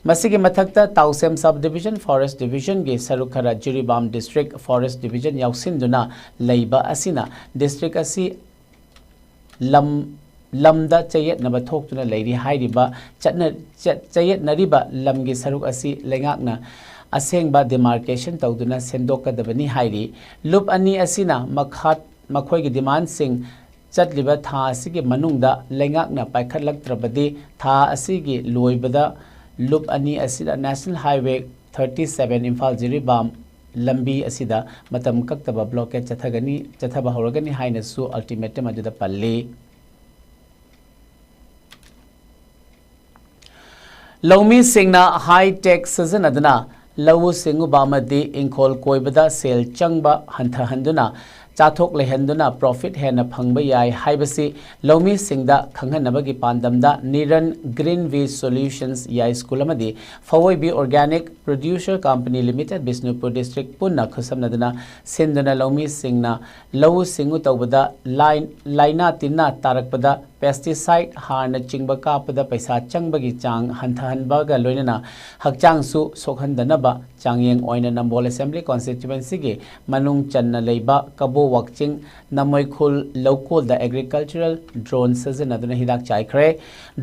ꯃꯁꯤꯒꯤ ꯃꯊꯛꯇ, ꯇꯥꯎꯁꯦꯝ ꯁꯕ ꯗꯤꯕꯤꯖꯟ ꯐꯣꯔꯦꯁ ꯗꯤꯕꯤꯖꯟꯒꯤ ꯁꯔꯨꯛ ꯈꯔ ꯖꯤꯔꯤꯕꯥꯝ ꯗꯤꯁꯇ꯭ꯔꯤꯛ ꯐꯣꯔꯦꯁ ꯗꯤꯕꯤꯖꯟ ꯌꯥꯎꯁꯤꯟꯗꯨꯅ ꯂꯩꯕ ꯑꯁꯤꯅ ꯗꯤꯁꯇ꯭ꯔꯤꯛ ꯑꯁꯤ ꯂꯝ, ꯂꯝꯗ ꯆꯌꯦꯠꯅꯕ ꯊꯣꯛꯇꯨꯅ ꯂꯩꯔꯤ꯫ ꯍꯥꯏꯔꯤꯕ ꯆꯠꯅ-, ꯆ-, ꯆꯌꯦꯠꯅꯔꯤꯕ ꯂꯝꯒꯤ ꯁꯔꯨꯛ ꯑꯁꯤ ꯂꯩꯉꯥꯛꯅ ꯑꯁꯦꯡꯕ ꯗꯤꯃꯥꯔꯀꯦꯁꯟ ꯇꯧꯗꯨꯅ ꯁꯦꯝꯗꯣꯛꯀꯗꯕꯅꯤ ꯍꯥꯏꯔꯤ꯫ ꯂꯨꯞ ꯑꯅꯤ ꯑꯁꯤꯅ ꯃꯈꯥ, ꯃꯈꯣꯏꯒꯤ ꯗꯤꯃꯥꯟꯁꯤꯡ ꯆꯠꯂꯤꯕ ꯊꯥ ꯑꯁꯤꯒꯤ ꯃꯅꯨꯡꯗ ꯂꯩꯉꯥꯛꯅ ꯄꯥꯏꯈꯠꯂꯛꯇ꯭ꯔꯕꯗꯤ, ꯊꯥ ꯑꯁꯤꯒꯤ ꯂꯣꯏꯕꯗ ꯂꯨꯞ ꯑꯅꯤ ꯑꯁꯤꯗ national highway thirty seven Imphal Jiribam ꯂꯝꯕꯤ ꯑꯁꯤꯗ ꯃꯇꯝ ꯀꯛꯇꯕ ꯕ꯭ꯂꯣꯀꯦꯠ ꯆꯠꯊꯒꯅꯤ, ꯆꯠꯊꯕ ꯍꯧꯔꯒꯅꯤ ꯍꯥꯏꯅꯁꯨ ꯑꯜꯇꯤꯃꯦꯇꯝ ꯑꯗꯨꯗ ꯄꯜꯂꯤ꯫ ꯂꯧꯃꯤꯁꯤꯡꯅ ꯍꯥꯏ ꯇꯦꯛ ꯁꯤꯖꯤꯟꯅꯗꯨꯅ ꯂꯧꯎ ꯁꯤꯡꯎꯕ ꯑꯃꯗꯤ ꯏꯪꯈꯣꯜ ꯀꯣꯏꯕꯗ ꯁꯦꯜ ꯆꯪꯕ ꯍꯟꯊꯍꯟꯗꯨꯅ ꯆꯥꯊꯣꯛ ꯂꯩꯍꯟꯗꯨꯅ ꯄ꯭ꯔꯣꯐꯤꯠ ꯍꯦꯟꯅ ꯐꯪꯕ ꯌꯥꯏ ꯍꯥꯏꯕꯁꯤ ꯂꯧꯃꯤꯁꯤꯡꯗ ꯈꯪꯍꯟꯅꯕꯒꯤ ꯄꯥꯟꯗꯝꯗ Niran green veg solutions Yaiskul ꯑꯃꯗꯤ Phouoibi organic producer company limited Bishnupur district ꯄꯨꯟꯅ ꯈꯨꯠꯁꯝꯅꯗꯨꯅ ꯁꯤꯟꯗꯨꯅ ꯂꯧꯃꯤꯁꯤꯡꯅ ꯂꯧꯎ ꯁꯤꯡꯎ ꯇꯧꯕꯗ ꯂꯥꯏ-, ꯂꯥꯏꯅꯥ ꯇꯤꯟꯅꯥ ꯇꯥꯔꯛꯄꯗ ꯄꯦꯁꯇꯤꯁꯥꯏꯗ ꯍꯥꯔꯅꯆꯤꯡꯕ ꯀꯥꯞꯄꯗ ꯄꯩꯁꯥ ꯆꯪꯕꯒꯤ ꯆꯥꯡ ꯍꯟꯊꯍꯟꯕꯒ ꯂꯣꯏꯅꯅ ꯍꯛꯆꯥꯡꯁꯨ ꯁꯣꯛꯍꯟꯗꯅꯕ ꯆꯥꯡꯌꯦꯡ ꯑꯣꯏꯅ ꯅꯝꯕꯣꯜ ꯑꯦꯁꯦꯝꯕ꯭ꯂꯤ ꯀꯣꯟꯁꯇꯤꯇ꯭ꯌꯨꯑꯦꯟꯁꯤꯒꯤ ꯃꯅꯨꯡ ꯆꯟꯅ ꯂꯩꯕ ꯀꯕꯣ ꯋꯥꯛꯆꯤꯡ ꯅꯃꯣꯏꯈꯨꯜ ꯂꯧꯀꯣꯜꯗ ꯑꯦꯒ꯭ꯔꯤꯀꯜꯆꯔꯦꯜ ꯗ꯭ꯔꯣꯟ ꯁꯤꯖꯤꯟꯅꯗꯨꯅ ꯍꯤꯗꯥꯛ ꯆꯥꯏꯈ꯭ꯔꯦ꯫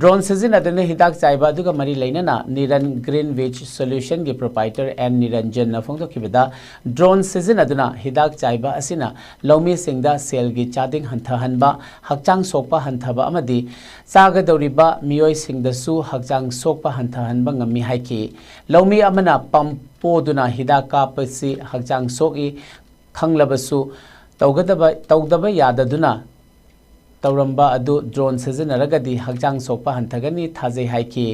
ꯗ꯭ꯔꯣꯟ ꯁꯤꯖꯤꯟꯅꯗꯨꯅ ꯍꯤꯗꯥꯛ ꯆꯥꯏꯕ ꯑꯗꯨꯒ ꯃꯔꯤ ꯂꯩꯅꯅ ꯅꯤꯔꯟ green vase ꯁꯣꯂ꯭ꯌꯨꯁꯟꯒꯤ proprietor and ꯅꯤꯔꯟꯖꯟꯅ ꯐꯣꯡꯗꯣꯛꯈꯤꯕꯗ, drone ꯁꯤꯖꯤꯟꯅꯗꯨꯅ ꯍꯤꯗꯥꯛ ꯆꯥꯏꯕ ꯑꯁꯤꯅ ꯂꯧꯃꯤꯁꯤꯡꯗ ꯁꯦꯜꯒꯤ ꯆꯥꯗꯤꯡ ꯍꯟꯊꯍꯟꯕ, ꯍꯛꯆꯥꯡ ꯁꯣꯛꯄ ꯍꯟꯊꯕ ꯑꯃꯗꯤ ꯆꯥꯒꯗꯧꯔꯤꯕ ꯃꯤꯑꯣꯏꯁꯤꯡꯗꯁꯨ ꯍꯛꯆꯥꯡ ꯁꯣꯛꯄ ꯍꯟꯊꯍꯟꯕ ꯉꯝꯃꯤ ꯍꯥꯏꯈꯤ꯫ ꯂꯧꯃꯤ ꯑꯃꯅ ꯄꯝ ꯄꯣꯗꯨꯅ ꯍꯤꯗꯥꯛ ꯀꯥꯞꯄꯁꯤ ꯍꯛꯆꯥꯡ ꯁꯣꯛꯏ ꯈꯪꯂꯕꯁꯨ ꯇꯧꯒꯗꯕ, ꯇꯧꯗꯕ ꯌꯥꯗꯗꯨꯅ ꯇꯧꯔꯝꯕ ꯑꯗꯨ ꯗ꯭ꯔꯣꯟ ꯁꯤꯖꯤꯟꯅꯔꯒꯗꯤ ꯍꯛꯆꯥꯡ ꯁꯣꯛꯄ ꯍꯟꯊꯒꯅꯤ ꯊꯥꯖꯩ ꯍꯥꯏꯈꯤ꯫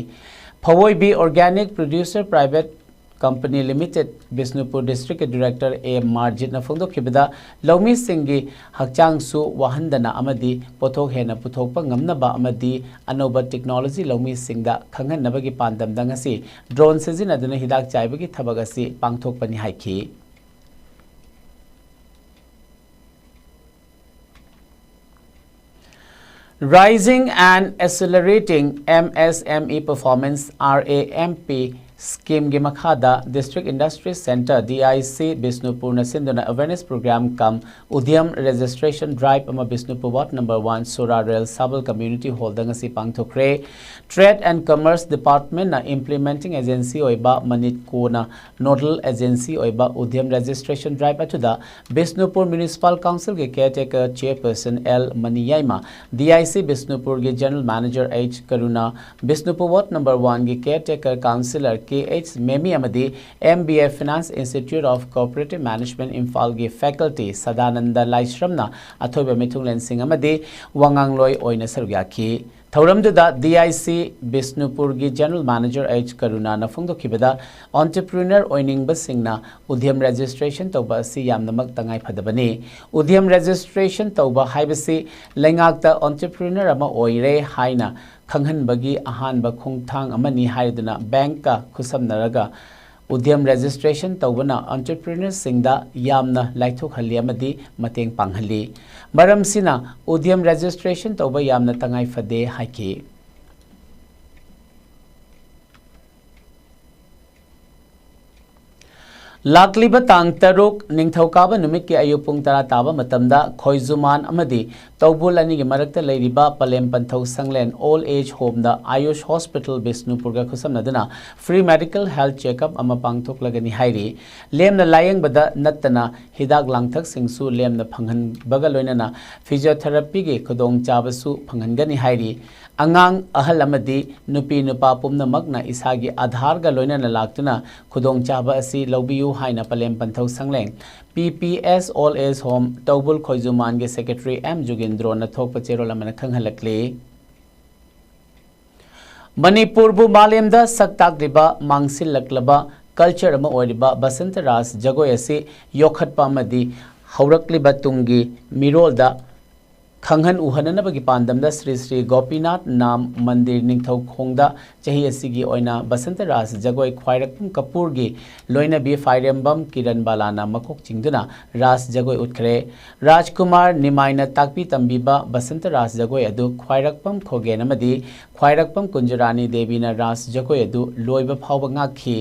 Phouoibi organic producer private company limited Bishnupur ꯗꯤꯁꯇ꯭ꯔꯤꯛꯀꯤ ꯗꯤꯔꯦꯛꯇꯔ ꯑꯦ ꯃꯥꯔꯖꯤꯠꯅ ꯐꯣꯡꯗꯣꯛꯈꯤꯕꯗ, ꯂꯧꯃꯤꯁꯤꯡꯒꯤ ꯍꯛꯆꯥꯡꯁꯨ ꯋꯥꯍꯟꯗꯅ ꯑꯃꯗꯤ ꯄꯣꯠꯊꯣꯛ ꯍꯦꯟꯅ ꯄꯨꯊꯣꯛꯄ ꯉꯝꯅꯕ ꯑꯃꯗꯤ ꯑꯅꯧꯕ ꯇꯦꯛꯅꯣꯂꯣꯖꯤ ꯂꯧꯃꯤꯁꯤꯡꯗ ꯈꯪꯍꯟꯅꯕꯒꯤ ꯄꯥꯟꯗꯝꯗ ꯉꯁꯤ ꯗ꯭ꯔꯣꯟ ꯁꯤꯖꯤꯟꯅꯗꯨꯅ ꯍꯤꯗꯥꯛ ꯆꯥꯏꯕꯒꯤ ꯊꯕꯛ ꯑꯁꯤ ꯄꯥꯡꯊꯣꯛꯄꯅꯤ ꯍꯥꯏꯈꯤ꯫ Rising and Accelerating M S M E Performance, R A M P, ꯁ꯭ꯀꯤꯝꯒꯤ ꯃꯈꯥꯗ district industry center, D I C, ꯕꯤꯁꯅꯨꯄꯨꯔꯅ ꯁꯤꯟꯗꯨꯅ awareness program cum Udyam registration drive ꯑꯃ ꯕꯤꯁꯅꯨꯄꯨꯔ ꯋꯥꯔꯗ ꯅꯝꯕꯔ ꯋꯥꯟ ꯁꯣꯔꯥ ꯔꯦꯜ ꯁꯥꯕꯜ ꯀꯝꯃ꯭ꯌꯨꯅꯤꯇꯤ ꯍꯣꯜꯗ ꯉꯁꯤ ꯄꯥꯡꯊꯣꯛꯈ꯭ꯔꯦ꯫ ꯇ꯭ꯔꯦꯗ ꯑꯦꯟ ꯀꯃꯔꯁ ꯗꯤꯄꯥꯔꯠꯃꯦꯟꯅ ꯏꯝꯄ꯭ꯂꯤꯃꯦꯟꯇꯤꯡ ꯑꯦꯖꯦꯟꯁꯤ ꯑꯣꯏꯕ, ꯃꯅꯤꯠꯀꯣꯅ ꯅꯣꯗꯜ ꯑꯦꯖꯦꯟꯁꯤ ꯑꯣꯏꯕ ꯎꯗ꯭ꯌꯝ ꯔꯦꯖꯤꯁꯇ꯭ꯔꯦꯁꯟ ꯗ꯭ꯔꯥꯏꯚ ꯑꯗꯨꯗ ꯕꯤꯁꯅꯨꯄꯨꯔ ꯃ꯭ꯌꯨꯅꯤꯁꯤꯄꯥꯜ ꯀꯥꯎꯟꯁꯤꯜꯒꯤ ꯀꯦꯌꯔꯇꯦꯀꯔ ꯆꯦꯌꯔꯄꯔꯁꯟ ꯑꯦꯜ ꯃꯅꯤꯌꯥꯏꯃ, ꯗꯤ ꯑꯥꯏ ꯁꯤ ꯕꯤꯁꯅꯨꯄꯨꯔꯒꯤ general manager H Karuna, Bishnupur ward number ꯋꯥꯟꯒꯤ ꯀꯦꯌꯔꯇꯦꯀꯔ ꯀꯥꯎꯟꯁꯤꯂꯔ ꯀꯦ ꯑꯩꯆ ꯃꯦꯃꯤ ꯑꯃꯗꯤ M B A Finance Institute of Cooperative Management ꯏꯝꯐꯥꯜꯒꯤ faculty ꯁꯗꯥꯅꯟꯗ ꯂꯥꯏꯁ꯭ꯔꯝꯅ ꯑꯊꯣꯏꯕ ꯃꯤꯊꯨꯡꯂꯦꯟꯁꯤꯡ ꯑꯃꯗꯤ ꯋꯥꯉꯥꯡꯂꯣꯏ ꯑꯣꯏꯅ ꯁꯔꯨꯛ ꯌꯥꯈꯤ꯫ ꯊꯧꯔꯝꯗꯨꯗ D I C ꯕꯤꯁꯅꯨꯄꯨꯔꯒꯤ General Manager H ꯀꯔꯨꯅꯥꯅ ꯐꯣꯡꯗꯣꯛꯈꯤꯕꯗ, entrepreneur ꯑꯣꯏꯅꯤꯡꯕꯁꯤꯡꯅ ꯎꯗ꯭ꯌꯝ registration ꯇꯧꯕ ꯑꯁꯤ ꯌꯥꯝꯅꯃꯛ ꯇꯉꯥꯏꯐꯗꯕꯅꯤ꯫ ꯎꯗ꯭ꯌꯝ registration ꯇꯧꯕ ꯍꯥꯏꯕꯁꯤ ꯂꯩꯉꯥꯛꯇ entrepreneur ꯑꯃ ꯑꯣꯏꯔꯦ ꯍꯥꯏꯅ ꯈꯪꯍꯟꯕꯒꯤ ꯑꯍꯥꯟꯕ ꯈꯣꯡꯊꯥꯡ ꯑꯃꯅꯤ ꯍꯥꯏꯗꯨꯅ ꯕꯦꯡꯛꯀ ꯈꯨꯠꯁꯝꯅꯔꯒ ꯎꯗ꯭ꯌꯝ registration ꯇꯧꯕꯅ entrepreneurꯁꯤꯡꯗ ꯌꯥꯝꯅ ꯂꯥꯏꯊꯣꯛꯍꯜꯂꯤ ꯑꯃꯗꯤ ꯃꯇꯦꯡ ꯄꯥꯡꯍꯜꯂꯤ꯫ ꯃꯔꯝꯁꯤꯅ ꯎꯗ꯭ꯌꯝ registration ꯇꯧꯕ ꯌꯥꯝꯅ ꯇꯉꯥꯏ ꯐꯗꯦ ꯍꯥꯏꯈꯤ꯫ ꯂꯥꯛꯂꯤꯕ ꯇꯥꯡ ꯇꯔꯨꯛ ꯅꯤꯡꯊꯧꯀꯥꯕ ꯅꯨꯃꯤꯠꯀꯤ ꯑꯌꯨꯛ ꯄꯨꯡ ꯇꯔꯥ ꯇꯥꯕ ꯃꯇꯝꯗ ꯈꯣꯏꯖꯨꯃꯥꯟ ꯑꯃꯗꯤ ꯇꯧꯕꯨꯜ ꯑꯅꯤꯒꯤ ꯃꯔꯛꯇ ꯂꯩꯔꯤꯕ ꯄꯂꯦꯝ ꯄꯟꯊꯧ ꯁꯪꯂꯦꯟ Old Age Homeꯗ Ayush Hospital ꯕꯤꯁꯅꯨꯄꯨꯔꯒ ꯈꯨꯠꯁꯝꯅꯗꯨꯅ free medical health checkup ꯑꯃ ꯄꯥꯡꯊꯣꯛꯂꯒꯅꯤ ꯍꯥꯏꯔꯤ꯫ ꯂꯦꯝꯅ ꯂꯥꯌꯦꯡꯕꯗ ꯅꯠꯇꯅ ꯍꯤꯗꯥꯛ ꯂꯥꯡꯊꯛꯁꯤꯡꯁꯨ ꯂꯦꯝꯅ ꯐꯪꯍꯟꯕꯒ ꯂꯣꯏꯅꯅ physiotherapyꯒꯤ ꯈꯨꯗꯣꯡꯆꯥꯕꯁꯨ ꯐꯪꯍꯟꯒꯅꯤ ꯍꯥꯏꯔꯤ꯫ ꯑꯉꯥꯡ, ꯑꯍꯜ ꯑꯃꯗꯤ ꯅꯨꯄꯤ ꯅꯨꯄꯥ ꯄꯨꯝꯅꯃꯛꯅ ꯏꯁꯥꯒꯤ ꯑꯥꯙꯥꯔꯒ ꯂꯣꯏꯅꯅ ꯂꯥꯛꯇꯨꯅ ꯈꯨꯗꯣꯡꯆꯥꯕ ꯑꯁꯤ ꯂꯧꯕꯤꯌꯨ ꯍꯥꯏꯅ ꯄꯂꯦꯝ ꯄꯟꯊꯧ ꯁꯪꯂꯦꯟ P P S Old Age Home ꯇꯧꯕꯨꯜ ꯈꯣꯏꯖꯨꯃꯥꯟꯒꯤ secretary M ꯖꯨꯒꯦꯟꯗ꯭ꯔꯣꯅ ꯊꯣꯛꯄ ꯆꯦꯔꯣꯜ ꯑꯃꯅ ꯈꯪꯍꯜꯂꯛꯂꯤ꯫ ꯃꯅꯤꯄꯨꯔꯕꯨ ꯃꯥꯂꯦꯝꯗ ꯁꯛ ꯇꯥꯛꯂꯤꯕ ꯃꯥꯡꯁꯤꯜꯂꯛꯂꯕ culture ꯑꯃ ꯑꯣꯏꯔꯤꯕ ꯕꯁꯟꯇ ꯔꯥꯁ ꯖꯒꯣꯏ ꯑꯁꯤ ꯌꯣꯛꯈꯠꯄ ꯑꯃꯗꯤ ꯍꯧꯔꯛꯂꯤꯕ ꯇꯨꯡꯒꯤ ꯃꯤꯔꯣꯜꯗ ꯈꯪꯍꯟ ꯎꯍꯟꯅꯅꯕꯒꯤ ꯄꯥꯟꯗꯝꯗ ꯁ꯭ꯔꯤ ꯁ꯭ꯔꯤ ꯒꯣꯄꯤꯅꯥꯊ ꯅꯥꯝ ꯃꯟꯗꯤꯔ ꯅꯤꯡꯊꯧꯈꯣꯡꯗ ꯆꯍꯤ ꯑꯁꯤꯒꯤ ꯑꯣꯏꯅ ꯕꯁꯟꯇ ꯔꯥꯁ ꯖꯒꯣꯏ ꯈ꯭ꯋꯥꯏꯔꯥꯛꯄꯝ ꯀꯄꯨꯔꯒꯤ ꯂꯣꯏꯅꯕꯤ ꯐꯥꯏꯔꯦꯝꯕꯝ ꯀꯤꯔꯟ ꯕꯥꯂꯥꯅ ꯃꯀꯣꯛ ꯆꯤꯡꯗꯨꯅ ꯔꯥꯁ ꯖꯒꯣꯏ ꯎꯠꯈ꯭ꯔꯦ꯫ ꯔꯥꯖꯀꯨꯃꯥꯔ ꯅꯤꯃꯥꯏꯅ ꯇꯥꯛꯄꯤ ꯇꯝꯕꯤꯕ ꯕꯁꯟꯇ ꯔꯥꯁ ꯖꯒꯣꯏ ꯑꯗꯨ ꯈ꯭ꯋꯥꯏꯔꯥꯛꯄꯝ ꯈꯣꯒꯦꯟ ꯑꯃꯗꯤ ꯈ꯭ꯋꯥꯏꯔꯥꯛꯄꯝ ꯀꯨꯟꯖꯔꯥꯅꯤ ꯗꯦꯕꯤꯅ ꯔꯥꯁ ꯖꯒꯣꯏ ꯑꯗꯨ ꯂꯣꯏꯕ ꯐꯥꯎꯕ ꯉꯥꯛꯈꯤ꯫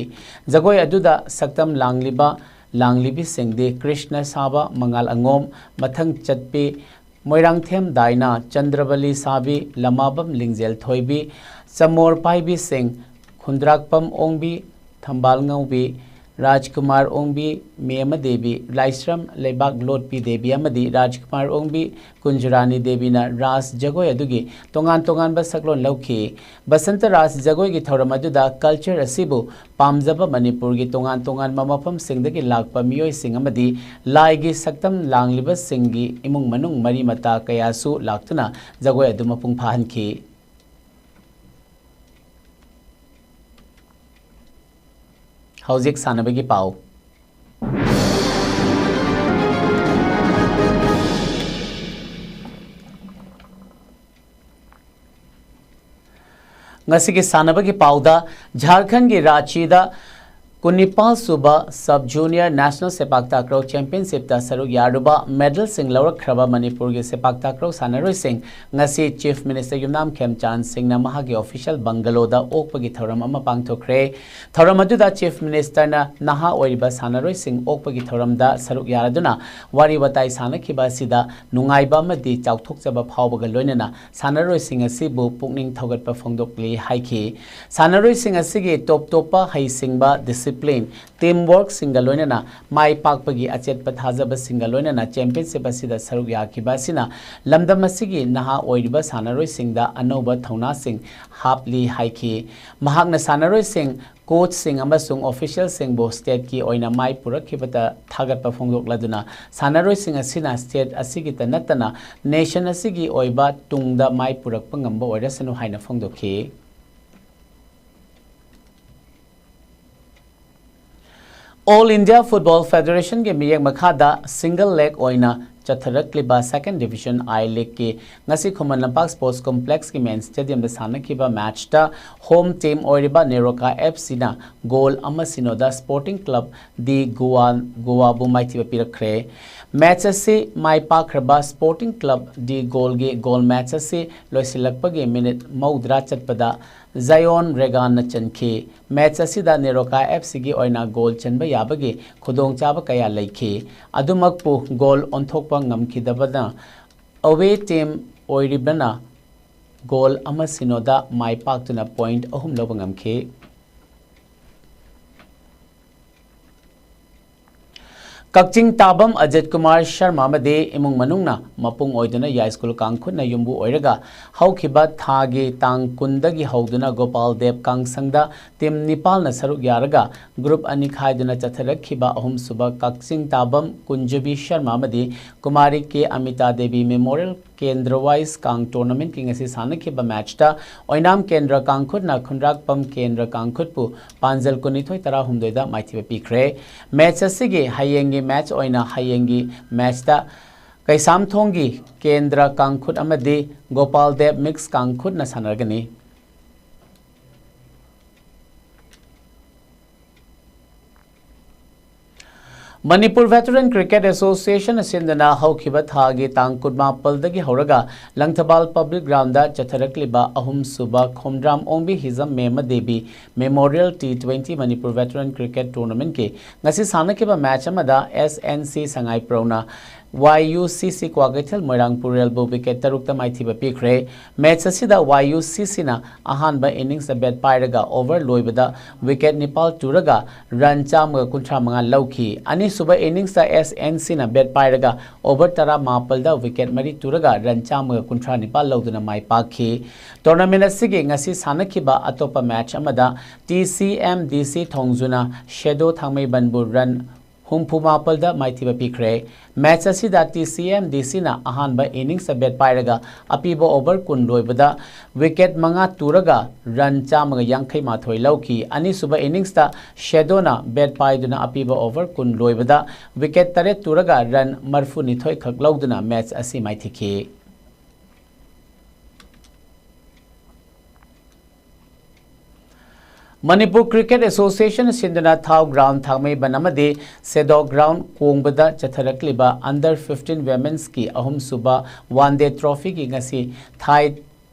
ꯖꯒꯣꯏ ꯑꯗꯨꯗ ꯁꯛꯇꯝ ꯂꯥꯡꯂꯤꯕ ꯂꯥꯡꯂꯤꯕꯤꯁꯤꯡꯗꯤ ꯀ꯭ꯔꯤꯁꯅ ꯁꯥꯕ ꯃꯉꯥꯜ ꯑꯉꯣꯝ, ꯃꯊꯪ ꯆꯠꯄꯤ ꯃꯣꯏꯔꯥꯡꯊꯦꯝ ꯗꯥꯏꯅꯥ, ꯆꯟꯗ꯭ꯔꯕꯂꯤ ꯁꯥꯕꯤ ꯂꯃꯥꯕꯝ ꯂꯤꯡꯖꯦꯜ ꯊꯣꯏꯕꯤ, ꯆꯃꯣꯔ ꯄꯥꯏꯕꯤꯁꯤꯡ ꯈꯨꯟꯗ꯭ꯔꯥꯛꯄꯝ ꯑꯣꯡꯕꯤ, ꯊꯝꯕꯥꯜ ꯉꯧꯕꯤ, ꯔꯥꯖꯀꯨꯃꯥꯔ ꯑꯣꯡꯕꯤ, ꯃꯦꯃ ꯗꯦꯕꯤ, ꯂꯥꯏꯁ꯭ꯔꯝ ꯂꯩꯕꯥꯛ ꯂꯣꯠꯄꯤ ꯗꯦꯕꯤ ꯑꯃꯗꯤ ꯔꯥꯖꯀꯨꯃꯥꯔ ꯑꯣꯡꯕꯤ, ꯀꯨꯟꯖꯨꯔꯥꯅꯤ ꯗꯦꯕꯤꯅ ꯔꯥꯁ ꯖꯒꯣꯏ ꯑꯗꯨꯒꯤ ꯇꯣꯉꯥꯟ ꯇꯣꯉꯥꯟꯕ ꯁꯛꯂꯣꯟ ꯂꯧꯈꯤ꯫ ꯕꯁꯟꯇ ꯔꯥꯁ ꯖꯒꯣꯏꯒꯤ ꯊꯧꯔꯝ ꯑꯗꯨꯗ ꯀꯜꯆꯔ ꯑꯁꯤꯕꯨ ꯄꯥꯝꯖꯕ ꯃꯅꯤꯄꯨꯔꯒꯤ ꯇꯣꯉꯥꯟ ꯇꯣꯉꯥꯟꯕ ꯃꯐꯝꯁꯤꯡꯗꯒꯤ ꯂꯥꯛꯄ ꯃꯤꯑꯣꯏꯁꯤꯡ ꯑꯃꯗꯤ ꯂꯥꯏꯒꯤ ꯁꯛꯇꯝ ꯂꯥꯡꯂꯤꯕꯁꯤꯡꯒꯤ ꯏꯃꯨꯡ ꯃꯅꯨꯡ ꯃꯔꯤ ꯃꯇꯥ ꯀꯌꯥꯁꯨ ꯂꯥꯛꯇꯨꯅ ꯖꯒꯣꯏ ꯑꯗꯨ ꯃꯄꯨꯡ ꯐꯥꯍꯟꯈꯤ꯫ ꯍꯧꯖꯤꯛ ꯁꯥꯟꯅꯕꯒꯤ ꯄꯥꯎ꯫ ꯉꯁꯤꯒꯤ ꯁꯥꯟꯅꯕꯒꯤ ꯄꯥꯎꯗ, ꯖꯥꯔꯈꯟꯒꯤ ꯔꯥꯆꯤꯗ ꯀꯨꯟꯅꯤꯄꯥꯜ ꯁꯨꯕ Sub Junior National ꯁꯦꯄꯥꯛ ꯇꯥꯀ꯭ꯔꯧ ꯆꯦꯝꯄꯤꯌꯟꯁꯤꯞꯇ ꯁꯔꯨꯛ ꯌꯥꯔꯨꯕ ꯃꯦꯗꯜꯁꯤꯡ ꯂꯧꯔꯛꯈ꯭ꯔꯕ ꯃꯅꯤꯄꯨꯔꯒꯤ ꯁꯦꯄꯥꯛ ꯇꯥꯀ꯭ꯔꯧ ꯁꯥꯟꯅꯔꯣꯏꯁꯤꯡ ꯉꯁꯤ ꯆꯤꯐ ꯃꯤꯅꯤꯁꯇꯔ ꯌꯨꯝꯅꯥꯝ ꯈꯦꯝꯆꯥꯟ ꯁꯤꯡꯅ ꯃꯍꯥꯛꯀꯤ ꯑꯣꯐꯤꯁꯤꯌꯦꯜ ꯕꯪꯒꯂꯣꯗ ꯑꯣꯛꯄꯒꯤ ꯊꯧꯔꯝ ꯑꯃ ꯄꯥꯡꯊꯣꯛꯈ꯭ꯔꯦ꯫ ꯊꯧꯔꯝ ꯑꯗꯨꯗ ꯆꯤꯐ ꯃꯤꯅꯤꯁꯇꯔꯅ ꯅꯍꯥ ꯑꯣꯏꯔꯤꯕ ꯁꯥꯟꯅꯔꯣꯏꯁꯤꯡ ꯑꯣꯛꯄꯒꯤ ꯊꯧꯔꯝꯗ ꯁꯔꯨꯛ ꯌꯥꯔꯗꯨꯅ ꯋꯥꯔꯤ ꯋꯥꯇꯥꯏ ꯁꯥꯟꯅꯈꯤꯕ ꯑꯁꯤꯗ ꯅꯨꯡꯉꯥꯏꯕ ꯑꯃꯗꯤ ꯆꯥꯎꯊꯣꯛꯆꯕ ꯐꯥꯎꯕꯒ ꯂꯣꯏꯅꯅ ꯁꯥꯟꯅꯔꯣꯏꯁꯤꯡ ꯑꯁꯤꯕꯨ ꯄꯨꯛꯅꯤꯡ ꯊꯧꯒꯠꯄ ꯐꯣꯡꯗꯣꯛꯂꯤ ꯍꯥꯏꯈꯤ꯫ ꯁꯥꯟꯅꯔꯣꯏꯁꯤꯡ ꯑꯁꯤꯒꯤ ꯇꯣꯞ ꯇꯣꯞꯄ ꯍꯩꯁꯤꯡꯕ, ꯗꯤꯁꯤꯄ꯭ꯂꯤꯟ, ꯇꯤꯝ ꯋꯥꯔꯛꯁꯤꯡꯒ ꯂꯣꯏꯅꯅ ꯃꯥꯏ ꯄꯥꯛꯄꯒꯤ ꯑꯆꯦꯠꯄ ꯊꯥꯖꯕꯁꯤꯡꯒ ꯂꯣꯏꯅꯅ ꯆꯦꯝꯄꯤꯌꯟꯁꯤꯞ ꯑꯁꯤꯗ ꯁꯔꯨꯛ ꯌꯥꯈꯤꯕ ꯑꯁꯤꯅ ꯂꯝꯗꯝ ꯑꯁꯤꯒꯤ ꯅꯍꯥ ꯑꯣꯏꯔꯤꯕ ꯁꯥꯟꯅꯔꯣꯏꯁꯤꯡꯗ ꯑꯅꯧꯕ ꯊꯧꯅꯥꯁꯤꯡ ꯍꯥꯞꯂꯤ ꯍꯥꯏꯈꯤ꯫ ꯃꯍꯥꯛꯅ ꯁꯥꯟꯅꯔꯣꯏꯁꯤꯡ, ꯀꯣꯆꯁꯤꯡ ꯑꯃꯁꯨꯡ ꯑꯣꯐꯤꯁꯤꯌꯦꯜꯁꯤꯡꯕꯨ ꯁ꯭ꯇꯦꯠꯀꯤ ꯑꯣꯏꯅ ꯃꯥꯏ ꯄꯨꯔꯛꯈꯤꯕꯗ ꯊꯥꯒꯠꯄ ꯐꯣꯡꯗꯣꯛꯂꯗꯨꯅ ꯁꯥꯟꯅꯔꯣꯏꯁꯤꯡ ꯑꯁꯤꯅ ꯁ꯭ꯇꯦꯠ ꯑꯁꯤꯒꯤꯇ ꯅꯠꯇꯅ ꯅꯦꯁꯟ ꯑꯁꯤꯒꯤ ꯑꯣꯏꯕ ꯇꯨꯡꯗ ꯃꯥꯏ ꯄꯨꯔꯛꯄ ꯉꯝꯕ ꯑꯣꯏꯔꯁꯅꯨ ꯍꯥꯏꯅ ꯐꯣꯡꯗꯣꯛꯈꯤ꯫ All India Football Federationꯒꯤ ꯃꯤꯠꯌꯦꯡ ꯃꯈꯥꯗ ꯁꯤꯡꯒꯜ ꯂꯦꯒ ꯑꯣꯏꯅ ꯆꯠꯊꯔꯛꯂꯤꯕ Second Division I Leagueꯀꯤ ꯉꯁꯤ ꯈꯨꯃꯟ ꯂꯝꯄꯥꯛ ꯁ꯭ꯄꯣꯔꯠꯁ ꯀꯣꯝꯄ꯭ꯂꯦꯛꯁꯀꯤ ꯃꯦꯟ ꯁ꯭ꯇꯦꯗꯤꯌꯝꯗ ꯁꯥꯟꯅꯈꯤꯕ ꯃꯦꯆꯇ ꯍꯣꯝ ꯇꯤꯝ ꯑꯣꯏꯔꯤꯕ ꯅꯦꯔꯣꯀꯥ ꯑꯦꯐ ꯁꯤꯅ ꯒꯣꯜ ꯑꯃ ꯁꯤꯅꯣꯗ ꯁ꯭ꯄꯣꯔꯇꯤꯡ ꯀ꯭ꯂꯕ ꯗꯤ ꯒꯣꯋꯥ, ꯒꯣꯋꯥꯕꯨ ꯃꯥꯏꯊꯤꯕ ꯄꯤꯔꯛꯈ꯭ꯔꯦ꯫ ꯃꯦꯆ ꯑꯁꯤ ꯃꯥꯏ ꯄꯥꯛꯈ꯭ꯔꯕ ꯁ꯭ꯄꯣꯔꯇꯤꯡ ꯀ꯭ꯂꯕ ꯗꯤ ꯒꯣꯜꯒꯤ ꯒꯣꯜ ꯃꯦꯆ ꯑꯁꯤ ꯂꯣꯏꯁꯤꯜꯂꯛꯄꯒꯤ ꯃꯤꯅꯤꯠ ꯃꯧꯗ꯭ꯔꯥ ꯆꯠꯄꯗ ꯖꯥꯌꯣꯟ ꯔꯦꯒꯥꯟꯅ ꯆꯟꯈꯤ꯫ ꯃꯦꯆ ꯑꯁꯤꯗ ꯅꯦꯔꯣꯀꯥ ꯑꯦꯐ ꯁꯤꯒꯤ ꯑꯣꯏꯅ ꯒꯣꯜ ꯆꯟꯕ ꯌꯥꯕꯒꯤ ꯈꯨꯗꯣꯡꯆꯥꯕ ꯀꯌꯥ ꯂꯩꯈꯤ꯫ ꯑꯗꯨꯃꯛꯄꯨ ꯒꯣꯜ ꯑꯣꯟꯊꯣꯛꯄ ꯉꯝꯈꯤꯗꯕꯅ ꯑꯋꯦ ꯇꯤꯝ ꯑꯣꯏꯔꯤꯕꯅ ꯒꯣꯜ ꯑꯃ ꯁꯤꯅꯣꯗ ꯃꯥꯏ ꯄꯥꯛꯇꯨꯅ ꯄꯣꯏꯟꯠ ꯑꯍꯨꯝ ꯂꯧꯕ ꯉꯝꯈꯤ꯫ ꯀꯛꯆꯤꯡ ꯇꯥꯕꯝ ꯑꯖꯤꯠ ꯀꯨꯃꯥꯔ ꯁꯔꯃ ꯑꯃꯗꯤ ꯏꯃꯨꯡ ꯃꯅꯨꯡꯅ ꯃꯄꯨꯡ ꯑꯣꯏꯗꯨꯅ ꯌꯥꯏꯁ꯭ꯀꯨꯜ ꯀꯥꯡꯈꯨꯠꯅ ꯌꯨꯝꯕꯨ ꯑꯣꯏꯔꯒ ꯍꯧꯈꯤꯕ ꯊꯥꯒꯤ ꯇꯥꯡ ꯀꯨꯟꯗꯒꯤ ꯍꯧꯗꯨꯅ ꯒꯣꯄꯥꯜ ꯗꯦꯕ ꯀꯥꯡꯁꯪꯗ ꯇꯤꯝ ꯅꯤꯄꯥꯜꯅ ꯁꯔꯨꯛ ꯌꯥꯔꯒ ꯒ꯭ꯔꯨꯞ ꯑꯅꯤ ꯈꯥꯏꯗꯨꯅ ꯆꯠꯊꯔꯛꯈꯤꯕ ꯑꯍꯨꯝꯁꯨꯕ ꯀꯛꯆꯤꯡ ꯇꯥꯕꯝ ꯀꯨꯟꯖꯕꯤ ꯁꯔꯃ ꯑꯃꯗꯤ ꯀꯨꯃꯥꯔꯤ ꯀꯦ ꯑꯃꯤꯇꯥ ꯗꯦꯕꯤ ꯃꯦꯃꯣꯔꯤꯌꯦꯜ ꯀꯦꯟꯗ꯭ꯔ ꯋꯥꯏꯁ ꯀꯥꯡ ꯇꯣꯔꯅꯥꯃꯦꯟꯠꯀꯤ ꯉꯁꯤ ꯁꯥꯟꯅꯈꯤꯕ ꯃꯦꯠꯆꯇ ꯑꯣꯏꯅꯥꯝ ꯀꯦꯟꯗ꯭ꯔ ꯀꯥꯡꯈꯨꯠꯅ ꯈꯨꯟꯗ꯭ꯔꯥꯛꯄꯝ ꯀꯦꯟꯗ꯭ꯔ ꯀꯥꯡꯈꯨꯠꯄꯨ ꯄꯥꯟꯖꯜ ꯀꯨꯟꯅꯤꯊꯣꯏ ꯇꯔꯥꯍꯨꯝꯗꯣꯏꯗ ꯃꯥꯏꯊꯤꯕ ꯄꯤꯈ꯭ꯔꯦ꯫ ꯃꯦꯠꯆ ꯑꯁꯤꯒꯤ ꯍꯌꯦꯡꯒꯤ ꯃꯦꯠꯆ ꯑꯣꯏꯅ ꯍꯌꯦꯡꯒꯤ ꯃꯦꯠꯆꯇ ꯀꯩꯁꯥꯝꯊꯣꯡꯒꯤ ꯀꯦꯟꯗ꯭ꯔ ꯀꯥꯡꯈꯨꯠ ꯑꯃꯗꯤ ꯒꯣꯄꯥꯜ ꯗꯦꯕ ꯃꯤꯛꯁ ꯀꯥꯡꯈꯨꯠꯅ ꯁꯥꯟꯅꯔꯒꯅꯤ꯫ ꯃꯅꯤꯄꯨꯔ ꯚꯦꯇꯔꯟ ꯀ꯭ꯔꯤꯀꯦꯠ ꯑꯦꯁꯣꯁꯤꯌꯦꯁꯟꯅ ꯁꯤꯟꯗꯨꯅ ꯍꯧꯈꯤꯕ ꯊꯥꯒꯤ ꯇꯥꯡ ꯀꯨꯟꯃꯥꯄꯜꯗꯒꯤ ꯍꯧꯔꯒ ꯂꯪꯊꯕꯥꯜ ꯄꯕ꯭ꯂꯤꯛ ꯒ꯭ꯔꯥꯎꯟꯗ ꯆꯠꯊꯔꯛꯂꯤꯕ ꯑꯍꯨꯝꯁꯨꯕ Khomdram Ongbi Hijam Memma Devi memorial T twenty Manipur veteran cricket ꯇꯣꯔꯅꯥꯃꯦꯟꯠꯀꯤ ꯉꯁꯤ ꯁꯥꯟꯅꯈꯤꯕ ꯃꯦꯠꯆ ꯑꯃꯗ ꯑꯦꯁ ꯑꯦꯟ ꯁꯤ ꯁꯉꯥꯏꯄ꯭ꯔꯧꯅ ꯋꯥꯏ ꯌꯨ ꯁꯤ ꯁꯤ ꯀ꯭ꯋꯥꯀꯩꯊꯦꯜ ꯃꯣꯏꯔꯥꯡ ꯄꯨꯔꯦꯜꯕꯨ ꯋꯤꯀꯦꯠ ꯇꯔꯨꯛꯇ ꯃꯥꯏꯊꯤꯕ ꯄꯤꯈ꯭ꯔꯦ꯫ ꯃꯦꯠꯆ ꯑꯁꯤꯗ ꯋꯥꯏ ꯌꯨ ꯁꯤ ꯁꯤꯅ ꯑꯍꯥꯟꯕ ꯏꯅꯤꯡꯁꯇ ꯕꯦꯠ ꯄꯥꯏꯔꯒ ꯑꯣꯚꯔ ꯂꯣꯏꯕꯗ ꯋꯤꯀꯦꯠ ꯅꯤꯄꯥꯜ ꯇꯨꯔꯒ ꯔꯟ ꯆꯥꯝꯃꯒ ꯀꯨꯟꯊ꯭ꯔꯥ ꯃꯉꯥ ꯂꯧꯈꯤ꯫ ꯑꯅꯤꯁꯨꯕ ꯏꯅꯤꯡꯁꯇ ꯑꯦꯁ ꯑꯦꯟ ꯁꯤꯅ ꯕꯦꯠ ꯄꯥꯏꯔꯒ ꯑꯣꯚꯔ ꯇꯔꯥ ꯃꯥꯄꯜꯗ ꯋꯤꯀꯦꯠ ꯃꯔꯤ ꯇꯨꯔꯒ ꯔꯟ ꯆꯥꯝꯃꯒ ꯀꯨꯟꯊ꯭ꯔꯥ ꯅꯤꯄꯥꯜ ꯂꯧꯗꯨꯅ ꯃꯥꯏ ꯄꯥꯛꯈꯤ꯫ ꯇꯣꯔꯅꯥꯃꯦꯟꯠ ꯑꯁꯤꯒꯤ ꯉꯁꯤ ꯁꯥꯟꯅꯈꯤꯕ ꯑꯇꯣꯞꯄ ꯃꯦꯠꯆ ꯑꯃꯗ ꯇꯤ ꯁꯤ ꯑꯦꯝ ꯗꯤ ꯁꯤ ꯊꯣꯡꯖꯨꯅ ꯁꯦꯗꯣ ꯊꯥꯡꯃꯩꯕꯟꯕꯨ ꯔꯟ ꯍꯨꯝꯐꯨ ꯃꯥꯄꯜꯗ ꯃꯥꯏꯊꯤꯕ ꯄꯤꯈ꯭ꯔꯦ꯫ ꯃꯦꯠꯆ ꯑꯁꯤꯗ ꯇꯤ ꯁꯤ ꯑꯦꯝ ꯗꯤ ꯁꯤꯅ ꯑꯍꯥꯟꯕ ꯏꯅꯤꯡꯁꯇ ꯕꯦꯠ ꯄꯥꯏꯔꯒ ꯑꯄꯤꯕ ꯑꯣꯚꯔ ꯀꯨꯟ ꯂꯣꯏꯕꯗ ꯋꯤꯀꯦꯠ ꯃꯉꯥ ꯇꯨꯔꯒ ꯔꯟ ꯆꯥꯝꯃꯒ ꯌꯥꯡꯈꯩ ꯃꯥꯊꯣꯏ ꯂꯧꯈꯤ꯫ ꯑꯅꯤꯁꯨꯕ ꯏꯅꯤꯡꯁꯇ ꯁꯦꯗꯣꯅ ꯕꯦꯠ ꯄꯥꯏꯗꯨꯅ ꯑꯄꯤꯕ ꯑꯣꯚꯔ ꯀꯨꯟ ꯂꯣꯏꯕꯗ ꯋꯤꯀꯦꯠ ꯇꯔꯦꯠ ꯇꯨꯔꯒ ꯔꯟ ꯃꯔꯤꯐꯨ ꯅꯤꯊꯣꯏ ꯈꯛ ꯂꯧꯗꯨꯅ ꯃꯦꯠꯆ ꯑꯁꯤ ꯃꯥꯏꯊꯤꯈꯤ꯫ ꯃꯅꯤꯄꯨꯔ ꯀ꯭ꯔꯤꯀꯦꯠ ꯑꯦꯁꯣꯁꯤꯌꯦꯁꯟ ꯁꯤꯟꯗꯨꯅ ꯊꯥꯎ ꯒ꯭ꯔꯥꯎꯟ ꯊꯥꯡꯃꯩꯕꯟ ꯑꯃꯗꯤ ꯁꯦꯗꯣ ꯒ꯭ꯔꯥꯎꯟ ꯀꯣꯡꯕꯗ ꯆꯠꯊꯔꯛꯂꯤꯕ ꯑꯟꯗꯔ ꯐꯤꯐꯇꯤꯟ ꯋꯤꯃꯦꯟꯁꯀꯤ ꯑꯍꯨꯝꯁꯨꯕ ꯋꯥꯟ ꯗꯦ ꯇ꯭ꯔꯣꯐꯤꯒꯤ ꯉꯁꯤ ꯊꯥꯏ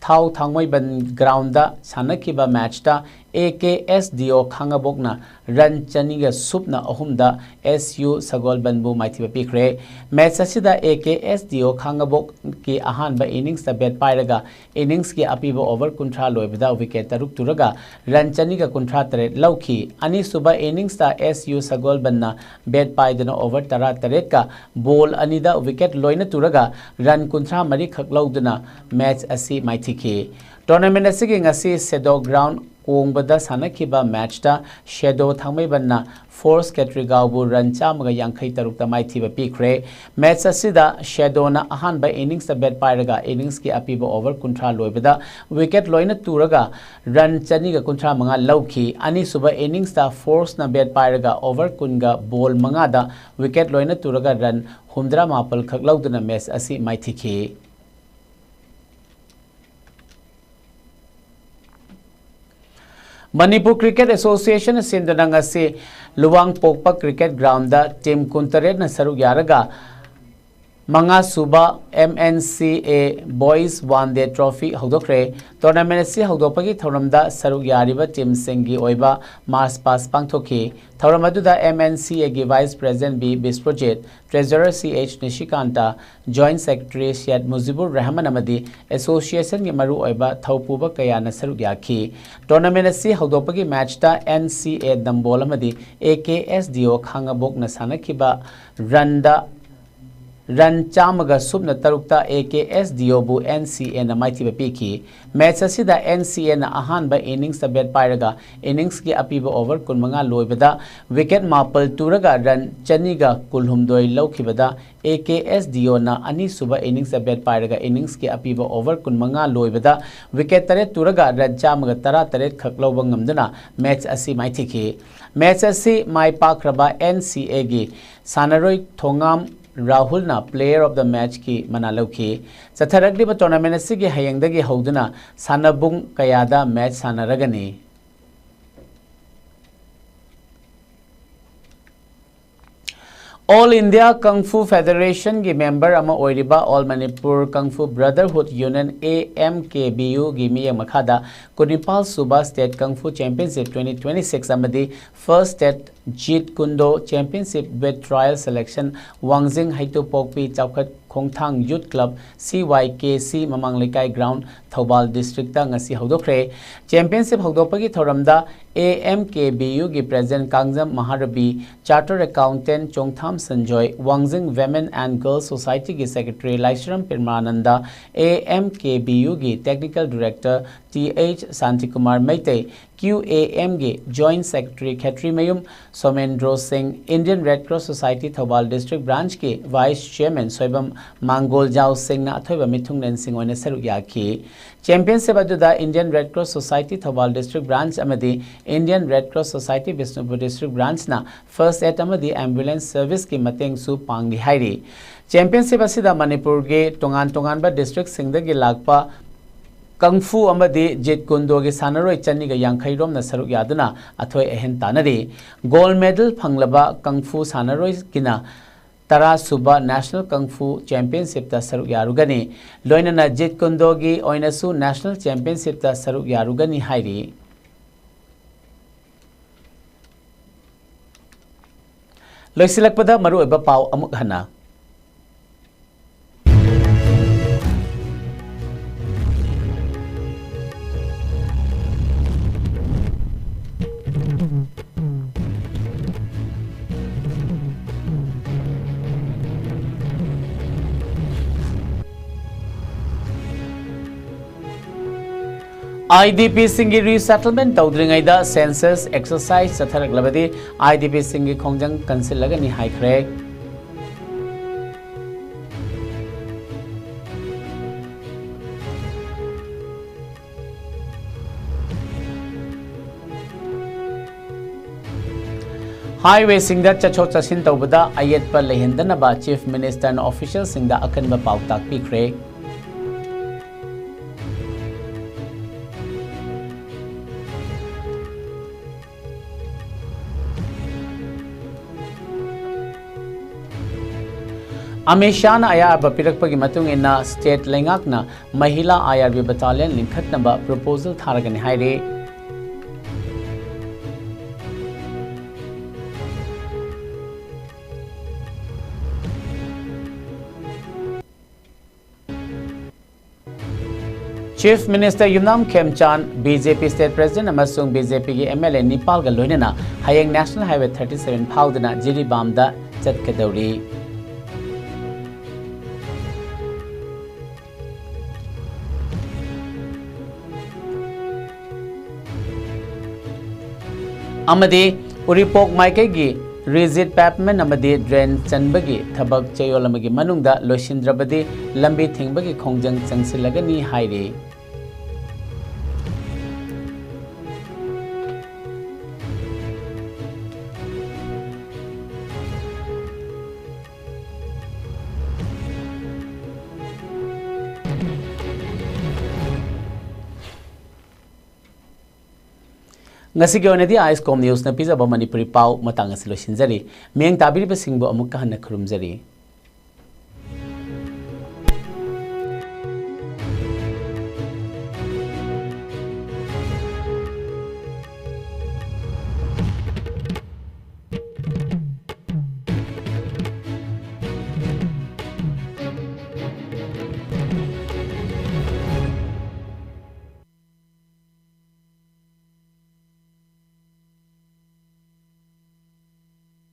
ꯊꯥꯎ ꯊꯥꯡꯃꯩꯕꯟ ꯒ꯭ꯔꯥꯎꯟꯗ ꯁꯥꯟꯅꯈꯤꯕ ꯃꯦꯠꯆꯇ ꯑꯦ ꯀꯦ ꯑꯦꯁ ꯗꯤ ꯑꯣ ꯈꯥꯉꯕꯣꯛꯅ ꯔꯟ ꯆꯅꯤꯒ ꯁꯨꯞꯅ ꯑꯍꯨꯝꯗ ꯑꯦꯁ ꯌꯨ ꯁꯒꯣꯜꯕꯟꯕꯨ ꯃꯥꯏꯊꯤꯕ ꯄꯤꯈ꯭ꯔꯦ꯫ ꯃꯦꯆ ꯑꯁꯤꯗ ꯑꯦ ꯀꯦ ꯑꯦꯁ ꯗꯤ ꯑꯣ ꯈꯥꯉꯕꯣꯛꯀꯤ ꯑꯍꯥꯟꯕ ꯏꯅꯤꯡꯁꯇ ꯕꯦꯠ ꯄꯥꯏꯔꯒ ꯏꯅꯤꯡꯁꯀꯤ ꯑꯄꯤꯕ ꯑꯣꯚꯔ ꯀꯨꯟꯊ꯭ꯔꯥ ꯂꯣꯏꯕꯗ ꯋꯤꯀꯦꯠ ꯇꯔꯨꯛ ꯇꯨꯔꯒ ꯔꯟ ꯆꯅꯤꯒ ꯀꯨꯟꯊ꯭ꯔꯥ ꯇꯔꯦꯠ ꯂꯧꯈꯤ꯫ ꯑꯅꯤꯁꯨꯕ ꯏꯅꯤꯡꯁꯇ ꯑꯦꯁ ꯌꯨ ꯁꯒꯣꯜꯕꯟꯅ ꯕꯦꯠ ꯄꯥꯏꯗꯨꯅ ꯑꯣꯚꯔ ꯇꯔꯥ ꯇꯔꯦꯠꯀ ꯕꯣꯜ ꯑꯅꯤꯗ ꯋꯤꯀꯦꯠ ꯂꯣꯏꯅ ꯇꯨꯔꯒ ꯔꯟ ꯀꯨꯟꯊ꯭ꯔꯥ ꯃꯔꯤ ꯈꯛ ꯂꯧꯗꯨꯅ ꯃꯦꯆ ꯑꯁꯤ ꯃꯥꯏꯊꯤꯈꯤ꯫ ꯇꯣꯔꯅꯥꯃꯦꯟ ꯑꯁꯤꯒꯤ ꯉꯁꯤ ꯁꯦꯗꯣ ꯒ꯭ꯔꯥꯎꯟ ꯀꯣꯡꯕꯗ ꯁꯥꯟꯅꯈꯤꯕ ꯃꯦꯆꯇ ꯁꯦꯗꯣ ꯊꯥꯡꯃꯩꯕꯟꯅ ꯐꯣꯔꯁ ꯀꯦꯇ꯭ꯔꯤꯒꯥꯎꯕꯨ ꯔꯟ ꯆꯥꯝꯃꯒ ꯌꯥꯡꯈꯩ ꯇꯔꯨꯛꯇ ꯃꯥꯏꯊꯤꯕ ꯄꯤꯈ꯭ꯔꯦ꯫ ꯃꯦꯆ ꯑꯁꯤꯗ ꯁꯦꯗꯣꯅ ꯑꯍꯥꯟꯕ ꯏꯅꯤꯡꯁꯇ ꯕꯦꯠ ꯄꯥꯏꯔꯒ ꯏꯅꯤꯡꯁꯀꯤ ꯑꯄꯤꯕ ꯑꯣꯚꯔ ꯀꯨꯟꯊ꯭ꯔꯥ ꯂꯣꯏꯕꯗ ꯋꯤꯀꯦꯠ ꯂꯣꯏꯅ ꯇꯨꯔꯒ ꯔꯟ ꯆꯅꯤꯒ ꯀꯨꯟꯊ꯭ꯔꯥ ꯃꯉꯥ ꯂꯧꯈꯤ꯫ ꯑꯅꯤꯁꯨꯕ ꯏꯅꯤꯡꯁꯇ ꯐꯣꯔꯁꯅ ꯕꯦꯠ ꯄꯥꯏꯔꯒ ꯑꯣꯚꯔ ꯀꯨꯟꯒ ꯕꯣꯜ ꯃꯉꯥꯗ ꯋꯤꯀꯦꯠ ꯂꯣꯏꯅ ꯇꯨꯔꯒ ꯔꯟ ꯍꯨꯝꯗ꯭ꯔꯥ ꯃꯥꯄꯜ ꯈꯛ ꯂꯧꯗꯨꯅ ꯃꯦꯆ ꯑꯁꯤ ꯃꯥꯏꯊꯤꯈꯤ꯫ ꯃꯅꯤꯄꯨꯔ ꯀ꯭ꯔꯤꯀꯦꯠ ꯑꯦꯁꯣꯁꯤꯌꯦꯁꯟꯅ ꯁꯤꯟꯗꯨꯅ ꯉꯁꯤ ꯂꯨꯋꯥꯡꯄꯣꯛꯄ ꯀ꯭ꯔꯤꯀꯦꯠ ꯒ꯭ꯔꯥꯎꯟꯗ ꯇꯤꯝ ꯀꯨꯟꯇꯔꯦꯠꯅ ꯁꯔꯨꯛ ꯌꯥꯔꯒ ꯃꯉꯥꯁꯨꯕ M N C A boys one day trophy ꯍꯧꯗꯣꯛꯈ꯭ꯔꯦ꯫ ꯇꯣꯔꯅꯥꯃꯦꯟ ꯑꯁꯤ ꯍꯧꯗꯣꯛꯄꯒꯤ ꯊꯧꯔꯝꯗ ꯁꯔꯨꯛ ꯌꯥꯔꯤꯕ ꯇꯤꯝꯁꯤꯡꯒꯤ ꯑꯣꯏꯕ ꯃꯥꯔꯆ ꯄꯥꯁ ꯄꯥꯡꯊꯣꯛꯈꯤ꯫ ꯊꯧꯔꯝ ꯑꯗꯨꯗ ꯑꯦꯝ ꯑꯦꯟ ꯁꯤ ꯑꯦꯒꯤ ꯚꯥꯏꯁ ꯄ꯭ꯔꯦꯁꯤꯗꯦꯟꯠ ꯕꯤ ꯕꯤꯁ꯭ꯋꯖꯤꯠ, ꯇ꯭ꯔꯦꯖꯔꯔ ꯁꯤ ꯑꯩꯆ ꯅꯤꯁꯤꯀꯥꯟꯇ, ꯖꯣꯏꯟꯠ ꯁꯦꯀ꯭ꯔꯦꯇꯔꯤ ꯁꯩꯌꯗ ꯃꯨꯖꯤꯕꯨꯔ ꯔꯍꯃꯟ ꯑꯃꯗꯤ ꯑꯦꯁꯣꯁꯤꯌꯦꯁꯟꯒꯤ ꯃꯔꯨꯑꯣꯏꯕ ꯊꯧꯄꯨꯕ ꯀꯌꯥꯅ ꯁꯔꯨꯛ ꯌꯥꯈꯤ꯫ ꯇꯣꯔꯅꯥꯃꯦꯟ ꯑꯁꯤ ꯍꯧꯗꯣꯛꯄꯒꯤ ꯃꯦꯆꯇ ꯑꯦꯟ ꯁꯤ ꯑꯦ ꯅꯝꯕꯣꯜ ꯑꯃꯗꯤ ꯑꯦ ꯀꯦ ꯑꯦꯁ ꯗꯤ ꯑꯣ ꯈꯥꯉꯕꯣꯛꯅ ꯁꯥꯟꯅꯈꯤꯕ ꯔꯟꯗ, ꯔꯟ ꯆꯥꯝꯃꯒ ꯁꯨꯞꯅ ꯇꯔꯨꯛꯇ A K S D ꯑꯣꯕꯨ N C ꯑꯦꯅ ꯃꯥꯏꯊꯤꯕ ꯄꯤꯈꯤ꯫ ꯃꯦꯆ ꯑꯁꯤꯗ ꯑꯦꯟ ꯁꯤ ꯑꯦꯅ ꯑꯍꯥꯟꯕ ꯏꯅꯤꯡꯁꯇ ꯕꯦꯠ ꯄꯥꯏꯔꯒ ꯏꯅꯤꯡꯁꯀꯤ ꯑꯄꯤꯕ ꯑꯣꯚꯔ ꯀꯨꯟꯃꯉꯥ ꯂꯣꯏꯕꯗ ꯋꯤꯀꯦꯠ ꯃꯥꯄꯜ ꯇꯨꯔꯒ ꯔꯟ ꯆꯅꯤꯒ ꯀꯨꯟꯍꯨꯝꯗꯣꯏ ꯂꯧꯈꯤꯕꯗ ꯑꯦ ꯀꯦ ꯑꯦꯁ ꯗꯤ ꯑꯣꯅ ꯑꯅꯤꯁꯨꯕ ꯏꯅꯤꯡꯁꯇ ꯕꯦꯠ ꯄꯥꯏꯔꯒ ꯏꯅꯤꯡꯁꯀꯤ ꯑꯄꯤꯕ ꯑꯣꯚꯔ ꯀꯨꯟꯃꯉꯥ ꯂꯣꯏꯕꯗ ꯋꯤꯀꯦꯠ ꯇꯔꯦꯠ ꯇꯨꯔꯒ ꯔꯟ ꯆꯥꯝꯃꯒ ꯇꯔꯥ ꯇꯔꯦꯠ ꯈꯛ ꯂꯧꯕ ꯉꯝꯗꯨꯅ ꯃꯦꯆ ꯑꯁꯤ ꯃꯥꯏꯊꯤꯈꯤ꯫ ꯃꯦꯆ ꯑꯁꯤ ꯃꯥꯏ ꯄꯥꯛꯈ꯭ꯔꯕ ꯑꯦꯟ ꯁꯤ ꯑꯦꯒꯤ ꯁꯥꯟꯅꯔꯣꯏ ꯊꯣꯉꯥꯝ ꯔꯥꯍꯨꯜꯅ Player of the Matchꯀꯤ ꯃꯅꯥ ꯂꯧꯈꯤ꯫ ꯆꯠꯊꯔꯛꯂꯤꯕ ꯇꯣꯔꯅꯥꯃꯦꯟ ꯑꯁꯤꯒꯤ ꯍꯌꯦꯡꯗꯒꯤ ꯍꯧꯗꯨꯅ ꯁꯥꯟꯅꯕꯨꯡ ꯀꯌꯥꯗ match ꯁꯥꯟꯅꯔꯒꯅꯤ꯫ All India Kung Fu Federation ꯒꯤ member ꯑꯃ ꯑꯣꯏꯔꯤꯕ All Manipur Kung Fu Brotherhood Union, A M K B U ꯒꯤ ꯃꯤꯠꯌꯦꯡ ꯃꯈꯥꯗ ꯀꯨꯟꯅꯤꯄꯥꯜ ꯁꯨꯕ State Kung Fu Championship twenty twenty-six ꯑꯃꯗꯤ First State Jeet Kune Do Championship with Trial Selection ꯋꯥꯡꯖꯤꯡ ꯍꯩꯇꯨꯄꯣꯛꯄꯤ ꯆꯥꯎꯈꯠ ꯈꯣꯡꯊꯥꯡ Youth Club, C Y K C, ꯃꯃꯥꯡ ꯂꯩꯀꯥꯏ ground, ꯊꯧꯕꯥꯜ district ꯇ ꯉꯁꯤ ꯍꯧꯗꯣꯛꯈ꯭ꯔꯦ꯫ Championship ꯍꯧꯗꯣꯛꯄꯒꯤ ꯊꯧꯔꯝꯗ A M K B U ꯒꯤ President ꯀꯥꯡꯖꯝ ꯃꯍꯥꯔꯕꯤ, Chartered Accountant ꯆꯣꯡꯊꯥꯝ ꯁꯟꯖꯣꯏ, ꯋꯥꯡꯖꯤꯡ Women and Girls Society ꯒꯤ Secretary Laishram ꯄ꯭ꯔꯦꯃꯥꯅꯟꯗ, A M K B U ꯒꯤ Technical Director T H Shantikumar Meitei, Q A M ꯒꯤ Joint Secretary ꯈꯦꯇ꯭ꯔꯤꯃꯌꯨꯝ ꯁꯣꯃꯦꯟꯗ꯭ꯔꯣ ꯁꯤꯡ, Indian Red Cross Society Thoubal District Branch ꯀꯤ Vice Chairman Soibam ꯃꯥꯡꯒꯣꯜꯖꯥꯎ ꯁꯤꯡꯅ ꯑꯊꯣꯏꯕ ꯃꯤꯊꯨꯡꯂꯦꯟꯁꯤꯡ ꯑꯣꯏꯅ ꯁꯔꯨꯛ ꯌꯥꯈꯤ꯫ Championship ꯑꯗꯨꯗ Indian Red Cross Society Thoubal District Branch ꯑꯃꯗꯤ Indian Red Cross Society Bishnupur District Branch ꯅ First Aid ꯑꯃꯗꯤ Ambulance Service ꯀꯤ ꯃꯇꯦꯡꯁꯨ ꯄꯥꯡꯂꯤ ꯍꯥꯏꯔꯤ꯫ Championship ꯑꯁꯤꯗ ꯃꯅꯤꯄꯨꯔꯒꯤ ꯇꯣꯉꯥꯟ ꯇꯣꯉꯥꯟꯕ district ꯁꯤꯡꯗꯒꯤ ꯂꯥꯛꯄ Kung Fu ꯑꯃꯗꯤ Jeet Kune Do ꯒꯤ ꯁꯥꯟꯅꯔꯣꯏ ꯆꯅꯤꯒ ꯌꯥꯡꯈꯩ ꯔꯣꯝꯅ ꯁꯔꯨꯛ ꯌꯥꯗꯨꯅ ꯑꯊꯣꯏ ꯑꯍꯦꯟ ꯇꯥꯟꯅꯔꯤ꯫ Gold medal ꯐꯪꯂꯕ Kung Fu ꯁꯥꯟꯅꯔꯣꯏꯒꯤꯅ ꯇꯔꯥ ꯁꯨꯕ National Kung Fu Championship ꯇ ꯁꯔꯨꯛ ꯌꯥꯔꯨꯒꯅꯤ꯫ ꯂꯣꯏꯅꯅ Jeet Kune Do ꯒꯤ ꯑꯣꯏꯅꯁꯨ National Championship ꯇ ꯁꯔꯨꯛ ꯌꯥꯔꯨꯒꯅꯤ ꯍꯥꯏꯔꯤ꯫ ꯂꯣꯏꯁꯤꯜꯂꯛꯄꯗ ꯃꯔꯨꯑꯣꯏꯕ ꯄꯥꯎ ꯑꯃꯨꯛ ꯍꯟꯅ꯫ I D P ꯁꯤꯡꯒꯤ resettlement ꯇꯧꯗ꯭ꯔꯤꯉꯩꯗ census exercise ꯆꯠꯊꯔꯛꯂꯕꯗꯤ I D P ꯁꯤꯡꯒꯤ ꯈꯣꯡꯖꯪ ꯀꯟꯁꯤꯜꯂꯒꯅꯤ ꯍꯥꯏꯈ꯭ꯔꯦ꯫ Highway ꯁꯤꯡꯗ ꯆꯠꯊꯣꯛ ꯆꯠꯁꯤꯟ ꯇꯧꯕꯗ ꯑꯌꯦꯠꯄ ꯂꯩꯍꯟꯗꯅꯕ Chief Minister ꯅ official ꯁꯤꯡꯗ ꯑꯀꯟꯕ ꯄꯥꯎꯇꯥꯛ ꯄꯤꯈ꯭ꯔꯦ꯫ ꯑꯃꯤꯠ ꯁꯥꯍꯅ ꯑꯌꯥꯕ ꯄꯤꯔꯛꯄꯒꯤ ꯃꯇꯨꯡ ꯏꯟꯅ state ꯂꯩꯉꯥꯛꯅ ꯃꯍꯤꯂꯥ IRB battalion ꯂꯤꯡꯈꯠꯅꯕ proposal ꯊꯥꯔꯒꯅꯤ ꯍꯥꯏꯔꯤ꯫ Chief Minister ꯌꯨꯝꯅꯥꯝ ꯈꯦꯝꯆꯥꯟ, BJP state president ꯑꯃꯁꯨꯡ BJPꯒꯤ MLA ꯅꯤꯄꯥꯜꯒ ꯂꯣꯏꯅꯅ ꯍꯌꯦꯡ National Highway thirty seven ꯐꯥꯎꯗꯨꯅ ꯖꯤꯔꯤꯕꯥꯝꯗ ꯆꯠꯀꯗꯧꯔꯤ꯫ ꯑꯃꯗꯤ ꯎꯔꯤꯄꯣꯛ ꯃꯥꯏꯀꯩꯒꯤ rigid pavement ꯑꯃꯗꯤ drain ꯆꯟꯕꯒꯤ ꯊꯕꯛ ꯆꯌꯣꯜ ꯑꯃꯒꯤ ꯃꯅꯨꯡꯗ ꯂꯣꯏꯁꯤꯟꯗ꯭ꯔꯕꯗꯤ ꯂꯝꯕꯤ ꯊꯤꯡꯕꯒꯤ ꯈꯣꯡꯖꯪ ꯆꯪꯁꯤꯜꯂꯒꯅꯤ ꯍꯥꯏꯔꯤ꯫ ꯉꯁꯤꯒꯤ ꯑꯣꯏꯅꯗꯤ ICOM Newsꯅ ꯄꯤꯖꯕ ꯃꯅꯤꯄꯨꯔꯤ ꯄꯥꯎ ꯃꯇꯥꯡ ꯑꯁꯤ ꯂꯣꯏꯁꯤꯟꯖꯔꯤ꯫ ꯃꯤꯠꯌꯦꯡ ꯇꯥꯕꯤꯔꯤꯕꯁꯤꯡꯕꯨ ꯑꯃꯨꯛꯀ ꯍꯟꯅ ꯈꯨꯔꯨꯝꯖꯔꯤ꯫